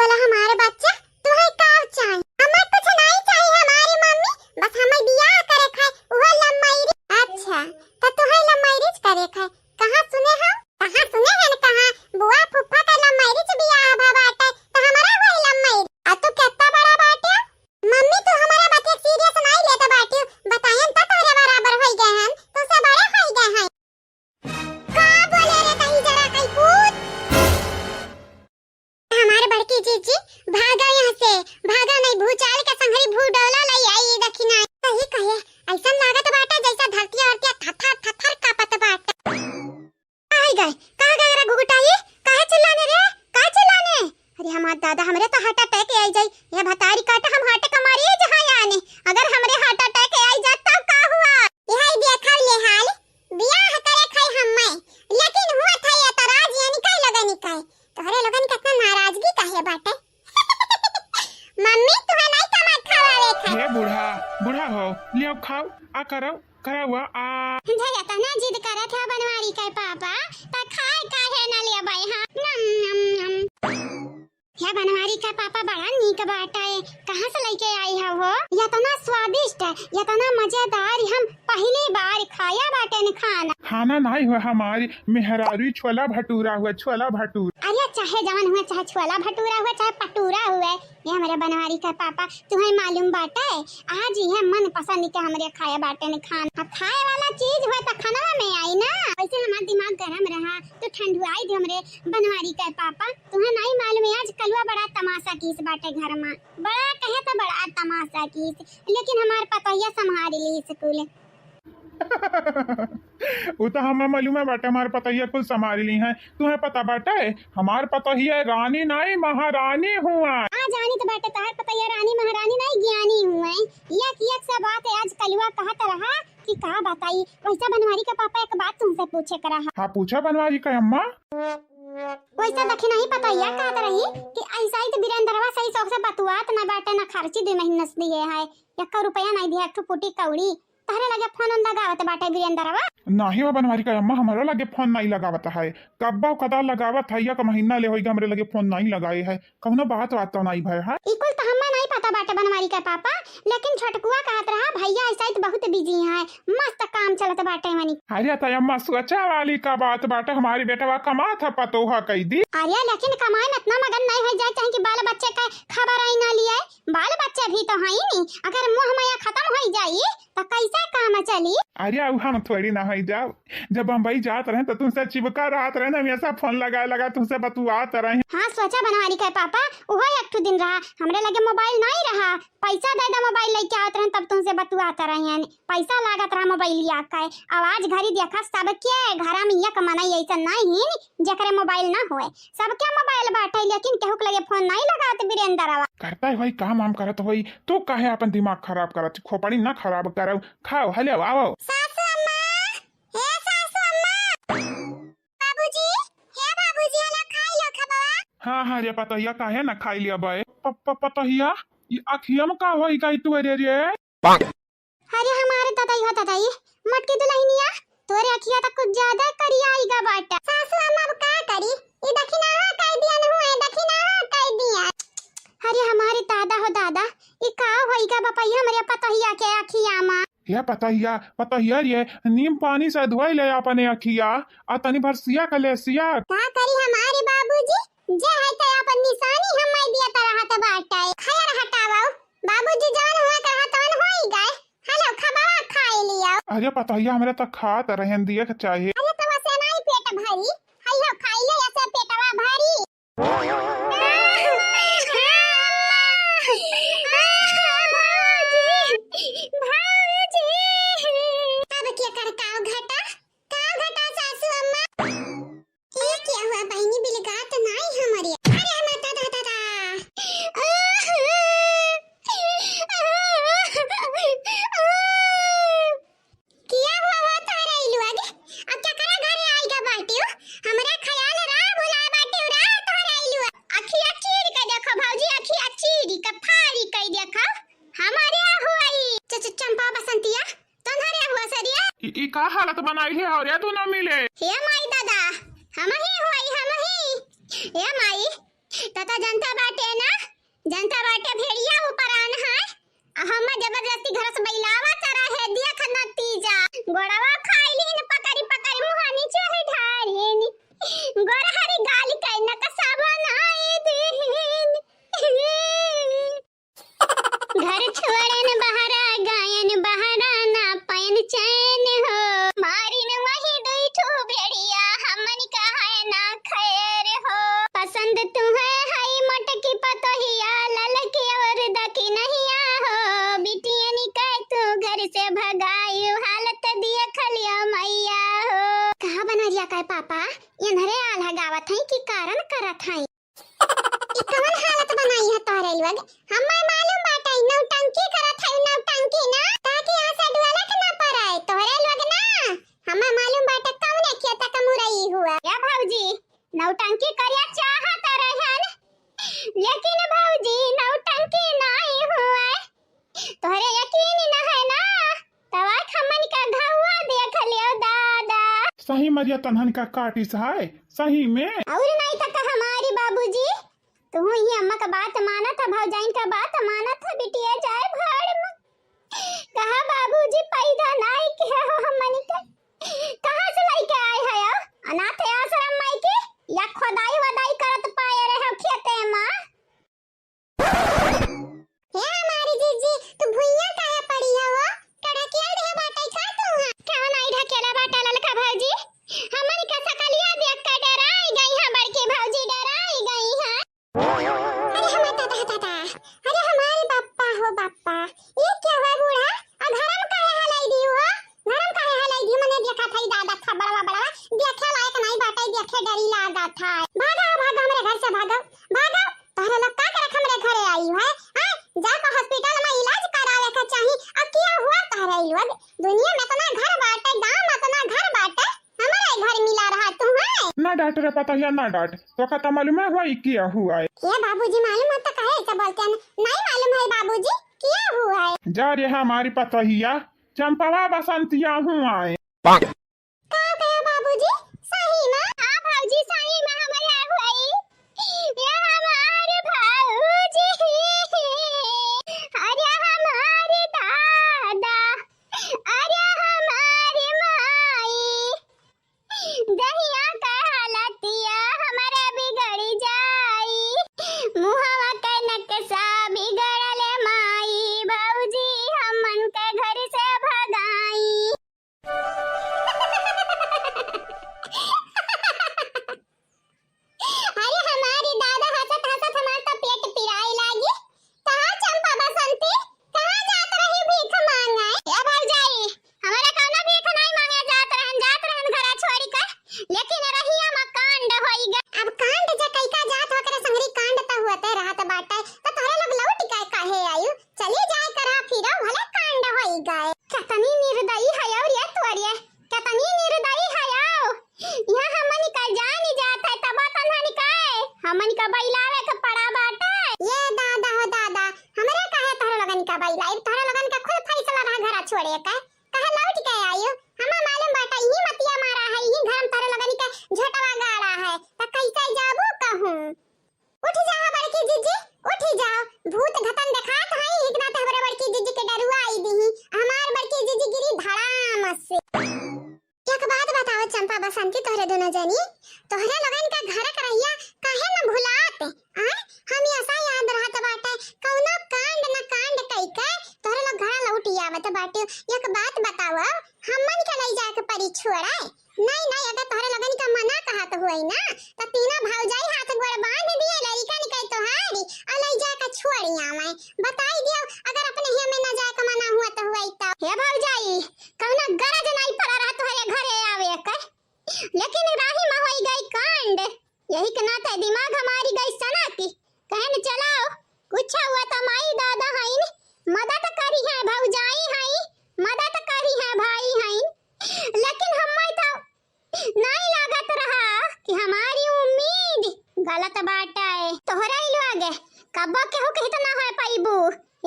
चला हमारे बच्चा, तुहैं का चाही? हमें कुछ नहीं चाही हमारी मम्मी, बस हमें बियाह करे खाए, उहे love marriage। अच्छा, तो तुहैं love marriage करे खाए, कहाँ सुने हो? कहाँ सुने हैं न कहाँ? बुआ फूफा का love marriage बियाह भा बाटे, तो हमारा हुआ love marriage। आ तू कितना बड़ा बाटे? मम्मी, तू हमारा बात के serious नहीं लेत बाटियो, बतायन तो तोहरे बराबर होई गए हैं, तुझसे बड़े होई गए हैं। का बोले रे कहीं जरा कहीं पूत? हमार बड़की जीजी, भागा यहाँ से, भागा नहीं भूचाल के संघरी भू डोला लई आई दखिना। सही कहे, ऐसन लागत बाटे जैसे धरती अरतिया थथर थथर कापत बाटे। कहाँ गए, कहाँ गए रे घुघुटाई? काहे चिल्लाने रे, काहे चिल्लाने? अरे हमार दादा, हमरे तो heart attack आई जाई। ये भतारी काटा हम heart के मारी जहाँ आने, अगर हमरे heart attack आई जात तब का हुआ? यही देखा ले हाल, बियाह करे खाई हम्मे, लेकिन हुआ था ये तो राज ये निकाय लगा निकाय। तोहरे लोगन के इतना नाराजगी काहे बाटे? मम्मी, तुहे नहीं कमात खवावे खाए। हे बूढ़ा, बूढ़ा हो, लियो खाओ, आ करो, करावा आ। जय तना जिद करत है बनवारी के पापा, त खाए काहे न लेबै, हाँ? नम, नम, नम। हे बनवारी के पापा, बड़ा नीक बाटे, कहाँ से लइके आई है हो? यतना स्वादिष्ट, यतना मजेदार, हम पहली बार खाया बाटेन खाना। खाना नाई हुआ हमारी मेहरारू, छोला भटूरा हुआ, छोला भटूरा। अरे चाहे जवन हुआ, चाहे छोला भटूरा हुआ, चाहे पटूरा हुआ, ये हमरे बनवारी का पापा, तुहे मालूम बाटे, आज ये मन पसंद के हमरे खाए बाटेन खाना। अब खाए वाला चीज हुआ तो खाना में आई ना। वैसे हमार दिमाग गरम रहा तो ठंडुआई दे हमरे बनवारी का पापा। तुहे नहीं मालूम है, आज कलुआ बड़ा तमाशा कीस बाटे घर में, बड़ा कहे तो बड़ा तमाशा कीस, लेकिन हमार पतोहिया संभारी लीस कुल। उ तो हमें मालूम है बाटे, हमार पतोहिया कुल संभारी ली हैं। तुम्हें पता बाटे, हमार पतोहिया रानी नाई, महारानी हुआ। हाँ, जानी तो बाटे, तोहार पतोहिया रानी महारानी नाई, ज्ञानी हुआ। एक एक से बात है, आज कलुआ कहत रहा कि का बताई। वैसा बनवारी का पापा, एक बात तुमसे पूछे के रहा। हाँ, पूछा बनवारी का अम्मा। वैसा देखी नहीं पतोहिया कहत रही कि ऐसा ही तो वीरेंद्रवा सही शौक से बतुआत ना बाटे, ना खर्ची दो महीना से दिए है, एक रुपया नहीं दिया, एक ठो फूटी कौड़ी। तहरे लगे फोन लगावत बाटे वीरेंद्रवा? नाही हो बनवारी का अम्मा, हमरे लगे फोन नहीं लगावत है। कब्बो कदा लगावत है, एक महीना ले होइगा हमरे लगे फोन नहीं लगाए है। कौनो बात बात तो नहीं भय है। ई कुल तो हम्मा नहीं पता बाटे बनवारी का पापा, लेकिन छोटकुआ कहत रहा भैया ऐसा ही तो बहुत busy है, मस्त काम चलत बाटे मनी। अरे तो अम्मा सोचा वाली का बात बाटे, हमारी बेटवा कमात है पतोह कई दी। अरे लेकिन कमाए में इतना मगन नहीं हो जाए, चाहे कि बाल बच्चे का खबर आई ना लिए। बाल बच्चे भी तो है ही नहीं, अगर मोह माया खत्म हो जाई तो कैसे काम चली? अरे अब हम थोड़ी ना हो जाओ, जब बम्बई जात रहे तो तुमसे चिपका रहत रहे ना, हमेशा फोन लगाए लगा तुमसे बतुआत रहे। हाँ सोचा बनवारी के पापा, उहो एक ठो दिन रहा, हमरे लगे मोबाइल नहीं रहा, पैसा दे दे मोबाइल लेके आवत रहे तब तुमसे बतुआत रहे हैं। पैसा लागत रहा मोबाइलिया का। अब आज घरी देखा सबके घर में एक मनई ऐसा नहीं जेकरे मोबाइल ना होए, सबके मोबाइल बाटे, लेकिन केहू के लगे फोन नहीं लगात वीरेंद्रवा। करता है भाई, काम वाम करत होई, तू काहे अपन दिमाग खराब करत, खोपड़ी ना खराब करो, खाओ, हेलो, आओ। सासू अम्मा, हे सासू अम्मा। बाबूजी, हे बाबूजी, हेलो, खाई लो खबवा। हाँ, हाँ रे पतोहिया, काहे ना खाई लिया बे? प-, प-, पतोहिया, ई अखिया में का होई गई तू रे रे? अरे हमारे ददाई हो ददाई, मोटकी दुल्हनिया, तोरे अखिया तो कुछ ज्यादा करिया आइगा बाटा। सासू अम्मा अब का करी, ई दखिनाहा कई दियन हुए, दखिनाहा कई दियन। अरे हमारे दादा हो दादा, ई का होइगा बपैया हमरे पतोहिया के अखिया मा। हे पतोहिया, पतोहिया रे, नीम पानी से धोई ले अपने अखिया, आ तनी भर सिया के ले सिया। का करी हमारे बाबूजी, जे है तो अपन निशानी हमारे दिया तरह तो बाटा है। खैर हटावा, बाबूजी जवन हुआ कहा तवन होई गए। हेलो, खबवा खाई लिया। अरे पतोहिया, हमरे तो खात रहन दिए के चाहे। अरे तो वसे नहीं पेट भरी, हइयो खाई ले, ऐसे पेटवा भरी। अब के कर काव घटा, काव घटा सासू अम्मा। ई क्या हुआ बहिनी, बिलगात नाई हमरे? अरे माता दादा दा। किया हुआ हुआ तोहरे इलुआ गे? अब केकरा घरे आइगा बाटियो? हमरा ख्याल राह भुला बाटियो राह तोहरे इलुआ। अखिया चीर के देखो भौजी, अखिया चीर के फाड़ी के देखो। हमारे हुआई। च-, च-, चंपा बसंतिया, तोहरे हुआ सरिया। ई, ई का हालत बनाई है और या तू ना मिले? हे माई दादा, हम ही हुआई, हम ही। हे माई, तता जनता बाटे न, लोग, हम्मे मालूम बाटे, नौटंकी करत है, नौटंकी ना, ताकि यहाँ से डुअलक ना पड़े, तोहरे लोग ना, हम्मे मालूम बाटे, कौने खेत का मुरई हुआ। या भौजी, नौटंकी करिया चाहत रहन, लेकिन भौजी, नौटंकी नाई हुआ। तोहरे यकीन न है ना, तब आज हमन का घउआ देख लियो दादा। सही मरिया तन्हन का काटिस है, सही में। और नहीं तो का हमारी बाबूजी, तू ही अम्मा का बात मानत है, भौजाइन का बात मानत है, बिटिया जाए भाड़ में। कहा बाबूजी पैदा नाई के हो हमन के, कहाँ से लेके आए है हो? अनाथ आश्रम में के या खोदाई वदाई करत पाए रहे हो खेते में? हे हमारी जीजी, तू भुइयां काहे पड़ी हो? टड़किया दे बाटे का तू है? कौन आई ढकेला बाटा ललका भौजी? हमन का सकलिया देख के डराई गई है बड़की भौजी, डराई गई है। अरे हमार दादा, दादा, अरे हमारे बाप्पा हो बाप्पा, ये क्या हुआ बूढ़ा? आ घर में काहे हलाई दी हो? घर में काहे हलाई दी? मने देखा था ई दादा था बड़वा बड़वा, देखे लायक नहीं बाटे, देखे डरी लागा था। भागा, भागा हमरे घर से भागा, भागा। तोहरे लोग का करत हमरे घरे आई है? हाँ? जाके हॉस्पिटल में इलाज करावे के चाही। आ क्या हुआ तोहरे लोग? दुनिया में इतना घर बाटे, गांव में इतना घर बाटे, हमारा ही घर मिला रहा तू है। ना डांट रे पतोहिया, ना डांट। तोका त मालूम है हुआ ई किया हुआ है। ए बाबूजी, मालूम है तो काहे ऐसे बोलते हैं? नहीं मालूम है बाबूजी, किया हुआ है। जा रे हमारी पतोहिया, चंपवा बसंतिया हुआ है। का कहे बाबूजी? सही में? हाँ भौजी, सही में हमारे हुआ है। ये हमारे भौजी, अरे हमारे दादा, अरे हमारे माई। दहिया का हालतिया हमरा बिगड़ी जाई, मुहवा के नक्शा बिगड़ल माई, भौजी हमन के घर से भगाई। अरे हमारी दादा, हंसत हंसत हमार तो पेट पिराए लागी। कहाँ चंपा बसंती, कहाँ जात रही भीख मांगे? ए भौजाई, हमारा कौनो भीख नहीं मांगे जात रहन, जात रहन घरा छोड़ी के, लेकिन रहिया में कांड होई गए। अब कांड जे कई का जात हो करे संगरी, कांड तो हुआ ते रहत बाटे, तो तोहरे लोग लौट के काहे आयु? चली जाए करा फिरो, भले कांड होई गए। कितनी निर्दयी है और ये तोरिए, कितनी निर्दयी है आओ। यहाँ हमन का जान जात है, तब तन्हन का है, हमन का बैलावे के पड़ा बाटे। ये दादा हो दादा, हमरे काहे तोहरे लोगन का बैलाई, तोहरे लोगन का खुद फैसला रहा घरा छोड़े का, काहे लौट के आयु? हमें मालूम बाटे, यही मतिया मारा है, यही घर में तोहरे लोगन के झोटवा गाड़ा है, तो कैसे जाबू कहूँ? उठ जाओ बड़की जीजी, उठ जाओ। भूत घतन देखात हई, एक नाते हमरे बड़की जीजी के डरुआ आई दीही। हमार बड़की जीजी गिरी धड़ाम से। एक बात बताओ चंपा बसंती, तोहरे दोनों जनी, तोहरे लोगन का घर करैया काहे न भुलात? आय, हम ऐसा याद रहत बाटे, कौनो कांड न कांड कई के तोहरे लोग घर लौट आवत बाटे। एक बात बताओ, हमन के लई जाए के परी छोड़े? नहीं, नहीं, अगर तोहरे लोगन का मना कहत हुई ना, तो तीनों भौजाई हाथ गोड़ बांध दिए लड़िकन के तोहारी, आ लई जाए के छोड़ी आवे। बताई दियो, अगर अपने हिया में न जाए के मना हुआ तो हुई तो। हे भौजाई, कौनो गरज नहीं पड़ा रहा तोहरे घरे आवे के, लेकिन राही में होई गई कांड, यही के नाते दिमाग हमारी गई सनक। कहन चलाओ, कुछ हुआ तो माई दादा हईन, मदद करी है, भौजाई हई, मदद करी है, भाई हईन, लेकिन हम्मे तो नहीं लागत रहा कि हमारी उम्मीद गलत बाटे। तोहरा ही लोग कब्बो केहू के हित ना हो पाइबू।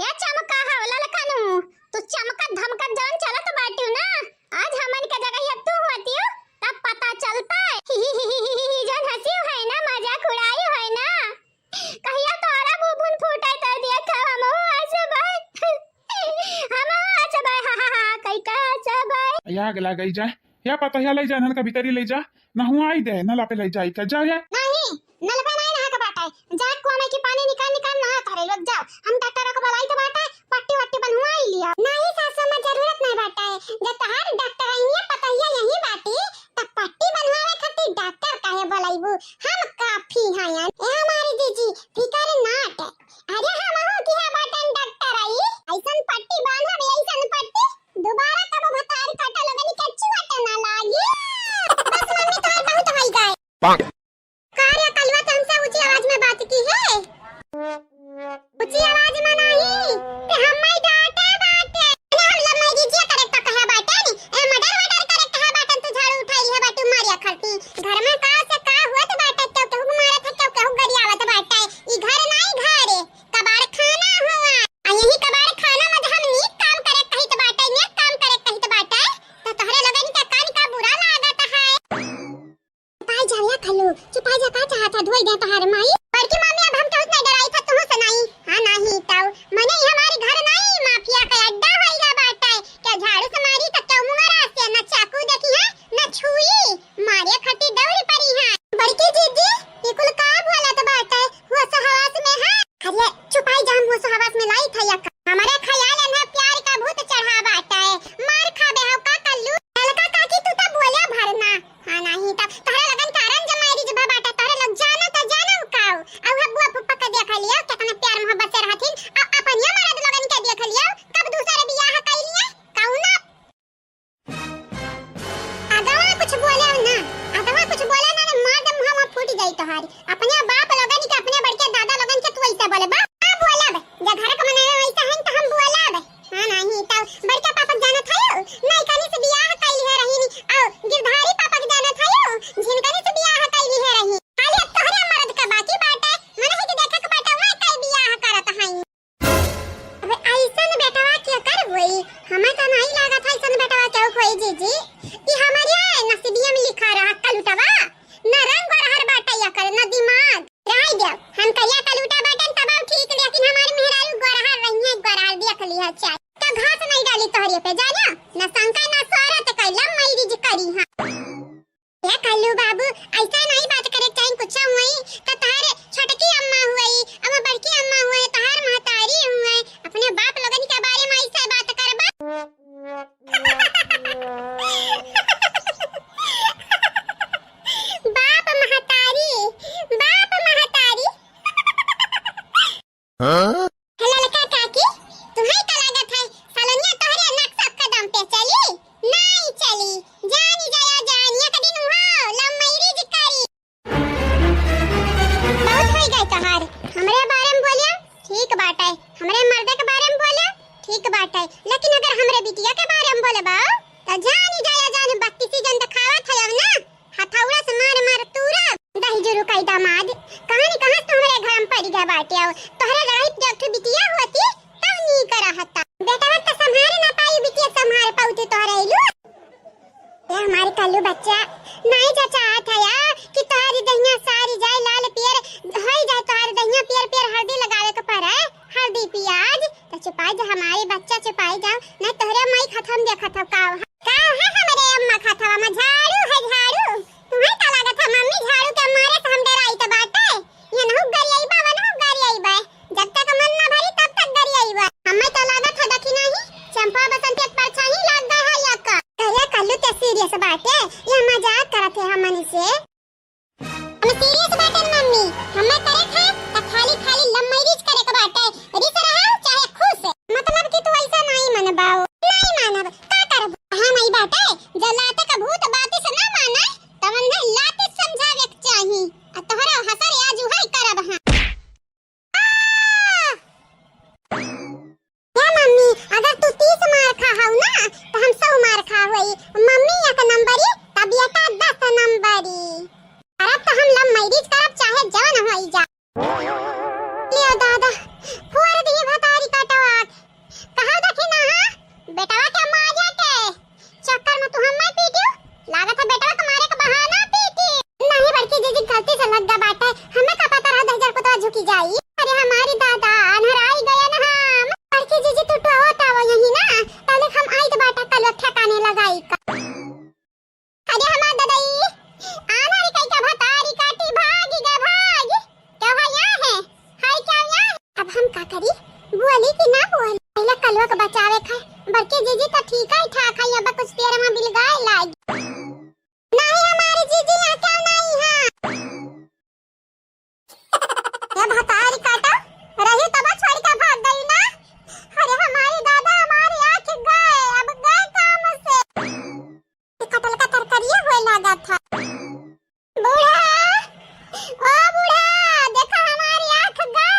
ये चमका हो ललकनू, तू चमकत धमकत जौन चलत बाटियो ना, आज हमन के जगह ये तू होतियो, तब पता चलता। जौन हंसी है ना, मजाक उड़ाई है ना, कहिया तोरा बुबुन फूटे तो देख, हमहू हंसबै। हमहू हंसबै, हा, हा, हा, कई का हंसबै। या आग लागई जा, या पतोहिया लई जा, नल का भीतरी लई जा, नहुआई दे, नला पे लई जाई का, जा, जा। नहीं, नल पे नहीं नहा के बाटे, जा कुआं में की पानी निकाल, निकाल नहा करे लोग, जाओ। हम डॉक्टर को बुलाई तो बाटे, पट्टी वट्टी बनवाई लिया। नहीं सासू माँ, जरूरत नहीं बाटे, जब तहार डॉक्टर आई है, पतोहिया यही बाटी, तब पट्टी बनवावे खातिर डॉक्टर काहे बोलाइबू? हम काफी हयन। ए हमारी जीजी, फिकर नाट। अरे हमहू किहा बाटन डॉक्टर आई। ऐसन पट्टी बांधब, ऐसन पट्टी, दोबारा कबो भतार काटा लोगन के चुअट ना लागी। बस मम्मी, तोहर बहुत होई गए। का जी आवाज में नाही, ते हम्मे डांटे बाटे। अरे हम love marriage करे तो कहे बाटे नी, ए murder वर्डर करे कहे बाटे, तू झाड़ू उठाई है बाटू मारिया खरती। घर में का से का होत बाटे, केहू केहू मारत है, केहू केहू गरियावत बाटे। ई घर नाही घरे, कबाड़ खाना हुआ। आ यही कबाड़ खाना में हम नीक काम करे कहित बाटे, नेक काम करे कहित बाटे, तो तोहरे लोगन के कान का बुरा लागत है। चुपाई जा या कल्लू, चुपाई जा, का चाहत है धोई दे तोहार माई। बड़की मम्मी, अब हम केहू से नहीं डराई था, तुहू से नहीं। हाँ, नहीं ताऊ, मने ये हमारे घर नहीं, माफिया का अड्डा होइगा बाटे। क्या झाड़ू से मारी तो क्या मुंगरा से, न चाकू देखी है, न छुई, मारे खटी दौड़ी पड़ी है। बड़की जीजी, ये कुल का बोलत बाटे, होश हवास में है? अरे चुपाई जा, हम होश हवास में लाई था या का? हमारे ख्याल है प्यार का भूत चढ़ा बाटे, मार खाबे हो का कल्लू? ललका काकी, तू तो बोले भरना। हाँ, नाही तब तोहरे लगन कारण जब marriage भा बाटे, तोहरे लोग जानो त जानो काऊ। अउ हब्बुआ फुफ्फा के देख लियो, केतना प्यार मोहब्बत से रहथिन। अउ अपनिया मर्द लोगन के देख लियो, कब दूसरे बियाह कइ लिए, कउना। आगवा कुछ बोले ना, आगवा कुछ बोले ना, ने मार दे मुहवा फूट जाई तोहारी। अपने बाप लोगन के, अपने बड़के दादा लोगन के तू ऐसा बोले, बा? का बोलब? जब घर के मनई ऐसा हैं त हम बोलब। हाँ, नाही, तब बड़का पापा के जानत हयो, नइकनी से बियाह कइली है रहीनी, अउ गिरधारी पापा के जानत हयो, झिनकनी से बियाह कइली है रही। खाली अब तोहरे मर्द का बाकी बाटे, मन है कि देखे के बाटे, वह कई बियाह करत हई। अबे ऐसन बेटवा के कर होई, हमें तो नहीं लागत है ऐसन बेटवा के होई जीजी, कि हमारे नसीबिया में लिखा रहा कलुटवा। न रंग गोरहर बाटे एकर, न दिमाग। राय देव, हम करिया कलूटा बाटन तब ठीक, लेकिन हमार मेहरारू गोरहर रही है, गोरहर देख लिया चाहे। तो घास नहीं डाली तोहरे पे, जाना? न शंका न सोरत कैला मैरिज करी हाँ। ए कल्लू बाबू, ऐसा नहीं बात करे चाही, कुछ हुई तो तोहरे छोटकी अम्मा हुई, अब बड़की अम्मा हुई, तोहार महतारी हुई, अपने बाप लोगन के बारे में ऐसे बात करबा। बाप महतारी, बाप महतारी। हाँ? हे ललका काकी, तुम्हें का लागत है, सलोनिया तोहरे नाक सबका दम पे चली? नहीं चली। जानी जाया जानी, एक दिन उहाँ love marriage करी। बहुत होई गए तोहार। हमरे बारे में बोलिया, ठीक बाटे। हमरे मर्दे के बारे में बोलिया, ठीक बाटे। लेकिन अगर हमरे बिटिया के बारे में बोलबा, तो जानी जाया जानी बत्तीसी जन देखावत है अब ना। हथौड़ा से मार मार तूरा। दही जुरु कई दामाद, कहाँ न कहाँ से तो हमरे घर में पड़ गया बाटे। अब तोहरे रहित जब ठो बिटिया होती, तब नीक रहता। बेटवा तो संभारे ना पाई, बिटिया संभार पाउते तोहरे इलू। ए हमारे कल्लू बच्चा, नहीं चाहत है या कि तोहारी दहिया सारी जाए लाल पियर, होई जाए तोहारी दहिया पियर पियर हल्दी लगावे के पड़े, हल्दी पियाज। तो चुपाई जा हमारे बच्चा, चुपाई जाओ, नहीं तोहरे माई खतवा देखत हो का। का है हमरे अम्मा खतवा में झाड़ू है झाड़ू। तुम्हें का लागत है मम्मी झाड़ू के मारे से हम डराई तो बाटे? ये नहु गरियाई बा, वनहु गरियाई बा। जब तक मन ना भरी तब तक गरियाई बा। हमें तो लागत है देखी नहीं, चंपा बसंत एक परछाई लाग गए है या का। अरे कल्लू ते serious बाटे, ये मजाक करत है हमनी से। हम serious बाटे मम्मी, हमें करे खा त खाली खाली love marriage करे के बाटे, रिस रहा चाहे खुश। मतलब कि तू ऐसा नहीं मनबाओ। नहीं मानब, का करब? हम आई बाटे, जो लाते का भूत बाती से ना माने, तवन नहीं लाते समझावे के चाही। आ तोहरा हसर आज उहे करब हाँ। आ! ए मम्मी, अगर तू तीस मार खा हऊ ना, तो हम सौ मार खा होई। मम्मी एक नंबरी, त बेटा दस नंबरी। करब तो हम love marriage करब, चाहे जवन होई जा। ले दादा, फोड़ दी भतारी कटवा। कहा देखी ना, हाँ? बेटवा के मारे के चक्कर में तू हम्मे पीटियो? लागत है बेटवा तुम्हारे के बहाना पीटी। नहीं बड़की जीजी, गलती से लग गया बाटे, हमें का पता रहा दहिजर पुतवा झुकी जाई। अरे हमारी दादा, अनहराई गए ना हम। बड़की जीजी तू टोवत आवा यही ना, पहले हम आई तो बाटा कल ठिकाने लगाई का। अरे हमार ददई, आन्हर कई का भतारी काटी भागी गे भागी। क्या हुआ यहाँ है? हाय क्या यहाँ है? अब हम का करी? बोली कि ना बोली? पहले कलुआ के बचावे खाए। बड़की जीजी तो ठीक है, ठाक है, अब कुछ देर में बिलगाए लागी। नहीं हमारी जीजी यहाँ क्यों नहीं है? ए भतारी काटा, रही तब छोड़ के भाग गई ना। अरे हमारी दादा, हमारी आँख गए, अब गए काम से। कटल का तरकारिया होए लगा था। बूढ़ा, ओ बूढ़ा, देखा हमारी आँख गए।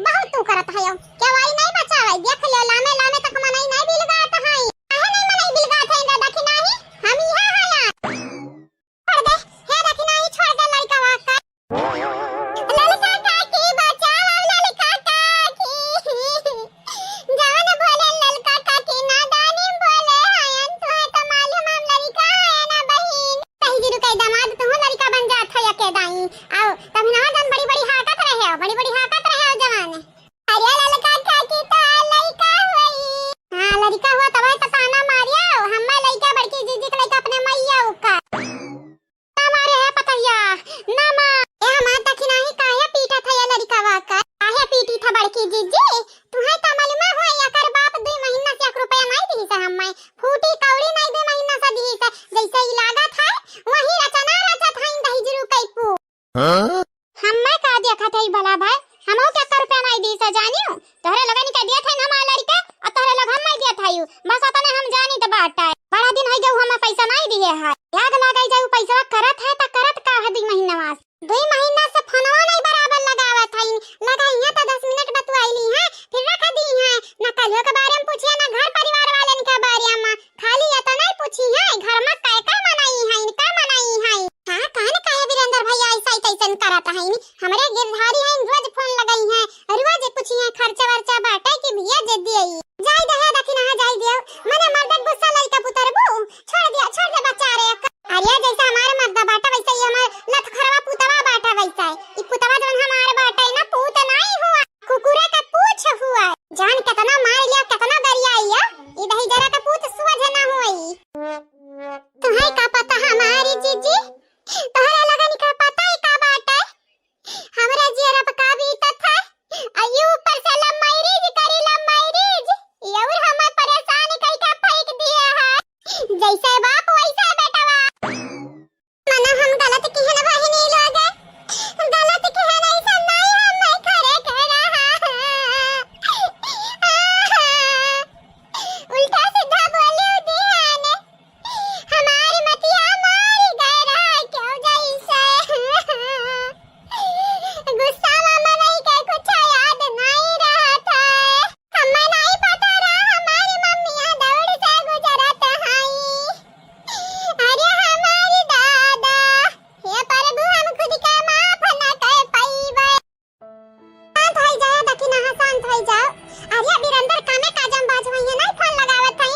बहुत तू करत हयो, केवाई नहीं बचावे, देख लियो, लामे लामे तक मनई नहीं बिलगात हई। काहे नहीं मनई बिलगात हई रे दखिनाही? हम इहाँ हया। छोड़ दे, हे दखिनाही, छोड़ दे लड़का वाका। ललका काकी बचाओ, ललका काकी। जवन बोले ललका काकी नादानी बोले हयन, तुहे तो मालूम हम लड़का हयन ना बहिन। कही जी रुके दामाद, तुहू लड़का बन जात हो यके दाई। आओ, तभी ना जन बड़ी बड़ी हाकत रहे हो, बड़ी बड़ी हाकत रहे हो जवान। अरे ललका काकी तो लड़का होई। हाँ, लड़का हुआ तब तो ताना मारियो, हम्मे लड़का बड़की जीजी के लड़का अपने मैया का। ना मारे है पतैया, ना मार। ए हमार दखिनाही काहे पीटत है ये लड़िकवा का? काहे पीटी था बड़की जीजी? तुहे त मालूम है एकर बाप दुई महीना से एक रुपया नहीं दिही से हम्मे। फूटी कौड़ी नहीं दुई महीना से दिही से। जैसे ही लागत है, वही रचना रचत है दही जरू कैपू। हाँ? हम्मे का देखत है भला भाई? हमहू के एक रुपया नहीं दिही से जानियो। तोहरे लोगन के दिए थे ना माँ लड़के, और तोहरे लोग हम नहीं दिए थे। बस अपने हम जानी तो बात है। बड़ा दिन हो गए हमें पैसा नहीं दिए है। आग लगाई जाऊ पैसा करत है तो करत का है दुई महीना वास। दुई महीना से फोनवा नहीं बराबर लगावत है। लगाई है तो दस मिनट बतुआई ली है, फिर रख दी है। ना कलियो के बारे में पूछिए, ना घर परिवार वालन के बारे में। खाली ये तो नहीं पूछी है, घर में काय का मनई है, का मनई है। हाँ, काहे न कहे वीरेंद्र भैया ऐसा ही तैसन करत है। हमरे गिरधारी है, रोज फोन लगाई है, रोज पूछी है, खर्चा वर्चा बाटे कि भैया जे दिए। जाय दे, हे दखिनहा, जाय दियो। मने मर्दे गुस्सा लइका पुतरबू। छोड़ दिया, छोड़ दे बच्चा रे। अरे जैसे हमार मर्दा बाटा वैसे ही हमार लतखरवा पुतवा बाटा वैसा है। ई पुतवा जवन हमार बाटा है ना, पूत नहीं हुआ, कुकुरे का पूछ हुआ। जान कितना मार लिया, कितना गरियाइया, ई दही जरा का पूत सुअझ ना हुई। तुम्हें का पता हमारी जीजी, तोहरा लगन का पता है का बाटा? हमरा जियरा पे का बीतत है? आ यू ऊपर से love marriage करी, love marriage। ये और हमें परेशान कई के फेंक दिया है। जैसे बाप वैसे बेटवा। मना हम गलत किहन बहिनी लोग। गलत किहन ऐसा नहीं हम नहीं करे के रहा। उल्टा सीधा बोले दिहन। हमारी मतिया मारी गए रहा क्यों जैसे। गुस्सा में मनई के कुछ याद नहीं रहत है। हमें नहीं पता रहा हमारी मम्मियाँ दौड़ से गुजरत हई। अरे हमारी दादा, हे प्रभु हम खुद के माफ न कर पाइबे। शांत होई जाओ दखिनहा, शांत होई जाओ। अरे वीरेंद्र कामे काजम बाज होई है, नहीं फोन लगावत हई।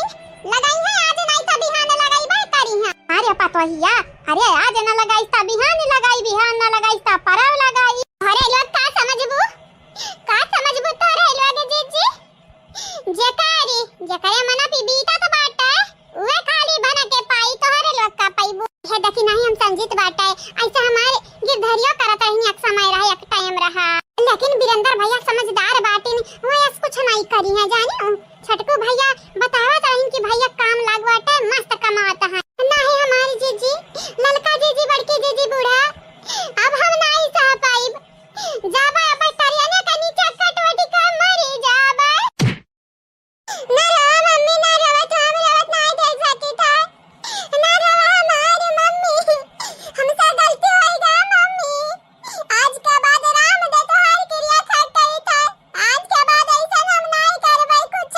लगाई है आज, नहीं तो बिहान लगाई बा करी है। अरे पतोहिया, अरे आज न लगाई ता बिहान लगाई, बिहान न लगाई ता परव लगाई। अरे लोग का समझबू, का समझबू तोरे लोग जीजी? जेकारी, जेकरे मना पे बीतत बाटे, उहे खाली बन के पाई, तोहरे लोग का पाइबू। हे दखिनही हम समझित बाटे, ऐसे हमारे गिरधरियो करत रही, एक समय रहा, एक time रहा। लेकिन वीरेंद्र भैया समझदार बाटिन, वो ऐस कुछ नहीं करी है, जानियो। छोटकू भैया बतावत रहिन कि भैया काम लाग बाटे, मस्त कमात है। नहीं हमारी जीजी, ललका जीजी, बड़की जीजी बूढ़ा, अब हम नहीं सह पाइब। जाबे अब तरियने के नीचे कटवटी का मरी जाबे। ना रोवा मम्मी, ना रोवा, तो हम रोवत ना देख सकी था। ना रोवा हमारी मम्मी, हमसे गलती होई गा मम्मी। आज के बाद राम दे तोहार क्रिया खा करी था। आज के बाद ऐसा हम नहीं करबै कुछ।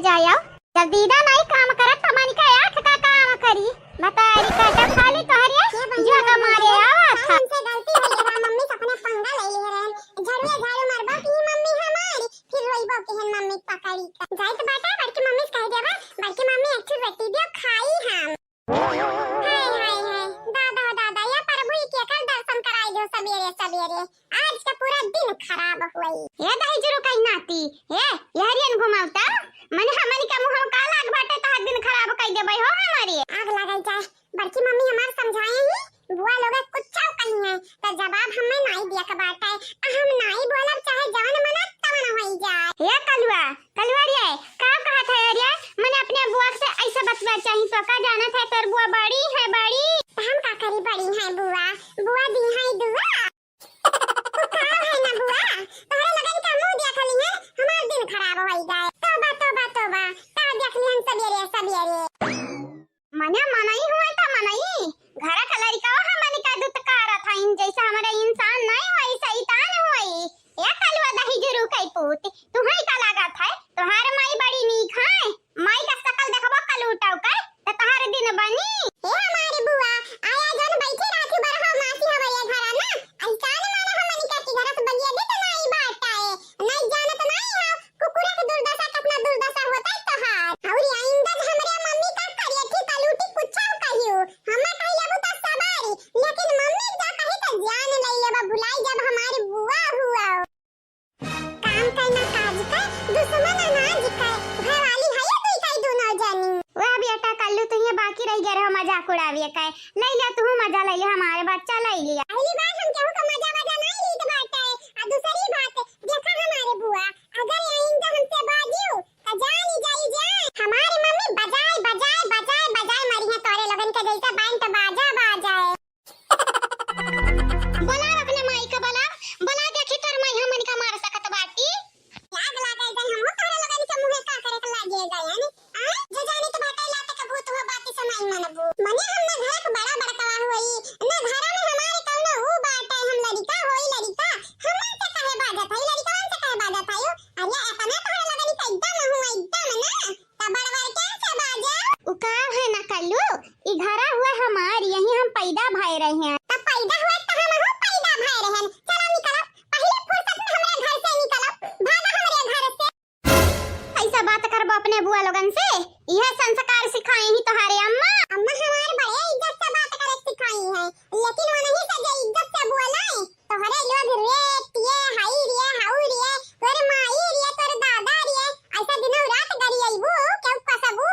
जाओ, जब दीदा नाई काम करत, त हमनी का आँख का काम करी? बतारी काटा खाली तोहरे के बहिन जुआ का मारे आवत है। हमसे गलती हो गया, मम्मी से अपने पंगा ले ले रहन। झड़ुए झाड़ू मारबो कि मम्मी हमारी, फिर रोइबो कि हन मम्मी पकड़ी का। जाइत बाटा, बड़की मम्मी से कह देबा, बड़की मम्मी एक ठो रोटी दियो, खाई हम। हाय, हाय, हाय, दादा, दादा, या प्रभु ई केकर दर्शन कराई दो सबेरे, सबेरे। आज का पूरा दिन खराब होई। ए दहिजरू कहीं नाती, ए, यहरियन घुमावता, मने हमनी का मुँह का लाग बाटे, तहार दिन खराब कई देबै हो हमरे। आग लागल जाए, बड़की मम्मी हमार समझाए ही, बुआ लोग कुछ कही है, त जवाब हमें नाई दिया के बाटे। आ हम नाई बोलब, चाहे जवन मना तवन होई जाए। ए कलुआ, कलुआ रे, का कहत है रे? मने अपने बुआ से ऐसा बतवा चाही तो का जानत है, तोर बुआ बड़ी है, बड़ी। त हम का करी, बड़ी है बुआ, बुआ दी है दुआ। तू का है ना बुआ, तोहरे लगन का मुंह देख ली है, हमार दिन खराब होई जाए। तोबा, तोबा, तोबा, का देख ली हम सबेरे, सबेरे। मने मनई हुआ त मनई, घर का लड़का हमन का दुत्कारत हइन, जैसे हमरे इंसान नहीं हुई, शैतान हुई। ए कलुआ दहिजरू कई पूत, तुहई का लागत है? तोहार माई बड़ी नीक है, माई का शकल देखबो कलूटव के, त तोहार दिन बनी। ए हमारी बुआ, आया जन बैठी रहती बरहो मासी हमरे घर ना, ऐसान माने हमन के कि घर से बगिया दे त नाई बाटा है, नाई जानत नाई है, कुकुरा के दुर्दशा कितना दुर्दशा होता है तोहार। और आइंदा जे हमरे मम्मी का करिए थी कलूटी कुछ कहियो, हम कही लेबू त सवारी, लेकिन मम्मी जा कही त जान ले लेबा, भुलाई जब हमारी बुआ हुआ। काम का ना काज का, दुश्मन अनाज का, घर वाली है या दुई का दोनों जनी। वह बेटा कल्लू तुहिए बाकी रह गया रहो मजाक उड़ावे का, ले लिया तू मजा ले लिया, हमारे बच्चा ले लिया। पहली बार हम केहू का मजा वजा नहीं लीत बाटे, आ दूसरी बात देखा हमारे बुआ, अगर आइंदा हमसे बाजियो, त जानी जाई जान। हमारी मम्मी बजाए, बजाए, बजाए, बजाए मरी है तोरे लोगन के जैसे बैंड बाजा बाजाए। बोलाव अपने माई के, बोलाव, बोला देखी तोर माई हमन का मार सकत बाटी। आग लागे जाए, हमहू तोरे लोगन के मुँहे का करे के लागे जाए, यानी, आ? जे जानी तो बाटे लाते के भूत हो बाती से माई मनबू। मने हम ना घर के बड़ा बड़कवा होई, ना घरा में हमारे कौनो ऊ बाटे, हम लड़िका होई लड़िका, हमन से कहे बाजत है, लड़िकवन से कहे बाजत है, अरे, एतना तोहरे लगनी त एकदम हुआ, एकदम ना। त बड़वर के से बाजा? उ का है ना कल्लू, ई घरा हुआ हमार, यही हम पैदा भय रहे हैं। त पैदा हुआ त हम हो पैदा भय रहन। चला निकला, पहले फुर्सत में हमरे घर से निकला, भागा हमरे घर से। ऐसा बात करबो अपने बुआ लोगन से, यह संस्कार सिखाए ही तोहारे अम्मा। अम्मा हमार बड़े इज्जत से बात करे सिखाई है, लेकिन वो नहीं सजे इज्जत से बोले। तोहरे लोग रे, तिये, हाई रे, हाउ रे, तोर माई रे, तोर दादा रे, ऐसा दिनों रात गरियैबू, केहू कसबू,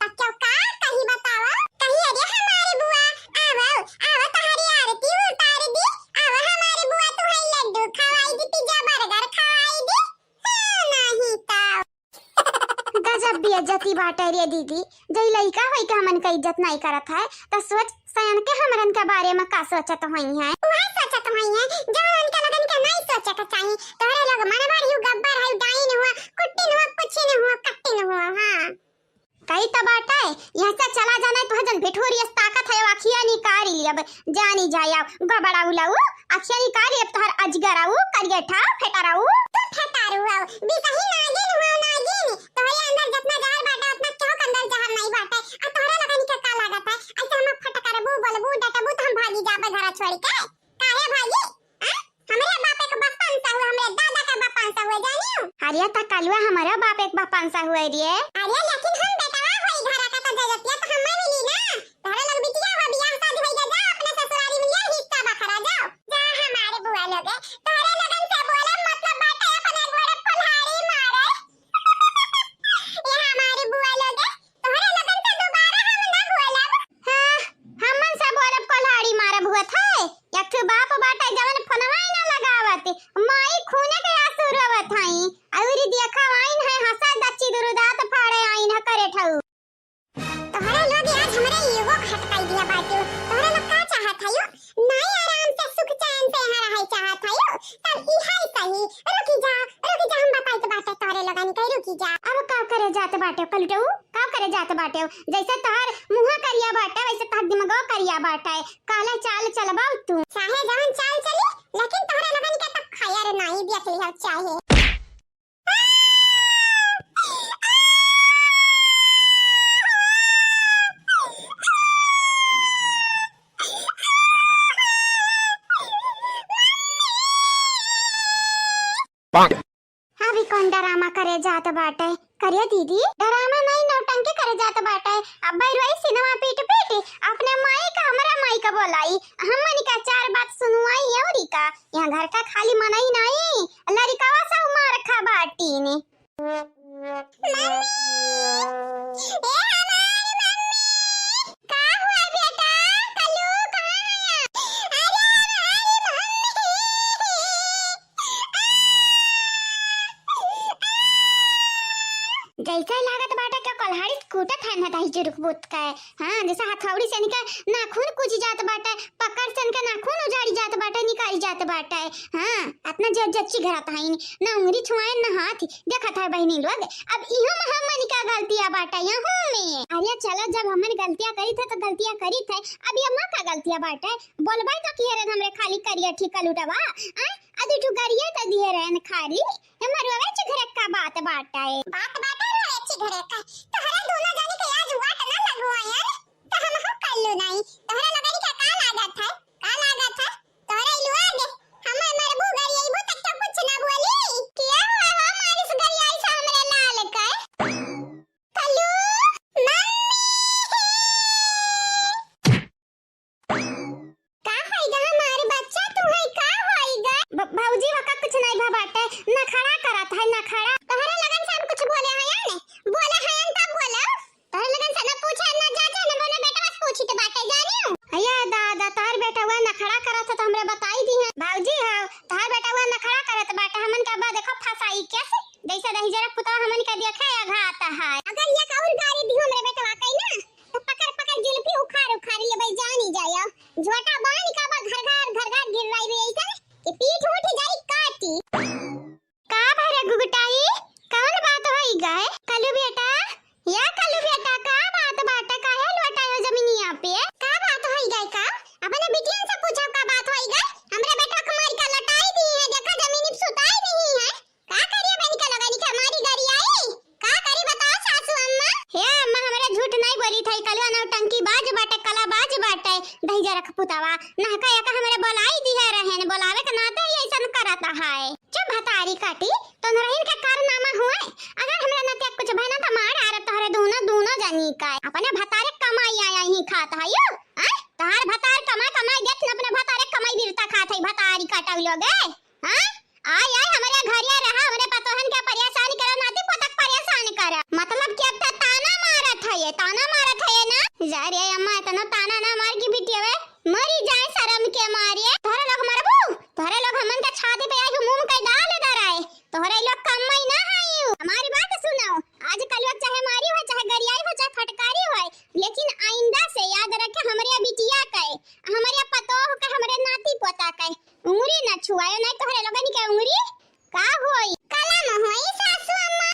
त केहू का कही बतावा? कही, "अरे हमारी बुआ, आवो, आवो तोहरी आरती उतार दी, आवो हमारी बुआ तुहई लड्डू खवाई दी, पिज्जा बर्गर खवाई दी।" हाँ, नहीं तो। गजब बेइज्जती बाटे रे दीदी, जई लइका होई के हमन के इज्जत नाई करत है, त सोच सयान के हमरन के बारे में का सोचत होई हैं? उहे सोचत होई हैं, जवन उनके लगन के नाई सोचे के चाही। तोहरे लोग मनवर यू गब्बर है, डाइन हुआ, कुट्टिन हुआ, कुछिन हुआ, कट्टिन हुआ, हाँ। कही त बाटे, यहाँ से चला जाना है, तुहे जन भिठूरी अस ताकत है, अखिया निकारी लियब, जानी जाया, गबड़ा उलाऊ, अखिया निकारी अब तोहर अजगर आऊ, करियठा, फेटाराऊ। तू फेटारू आऊ, बिसही नागिन हुआ नागिन। तोहरे अंदर जितना जहर बाटे, उतना केहू के अंदर जहर नहीं बाटे। आ तोहरे लगन के का लागत है? ऐसे हम फटकारबू, बोलबू, डटबू त हम भागी जाबे घरा छोड़ के। काहे भागी? आ? हमरे बाप एक बाप पाँच सौ हुए, हमरे दादा का बाप पाँच सौ हुए, जानियो? अरे त कलुआ हमारा बाप एक बाप पाँच सौ हुए रे। अरे लेकिन हम बेटवा होई घरा का त जजतिया त हमें मिली ना। तोहरे लोग बिटिया हो, बियाह शादी होई जा, जा अपने ससुरारी में ले हिस्सा बखरा जाओ। जा हमारे बुआ लोगे, तोहरे लोगन से बोले मतलब बाटे अपने गोड़े कुल्हाड़ी मारे। ये हमारे बुआ लोगे, तोहरे लोगन से दोबारा हम ना बोलब। हाँ, हमन से बोलब कुल्हाड़ी मारब हुआ थे। एक ठो बाप बाटे जवन फोनवा ही ना लगावत, माई खूने के आंसू रोवत हई। अउरी देखा आइन है हंसा दच्ची दुरुदात फाड़े आइन है करे ठऊ। तोहरे लोग आज हमरे ईगो खटकाई दिया बाटे। तोहरे लोग का चाहत हयो? नाई आराम से सुख चैन से यहाँ रहे चाहत हयो? तब इहे सही। रुकी जा, रुकी जा, हम बताइत बाटे तोहरे लोगन के, रुकी जा। अब का करे जात बाटे कलुटऊ? का करे जात बाटे? जैसे तोहर मुँह करिया बाटे, वैसे तोहर दिमागो करिया बाटे। काला चाल चलबाऊ तू। चाहे जवन चाल चली, लेकिन तोहरे लोगन के तब खैर नाई देख लिया चाहे। बाटे। करिया दीदी, ड्रामा नाई, नौटंकी करे जात बाटे। अब बैरवाई सिनेमा पीट पीट अपने माई का, हमरा माई का बोलाई, हमनी का चार बात सुनवाई औरी का। यहाँ घर का खाली मनई नाई, लड़िकवा सब मार खा बाटीन। मम्मी, ए हमार मम्मी, का हुआ बेटा? कल्लू कहाँ है? अरे हमारी मम्मी। जैसे लागत बाटे कि कलहाड़ी कूटत है ना दही जुरुक बूत के। हाँ, जैसे हथौड़ी से इनके नाखून कुचि जात बाटे, पकड़ से इनके नाखून उजाड़ी जात बाटे, निकाली जात बाटे। हाँ, अतना जोर जच्ची घरात हईन, ना उंगरी छुआएन, ना हाथ। देखत है बहिनी लोग, अब इहो में हमन का गलतिया बाटे, यहू में। अरे चलो, जब हमन गलतिया करी थे तो गलतिया करी थे, अब ये माँ का गलतिया बाटे। बोलबाई तो किहे रहन हमरे खाली करिया ठीक लुटवा, आय? आ दुइ ठो गरिया त दिहे रहन खाली। ए मरुआ, चिघरक का बात बाटे? बात बाटे रे चिघरक का। तोहरा दोनों जने के आज वाट ना लगवायन, त हम हो कल्लू नाई। तोहरा लोगन के का लागत है? का लागत है? तोहरा इलुआ दे। हम मरबू गरियइबू त तो कुछ ना बोली। किया हुआ हो मारिस गरियाई से हमरे लाल के? कल्लू, मम्मी! का होइगा हमार बच्चा, तू है का होइगा? ब-, भौजी, वका कुछ नहीं भा बाटे, नखड़ा करत है, नखड़ा। तोहरे लगन से हम कुछ बोले हैं या नहीं? बोले हैं तब बोलो। तोहरे लगन से न पूछे, न जांचे, न बोले, बेटवा से पूछी तो बाटे, जानियो। अये दादा, तोहर बेटवा नखड़ा करत है तो हमरे बताई दी है। भौजी हो, तोहर बेटवा नखड़ा करत बाटे, हमन के अब्बा देखो फंसाई कैसे? जैसे दहिजरा पुतवा हमन के देखे अघात है। अगर ये और गारी दी हमरे बेटवा कई ना, तो पकड़ पकड़ जुल्फी उखाड़ उखाड़ लेबै जानी जाया। झोटा बांध का बा घर घर घर घर गिर रही रे ऐसन कि पीठ उठ जाई काटी। का भरे गुगटाई, कौन बात होई गए? कलू बेटा, या कलू बेटा, का बात बाटे? काहे लोटायो जमीनिया पे? का बात होई गए का? अपने बिटियन से पूछो का बात होई गए? हमरे बेटवा के मार के लटाई दी है, देखो जमीनी पे सुताई दी है। का करिए बहन के लोगन के मारी गारी आई? का करी बताओ सासू अम्मा? हे अम्मा, हमरा झूठ नहीं बोली थई, कलुआ नौटंकी बाज बाटे, कला बाज बाटे, दहिजरा के पुतवा, नहका एका हमरे बोलाई दिया रहेन, बोलावे के नाते ही ऐसन करत है। चुप भतारी काटी, तोहरहिन के कारनामा हुए, अगर हमरा नाते कुछ भइना त मार आरब तोहरे दूनो, दूनो जनी का। अपने भतारे कमाई आया ही खात है यो, आय? तोहार भतार कमाई, कमाई देख न, अपने भतारे कमाई बिरता खात है, भतारी काटब लोगे, हाँ? आय, आय, हमरे घरिया रहा, हमरे पतोहन के परेशान करो, नाती पोतक परेशान करो। मतलब कि अब त ताना मारत है ये, ताना मारत है ये ना? जा रे अम्मा, इतना ताना ना मार की बिटिया वे, मरी जाए शर्म के मारे। तोहरे लोग मरबू, तोहरे लोग हमन के छाती पे आई मुंह कई डाल दराए। तोहरे लोग कम्मई ना आयु। हमारी बात सुनो, आज कलुआ चाहे मारी हो, चाहे गरियाई हो, चाहे फटकारी हो, लेकिन आइंदा से याद रखे हमरे बिटिया के, हमरे पतोह के, हमरे नाती पोता के। उंगरी न छुआयो, नहीं तोहरे लोगन के उंगरी का होई? कलम होई सासू अम्मा।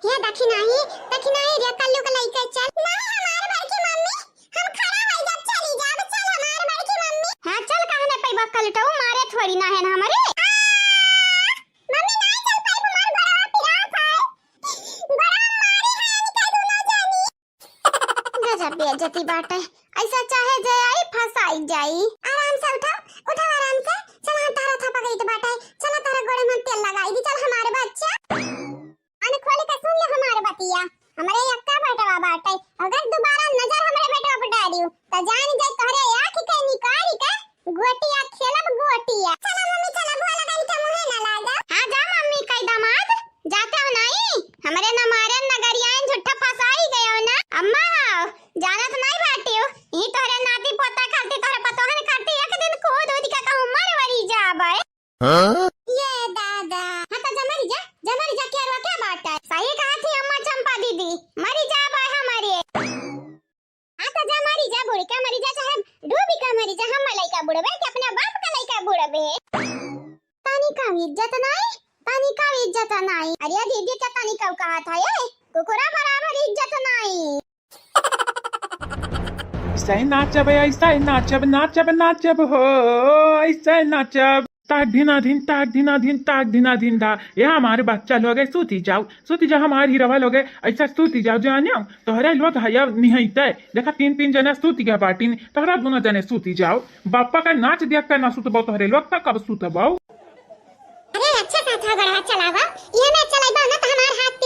हे दखिनाही, दखिनाही रे कल्लू के लइके चल। नहीं हमार बड़की मम्मी, हम खड़ा होई जब चली जाब, चल हमार बड़की मम्मी। हाँ चल, कहाँ न पैबा कलटऊ, मारे थोड़ी ना है ना हमरे। आ, मम्मी नहीं चल पाई, हमार गोड़वा पिरात है। गोड़वा मारी है इनके दोनों जानी। गजब बेइज्जती बाटे, ऐसा चाहे जे आई फंसाई जाई। आराम से उठा, उठा आराम से। चल हाँ, तारा थपा गई तो बाटे, चल तारा गोड़े में तेल लगाई दी, चल हमारे बच्चा। कान खोल के सुन ले हमारे बतिया, हमरे यक्का बेटवा बाटे, अगर दोबारा नजर हमरे बेटवा पे डारियो, तो जान जाए तोहरे आँख के निकाल के गोटिया खेलब गोटिया। चला मम्मी चला, भोला दाई के मुँहे ना लागा। हाँ जा मम्मी, कई दामाद जाते हो नहीं, हमरे न मारे न गरियाएं, झूठा फंसाई गए हो ना। अम्मा हो, जानत नहीं बाटियो, ई तोहरे नाती पोता खाती, तोहरे पतोहन खाती एक दिन कूद उद के कहूँ मर वरी जाबे। हाँ? ये दादा। हाँ तो जा मरी जा, जा मरी जा, क्या रोके बाटे? सही कहा थी अम्मा चंपा दीदी, मरी जाबे हमारे। हाँ तो जा मरी जा, बुड़ के मरी जा, चाहे डूबी के मरी जा, हम लइका बुड़बे कि अपने बाप का लइका बुड़बे। तनी का इज्जत नाई, तनी का इज्जत नाई। अरे दीदी के तनी का कहा था ये, कुकुरा बराबर इज्जत नाई। ऐसे नाचब, ऐसे नाचब, नाचब, नाचब हो, ऐसे नाचब। ताक धिना धिन, ताक धिना धिन, ताक धिना धिन धा। ये हमारे बच्चा लोग है, सूती जाओ, सूती जाओ, हमारे हीरवा लोग है, ऐसा सूती जाओ, जानियो। तोहरे लोग हया निहैते। देखा, तीन, तीन जने सूती गया बाटिन, तोहरा दोनों जने सूती जाओ। बापा का नाच दिया का ना सुतबो, तोहरे लोग तक कब सुतबो? अरे अच्छा साथ गढ़ा चलावा, ये मैं चलाइबा ना तो हमार हाथ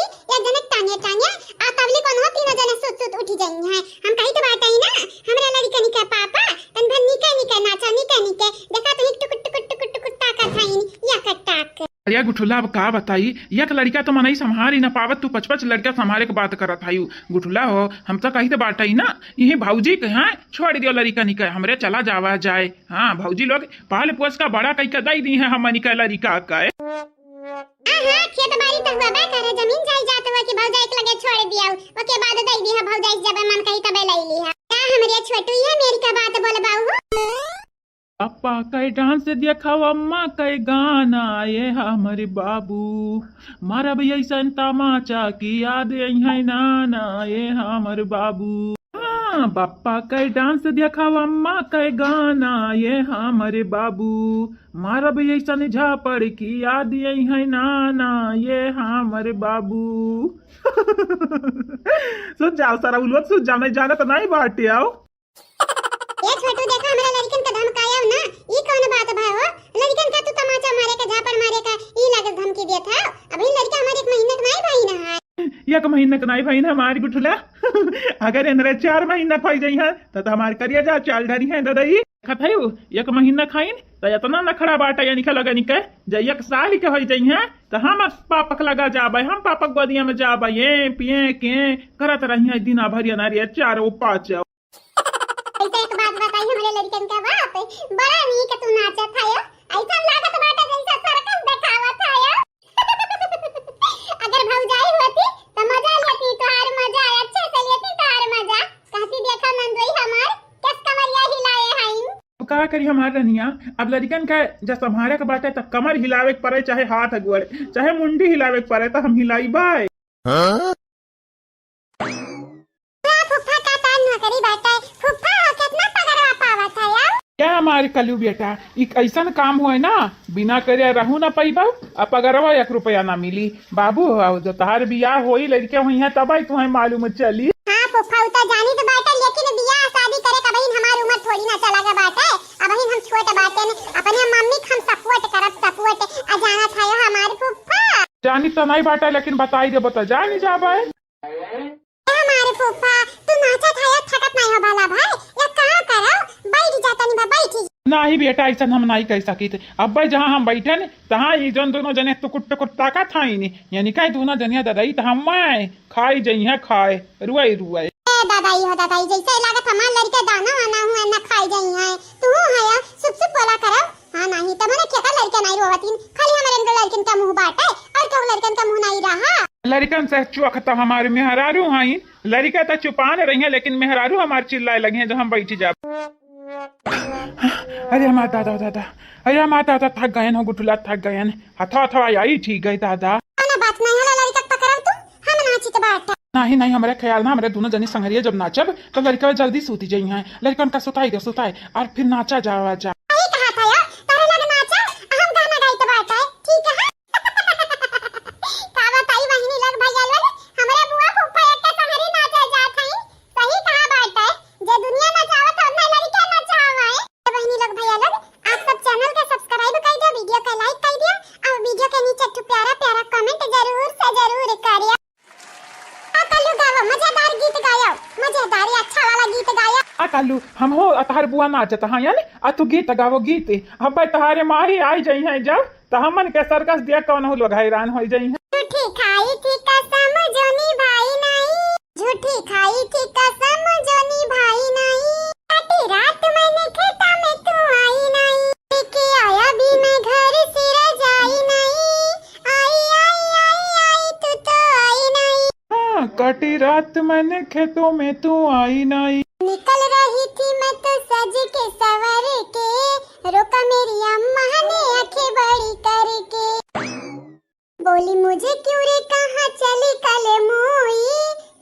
एक जने टांगे टांगे, आ तबली कोनो तीनों जने सुत सुत उठी जाई हैं। हम कही तो बात आई ना, हमरा लड़िकनी के पापा, तन भर निके निके नाचा, निके निके। देखा तो टुकुर टुकुर टुकुर टुकुर ताकत हईन, या कटाक। अरे गुठुला, अब का बताई, एक लड़िका तो मनई संभारी ना पावत, तू पच पच लड़िका संभारे के बात करत हई। गुठुला हो, हम तो कही तो बात आई ना, यही भौजी के हैं, छोड़ दियो लड़िकनी के, हमरे चला जावा जाए। हाँ, भौजी लोग पाल पोस का बड़ा कई के दई दी है हमनी के लड़िका के। हाँ, हाँ, खेत बाड़ी त हुआ बा करे, जमीन जायदाद हुआ कि भौजाई के लगे छोड़ दिया, ओके बाद दे दी है, भौजाई जब मन कही तबे ले ली है। का हमरे छोटू ये मेरी का बात बोल बाऊ हो? पापा के डांस देखा, अम्मा के गाना, ये हमर बाबू, मारब ऐसन तमाचा कि याद अइहै नाना, ये हमर बाबू। हाँ, पापा के डांस देखा, अम्मा के गाना, ये हमर बाबू, मारब ऐसन झापड़ कि याद अइहै नाना, ये हमर बाबू। सुत जाओ सारा उलवत, सुत जाओ, नहीं जानत नहीं बाटे आओ। ए छोटू, देखा हमरा लड़िकन के धमकायब ना, ई कौन बात भा हो? लड़िकन का तू तमाचा मारे का, झापड़ मारे का, ई लागत धमकी देत है। अभी लड़िका हमारे एक महीना के नाई भई ना है। एक महीना के नाई भई ना हमारी गुठुला। अगर इनरे चार महीना भई जाई है, त, त हमार करिया जा चाल डरी है ददई। देखत है वो, एक महीना खाइन, त इतना नखड़ा बाटा यानी के लगन के, जे एक साल के होई जाई है, त हम पापक लगा जाबे, हम पापक गोदिया में जाबे, ये पिए के करत रही है दिना भर अनारी चार ओ पाँच। ऐसे एक बात बताई, हमरे लड़िकन का बाप, बड़ा नीक तू नाचत है, ऐसा लागत बाटे जैसे सर्कस देखावत है। अगर भौजाई होती तो मजा लेती, तोहार मजा, अच्छे से लेती तोहार मजा। कहती, "देखा नंदोई हमार, कस कमरिया हिलाए हईन।" अब का करी हमार रनिया, अब लड़िकन का जब संभारे के बाटे त कमर हिलावे के पड़े, चाहे हाथ गोड़, चाहे मुंडी हिलावे के पड़े, त हम हिलाई बाय। हाँ? फुफ्फा का तान नौकरी बाटे। फुफ्फा हो, कितना पगरवा पावत है यार? क्या हमारे कलू बेटा, एक ऐसन काम होए ना, बिना करे रहू ना पैबा, आ पगरवा एक रुपया ना मिली। बाबू हो, जो तहार बियाह होई, लड़के होई हैं, तब ही तुम्हें मालूम चली। हाँ फुफ्फा, उ तो जानी तो बाटे, लेकिन बियाह शादी करे का बहिन हमार उम्र थोड़ी ना चला गया बाटे। अबहिन हम छोट बाटे ने, अपने मम्मी के हम support करब, support। आ जानत है हमार फुफ्फा। जानी तो नहीं बाटे, लेकिन बताई देबो तो जानी जाबे। ए हमारे फूफा, तू नाचत है, थकत नहीं हो भला भाई? एक काम करो, बैठ जा तनी बा, बैठ जा। नाही बेटा, ऐसन हम नहीं कह सकित। अब्बे जहाँ हम बैठे न, तहाँ ई जौन दोनों जने टुकुर टुकुर ताकत हईन, यानी कहे दोनों जनिया ददाई त हम खाई जइहे खाए, रुआई रुआई। ए ददाई हो ददाई, जैसे लागत हमार लड़के दाना वाना हुए न खाई जइहे। तू है सुप सुप बोला करो। हाँ, नाही, तमरे केकर लड़के नाही रोवतिन, खाली हमरे इनके लड़कन का मुँह बाटे, और कहू लड़कन का मुँह नाही रहा। लड़कन से चौक तो हमारे मेहरारू हईन, लड़के तो चुपान रही हैं, लेकिन मेहरारू हमार चिल्लाए लगे हैं, जो हम बैठ जाब। अरे हमार दादा, दादा, अरे हमार दादा, थक गयन हो गुठुला, थक गयन, हथवा हथवा आई ठीक गए दादा। ना बात नहीं होला, लड़का पकड़ब तू, हम नाचित बाटा। नाही, नाही, हमरे ख्याल ना, हमरे दोनों जनी संगरिया जब नाचब, तो लड़का जल्दी सूती जइहें। लड़कन का सुताई दे, सुताई, और फिर नाचा जावा जा। सही कहा था यार, तारे लग नाचा, हम गाना गाइत बाटा, ठीक है? का बताई बहिनी लोग, भैया लोग, हमरे बुआ फूफा एक के संगरी नाचे जात हईन। सही कहा बाटे, जे दुनिया नचावत है, उतना लड़का नचावे। तो बहिनी लोग, भैया लोग, आप सब channel के subscribe कर दियो, video के like कर दियो, और video के नीचे एक ठो प्यारा प्यारा comment जरूर से जरूर करियो। आ कल्लू गाओ, मजेदार गीत गाओ, मजेदार, ये अच्छा वाला गीत गाओ। आ कल्लू, हम हो अतहर बुआ नाचत हाँ यानी, आ तू गीत गाओ गीत। अब तहारे माही आई जइहें जब, त हमन के सर्कस देख कौन हो लोग हैरान हो जइहें। झूठी खाई थी कसम जो निभाई नहीं, झूठी खाई थी कसम जो निभाई नहीं। काटी रात मैंने खेता में तू आई नहीं, लेके आया भी मैं घर से रजाई नहीं। आई, आई, आई, आई, तू तो आई नहीं। हाँ, काटी रात मैंने खेतों में तू आई नहीं। निकल रही थी मैं तो सज के संवर के, रोका मेरी अम्मा ने आंखें बड़ी करके। बोली मुझे क्यों रे कहाँ चली कल मुई,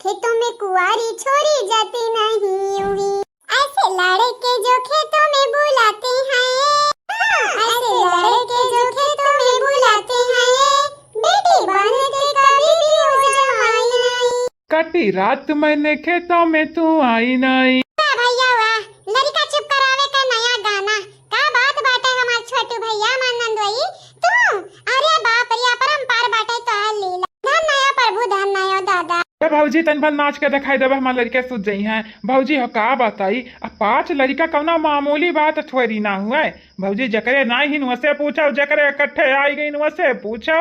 खेतों में कुंवारी छोरी जाती नहीं यूं ही। ऐसे लड़के जो खेतों में बुलाते हैं, ऐसे लड़के जो खेतों में बुलाते हैं, बेटी बन के कभी भी हो जवाई नहीं। कटी रात मैंने खेतों में तू आई नहीं। वाह भैया वाह, लड़का चुप करावे का नया गाना। का बात बाटे हमार छोटू भैया, हमार नंदोई, तू, अरे बाप रे, अपरंपार बाटे तोहार लीला। धन नया प्रभु धन। भौजी, तनी भर नाच के देखाई देबे, हमार लड़िका सूत जइहैं। भौजी हो, का बताई, अब पाँच लड़िका कौना मामूली बात थोड़ी ना हुए। भौजी, जकरे नाई हिन, वसे पूछो, जकरे इकट्ठे आई गइन, वसे पूछो।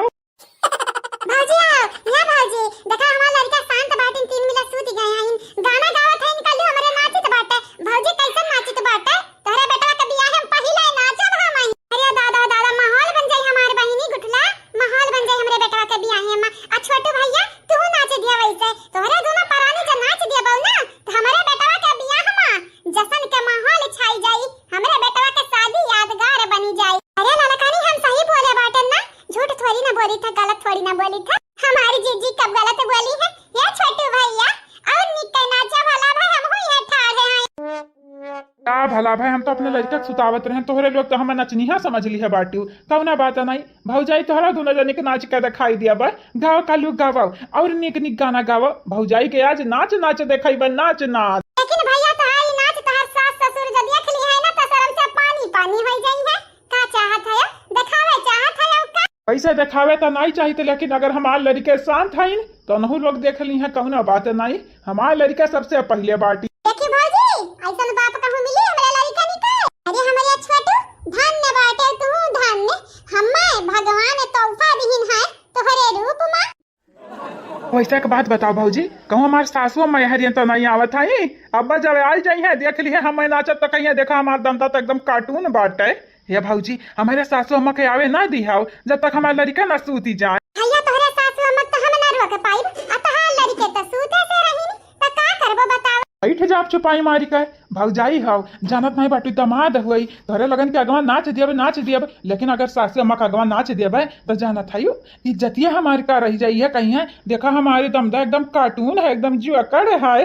भौजी आओ, या भौजी, देखा हमार लड़िका शांत बाटिन, तीन मिला सूत गए हैं। गाना गावत है, इनका लिए हमरे नाचित बाटे। भौजी कैसन नाचित बाटे? तोहरे बेटवा के बियाह हम पहिले नाचब हम। अरे दादा, दादा, माहौल बन जाई हमार बहिनी गुठला, माहौल बन जाई हमरे बेटवा के बियाह में। आ छोटू भैया, तू नाच दिया वैसे, तोहरे दोनों परानी जब नाच दिया बहू ना, तो हमरे बेटवा के बियाह में जश्न के माहौल छाई जाई, हमरे बेटवा के शादी यादगार बनी जाई। अरे ललकानी, हम सही बोले बाटे ना, झूठ थोड़ी ना बोली था, गलत थोड़ी ना बोली था। हमारी जीजी कब गलत बोली है? ये छोटू भैया, और निक के नाचा भला भाई, हम हुई है ठाढ़े हैं। का भला भाई, हम तो अपने लड़िका के सुतावत रहे, तोहरे लोग तो हमें नचनिया समझ ली है बाटू। कौना बात नहीं, भौजाई तोहरा दोनों जने के नाच के दिखाई दिया बा। गाओ कालू गाओ, और निक निक गाना गाओ। भौजाई के आज नाच नाच देखाई बा, नाच नाच। लेकिन भैया, तोहारी नाच तोहार सास ससुर जब देख ली है ना, तो शर्म से पानी पानी हो जाई है। का चाहत है? देखावे चाहत है का? वैसे देखावे तो नहीं चाहित, लेकिन अगर हमार लड़िके शांत हईन तो अनहू लोग देख ली है, कौनो बात नहीं। हमार लड़िका सबसे पहिले बाटी। देखी भौजी, ऐसन बाप कहूँ मिली हमरे लड़िका निके? अरे हमरे छोटू, धन्य बाटे तू, धन्य। हमें भगवान तोहफा दिहिन है तोहरे रूप में। वैसे एक बात बताओ भौजी, कहूँ हमार सासू अम्मा यहाँ तो नहीं आवत हई? अब्बा जब आई जाई है, देख ली है हमें नाचत तो कहिए, देखा हमार दंदा तो एकदम cartoon बाटे। हे भौजी, हमारे सासू अम्मा के आवे ना दिहाओ, जब तक हमार लड़िका ना सूती जाए। भैया, तोहरे सासू अम्मा तो हम ना रोक पाइब, आ तोहार लड़िके तो सूते से रहिन, तो का करबो बताओ? बैठ जाब चुपाई मारी के, भौजाई हौ, जानत नहीं बाटू दमाद हुई, तोहरे लगन के अगवा नाच दियब, नाच दियब, लेकिन अगर सासू अम्मा के अगवा नाच दियब, तो जानत हयू, इज्जतिया हमार का रह जाई है कहीं है। देखा हमारे दमदा एकदम cartoon है, एकदम जुअकड़ है।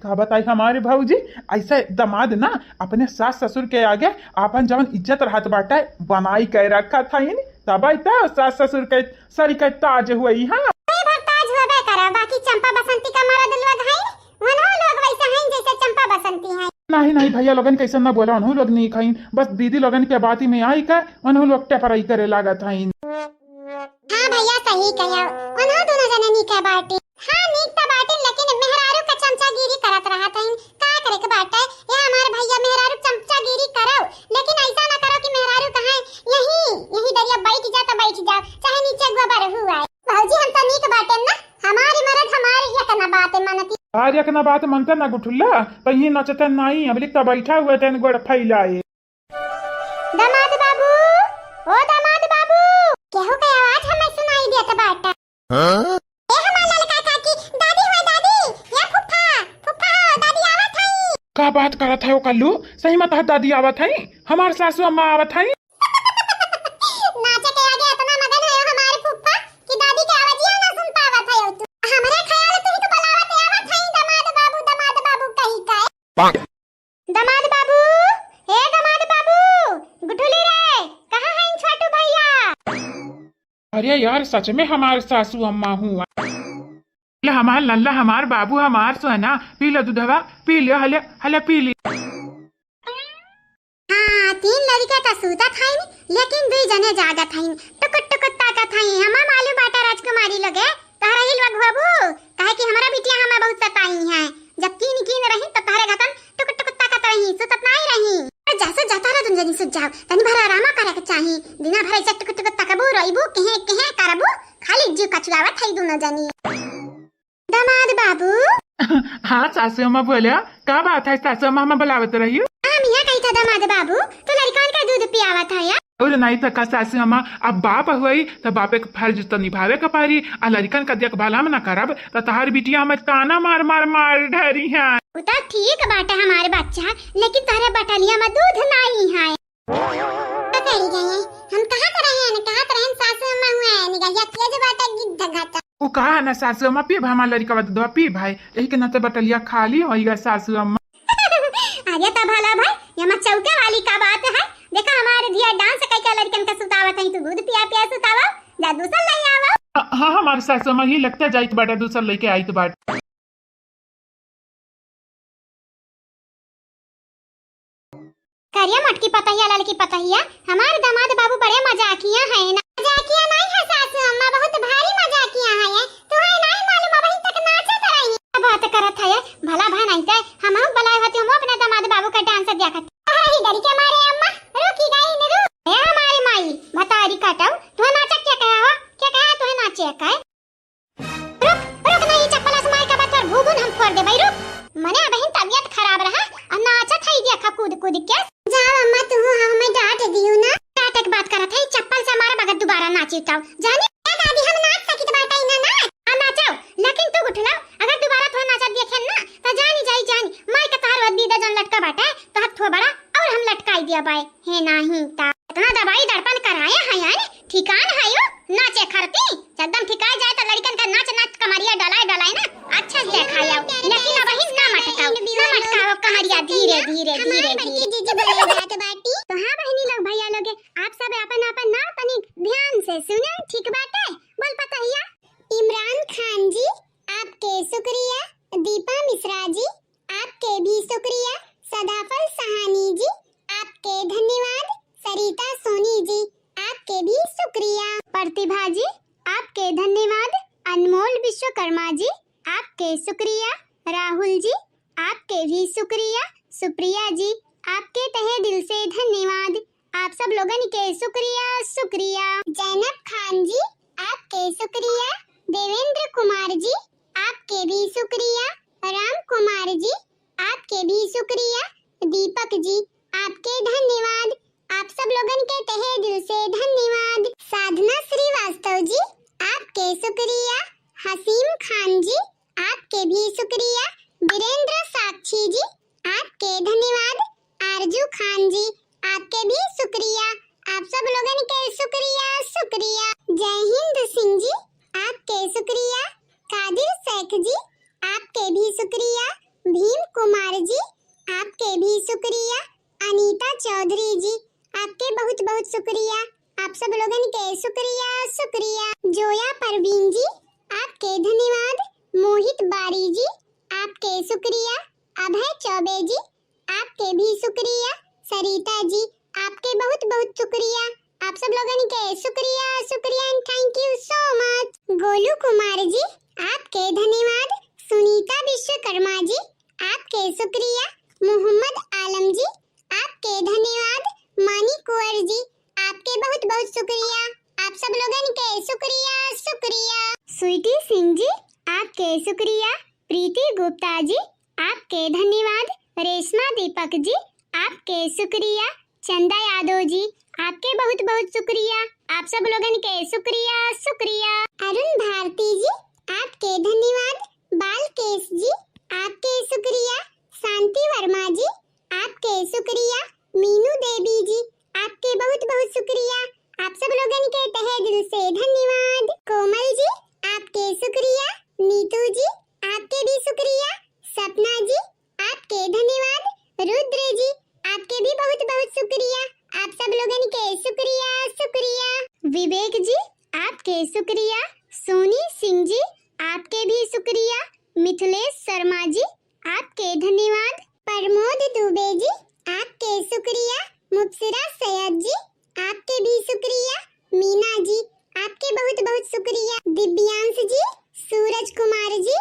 का बताई हमारे भौजी, ऐसे दमाद ना अपने सास ससुर के आगे आपन जवन इज्जत रहत बाटे बनाई के रखत हईन, तब तो सास ससुर के सर के ताज हुई। हाँ, ए भर ताज होबे करा, बाकी चंपा बसंती का मरद लोग हईन, उन्हों लोग वैसे हईन जैसे चंपा बसंती हईन। नहीं नहीं भैया लोगन कैसे ना बोला, उन्हों लोग नहीं खाइन, बस दीदी लोगन के बाती में आई का उन्हों लोग टेपराई करे लागत हईन। हाँ भैया, सही कहा, उन्हों दोनों जने नीके बाटी। हाँ, नीक त बाटिन, लेकिन मेहरारू का चमचागिरी करत रहत हईन। का करे के बाटे? ये हमार भैया मेहरारू चमचागिरी करो, लेकिन ऐसा ना करो कि मेहरारू कहे, "यही, यही दरिया बैठ जा तो बैठ जाओ, चाहे नीचे गोबर हुआ है।" भौजी, हम तो नीक बाटे ना, हमारी मरद हमारी एक ना बात मानती। आज एक ना बात मनते ना गुठुल्ला, तो यही नचते नहीं, अब लिख तो बैठा हुए तेन गोड़ फैलाए। दामाद बाबू, ओ दामाद बाबू, केहू के आवाज हमें सुनाई देत बाटे। हाँ? ए हमार ललका काकी, दादी हो दादी, ए फुफ्फा, फुफ्फा हो, दादी आवत हई। का बात करत है ओ कल्लू? सही में तोहार दादी आवत हई? हमार सासू अम्मा आवत हई? नाचे के आगे इतना मगन है हमार फुफ्फा कि दादी के आवाजिया ना सुन पावत है तू। हमरे ख्याल तू ही तो बुलावत आवत हई, दामाद बाबू, दामाद बाबू कही का। दामाद बाबू, हे दामाद बाबू, गुठुली रे, कहाँ हैं छोटू भैया? अरे यार, सच में हमार सासू अम्मा हुआ। ले हमार लल्ला, हमार बाबू, हमार सोना, पी लो दूधवा, पी लियो, हले, हले पी ली। हाँ, तीन लड़िका तो सूतत हईन, लेकिन दुई जने जागत हईन, टुकुर टुकुर ताकत हईन। हमा मालूम बाटे राजकुमारी लोगे, तहरा ही लोग हुआ बू, काहे कि हमरा बिटिया हमें बहुत सताई हैं। जब कीन कीन रही तो तहरे घतन टुक टुक ताकत रही, सुतत नाई रही। अरे जा सुत जा, तहरा दुन जनी सुत जाओ, तनी भर आरामा करे के चाही। दिना भर ऐसे टुक टुक तकबू, रोइबू, केहे केहे करबू, खाली जीव कचुआवत है दोनों जनी। दामाद बाबू। हाँ सासू अम्मा बोलो, का बात है सासू अम्मा, हम बुलावत रही। हम यहाँ कही था दामाद बाबू, तो लड़कन का दूध पियावत है या? और नहीं तो का सासू अम्मा, अब बाप हुई तो बापे के फर्ज तो निभावे के पड़ी। आ लड़कन का देखभाल हम ना करब तो तहार बिटिया हमें ताना मार मार मार डरी है। वो तो ठीक बात है हमारे बच्चा, लेकिन तहरे बटलिया में दूध नहीं है। पकड़ी गए हैं। हम कहा तो रहे हैं, कहा तो रहे हैं, सासू अम्मा हुआ है, निगहिया तेज बाटे गिद्ध घाटा। वो कहा ना सासू अम्मा पी भाई, हमार लड़का बता दो पी भाई, यही के नाते बटलिया खाली होई गया सासू अम्मा। अरे तो भला भाई, ये मत चौके वाली का बात है। देखा हमारे धिया डांस कई के लड़कन का सुतावत है, तू दूध पिया पिया सुतावा, जा दूसर ले आवा। हाँ, हाँ, हमारे सासू अम्मा ही लगता जाइत बाटा, दूसर लेके आइत बाटा। करिया मोटकी पतहिया, ललकी पतहिया, हमार दामाद बाबू बड़े मजाकिया है ना। मजाकिया नहीं है सासू अम्मा, बहुत भारी मजाकिया है। तुम्हें नहीं मालूम, अबहिन तक भला भा नहीं ते, हमहू बुलाए होती, हम अपने दामाद बाबू का dance देखत। अरे डरी के मारे अम्मा, रुकी गई निरू। ए हमारी माई, भतारी काटऊ, तू नाचक के कहा हो? के कहा तू नाचे का? रुक, रुक नहीं, चप्पल से मार के बा तोर भूभुन हम फोड़ देबई, रुक। मने अबहिन तबियत खराब रहा, और नाचत है देखा कूद कूद के। जाओ अम्मा, तू हमें डांट दियो ना। डांटे के बात करत है, चप्पल से मारब अगर दोबारा नाची तो। जानी? ए दादी, हम नाच सकित बाटे ना, ना। हम नाचो, लेकिन तू उठलाओ, अगर दोबारा तोहे नाचत देखेन ना, तो जानी जाई जानी, माई के तहार वह दीदा जन लटका बाटे, तो हाथ थो बड़ा और हम लटकाई दिया बाय, है नहीं ता। इतना दवाई दर्पण कराए हैं यानी, ठिकान है यो, नाचे खरती, एकदम ठिकाई जाए तो लड़कन का नाच नाच कमरिया डलाए डलाए ना, अच्छा से देखाया, लेकिन अबहिन ना मटकाओ, ना मटकाओ कमरिया, धीरे, धीरे, धीरे, धीरे। जीजी बोले जात बाटी। तो हाँ बहिनी लोग, भैया लोग, आप सब आपन आपन नाव तनी ध्यान से सुने, ठीक बाटे? बोल पतहिया। इमरान खान जी, आपके शुक्रिया। दीपा मिश्रा जी, आपके भी शुक्रिया। सदाफल सहानी जी, आपके धन्यवाद। सरिता सोनी जी, आपके भी शुक्रिया। प्रतिभा जी, आपके धन्यवाद। अनमोल विश्वकर्मा जी, आपके शुक्रिया। राहुल जी, आपके भी शुक्रिया। सुप्रिया जी, आपके तहे दिल से धन्यवाद। आप सब लोगन के शुक्रिया, शुक्रिया। जैनब खान जी, आपके शुक्रिया। देवेंद्र कुमार जी, आपके भी शुक्रिया। राम कुमार जी, आपके भी शुक्रिया। दीपक जी, आपके धन्यवाद। आप सब लोगन के तहे दिल से धन्यवाद। साधना श्रीवास्तव जी, आपके शुक्रिया। हसीम खान जी, आपके भी शुक्रिया। वीरेंद्र साक्षी जी, आपके धन्यवाद। आरजू खान जी, आपके भी शुक्रिया। आप सब लोगन के शुक्रिया, शुक्रिया। जय हिंद सिंह जी, आपके शुक्रिया। कादिर शेख जी, आपके भी शुक्रिया। भीम कुमार जी, आपके भी शुक्रिया। अनीता चौधरी जी, आपके बहुत बहुत शुक्रिया। आप सब लोगन के शुक्रिया, शुक्रिया। जोया परवीन जी, आपके धन्यवाद। मोहित बारी जी, आपके शुक्रिया। अभय चौबे जी, आपके भी शुक्रिया। सरिता जी, आपके बहुत बहुत शुक्रिया। आप सब लोगन के शुक्रिया, शुक्रिया and thank you so much। गोलू कुमार जी, आपके धन्यवाद। सुनीता विश्वकर्मा जी, आपके शुक्रिया। मोहम्मद आलम जी, आपके धन्यवाद। मानी कुंवर जी, आपके बहुत बहुत शुक्रिया। आप सब लोगन के शुक्रिया, शुक्रिया। स्वीटी सिंह जी, आपके शुक्रिया। प्रीति गुप्ता जी, आपके धन्यवाद। रेशमा दीपक जी, आपके शुक्रिया। चंदा यादव जी, आपके बहुत बहुत शुक्रिया। आप सब लोगन के शुक्रिया, शुक्रिया। अरुण भारती जी, आपके धन्यवाद। बालकेश जी, आपके शुक्रिया। शांति वर्मा जी, आपके शुक्रिया। मीनू देवी जी, आपके बहुत बहुत शुक्रिया। आप सब लोगन के तहे दिल से धन्यवाद। कोमल जी, आपके शुक्रिया। नीतू जी, आपके भी शुक्रिया। सपना जी, आपके धन्यवाद। रुद्र जी, आपके भी बहुत बहुत शुक्रिया। आप सब लोगन के शुक्रिया, शुक्रिया। विवेक जी, आपके शुक्रिया। सोनी सिंह जी, आपके भी शुक्रिया। मिथिलेश शर्मा जी, आपके धन्यवाद। प्रमोद दुबे जी, आपके शुक्रिया। मुबसरा सैयद जी, आपके भी शुक्रिया। मीना जी, आपके बहुत बहुत शुक्रिया। दिव्यांश जी, सूरज कुमार जी,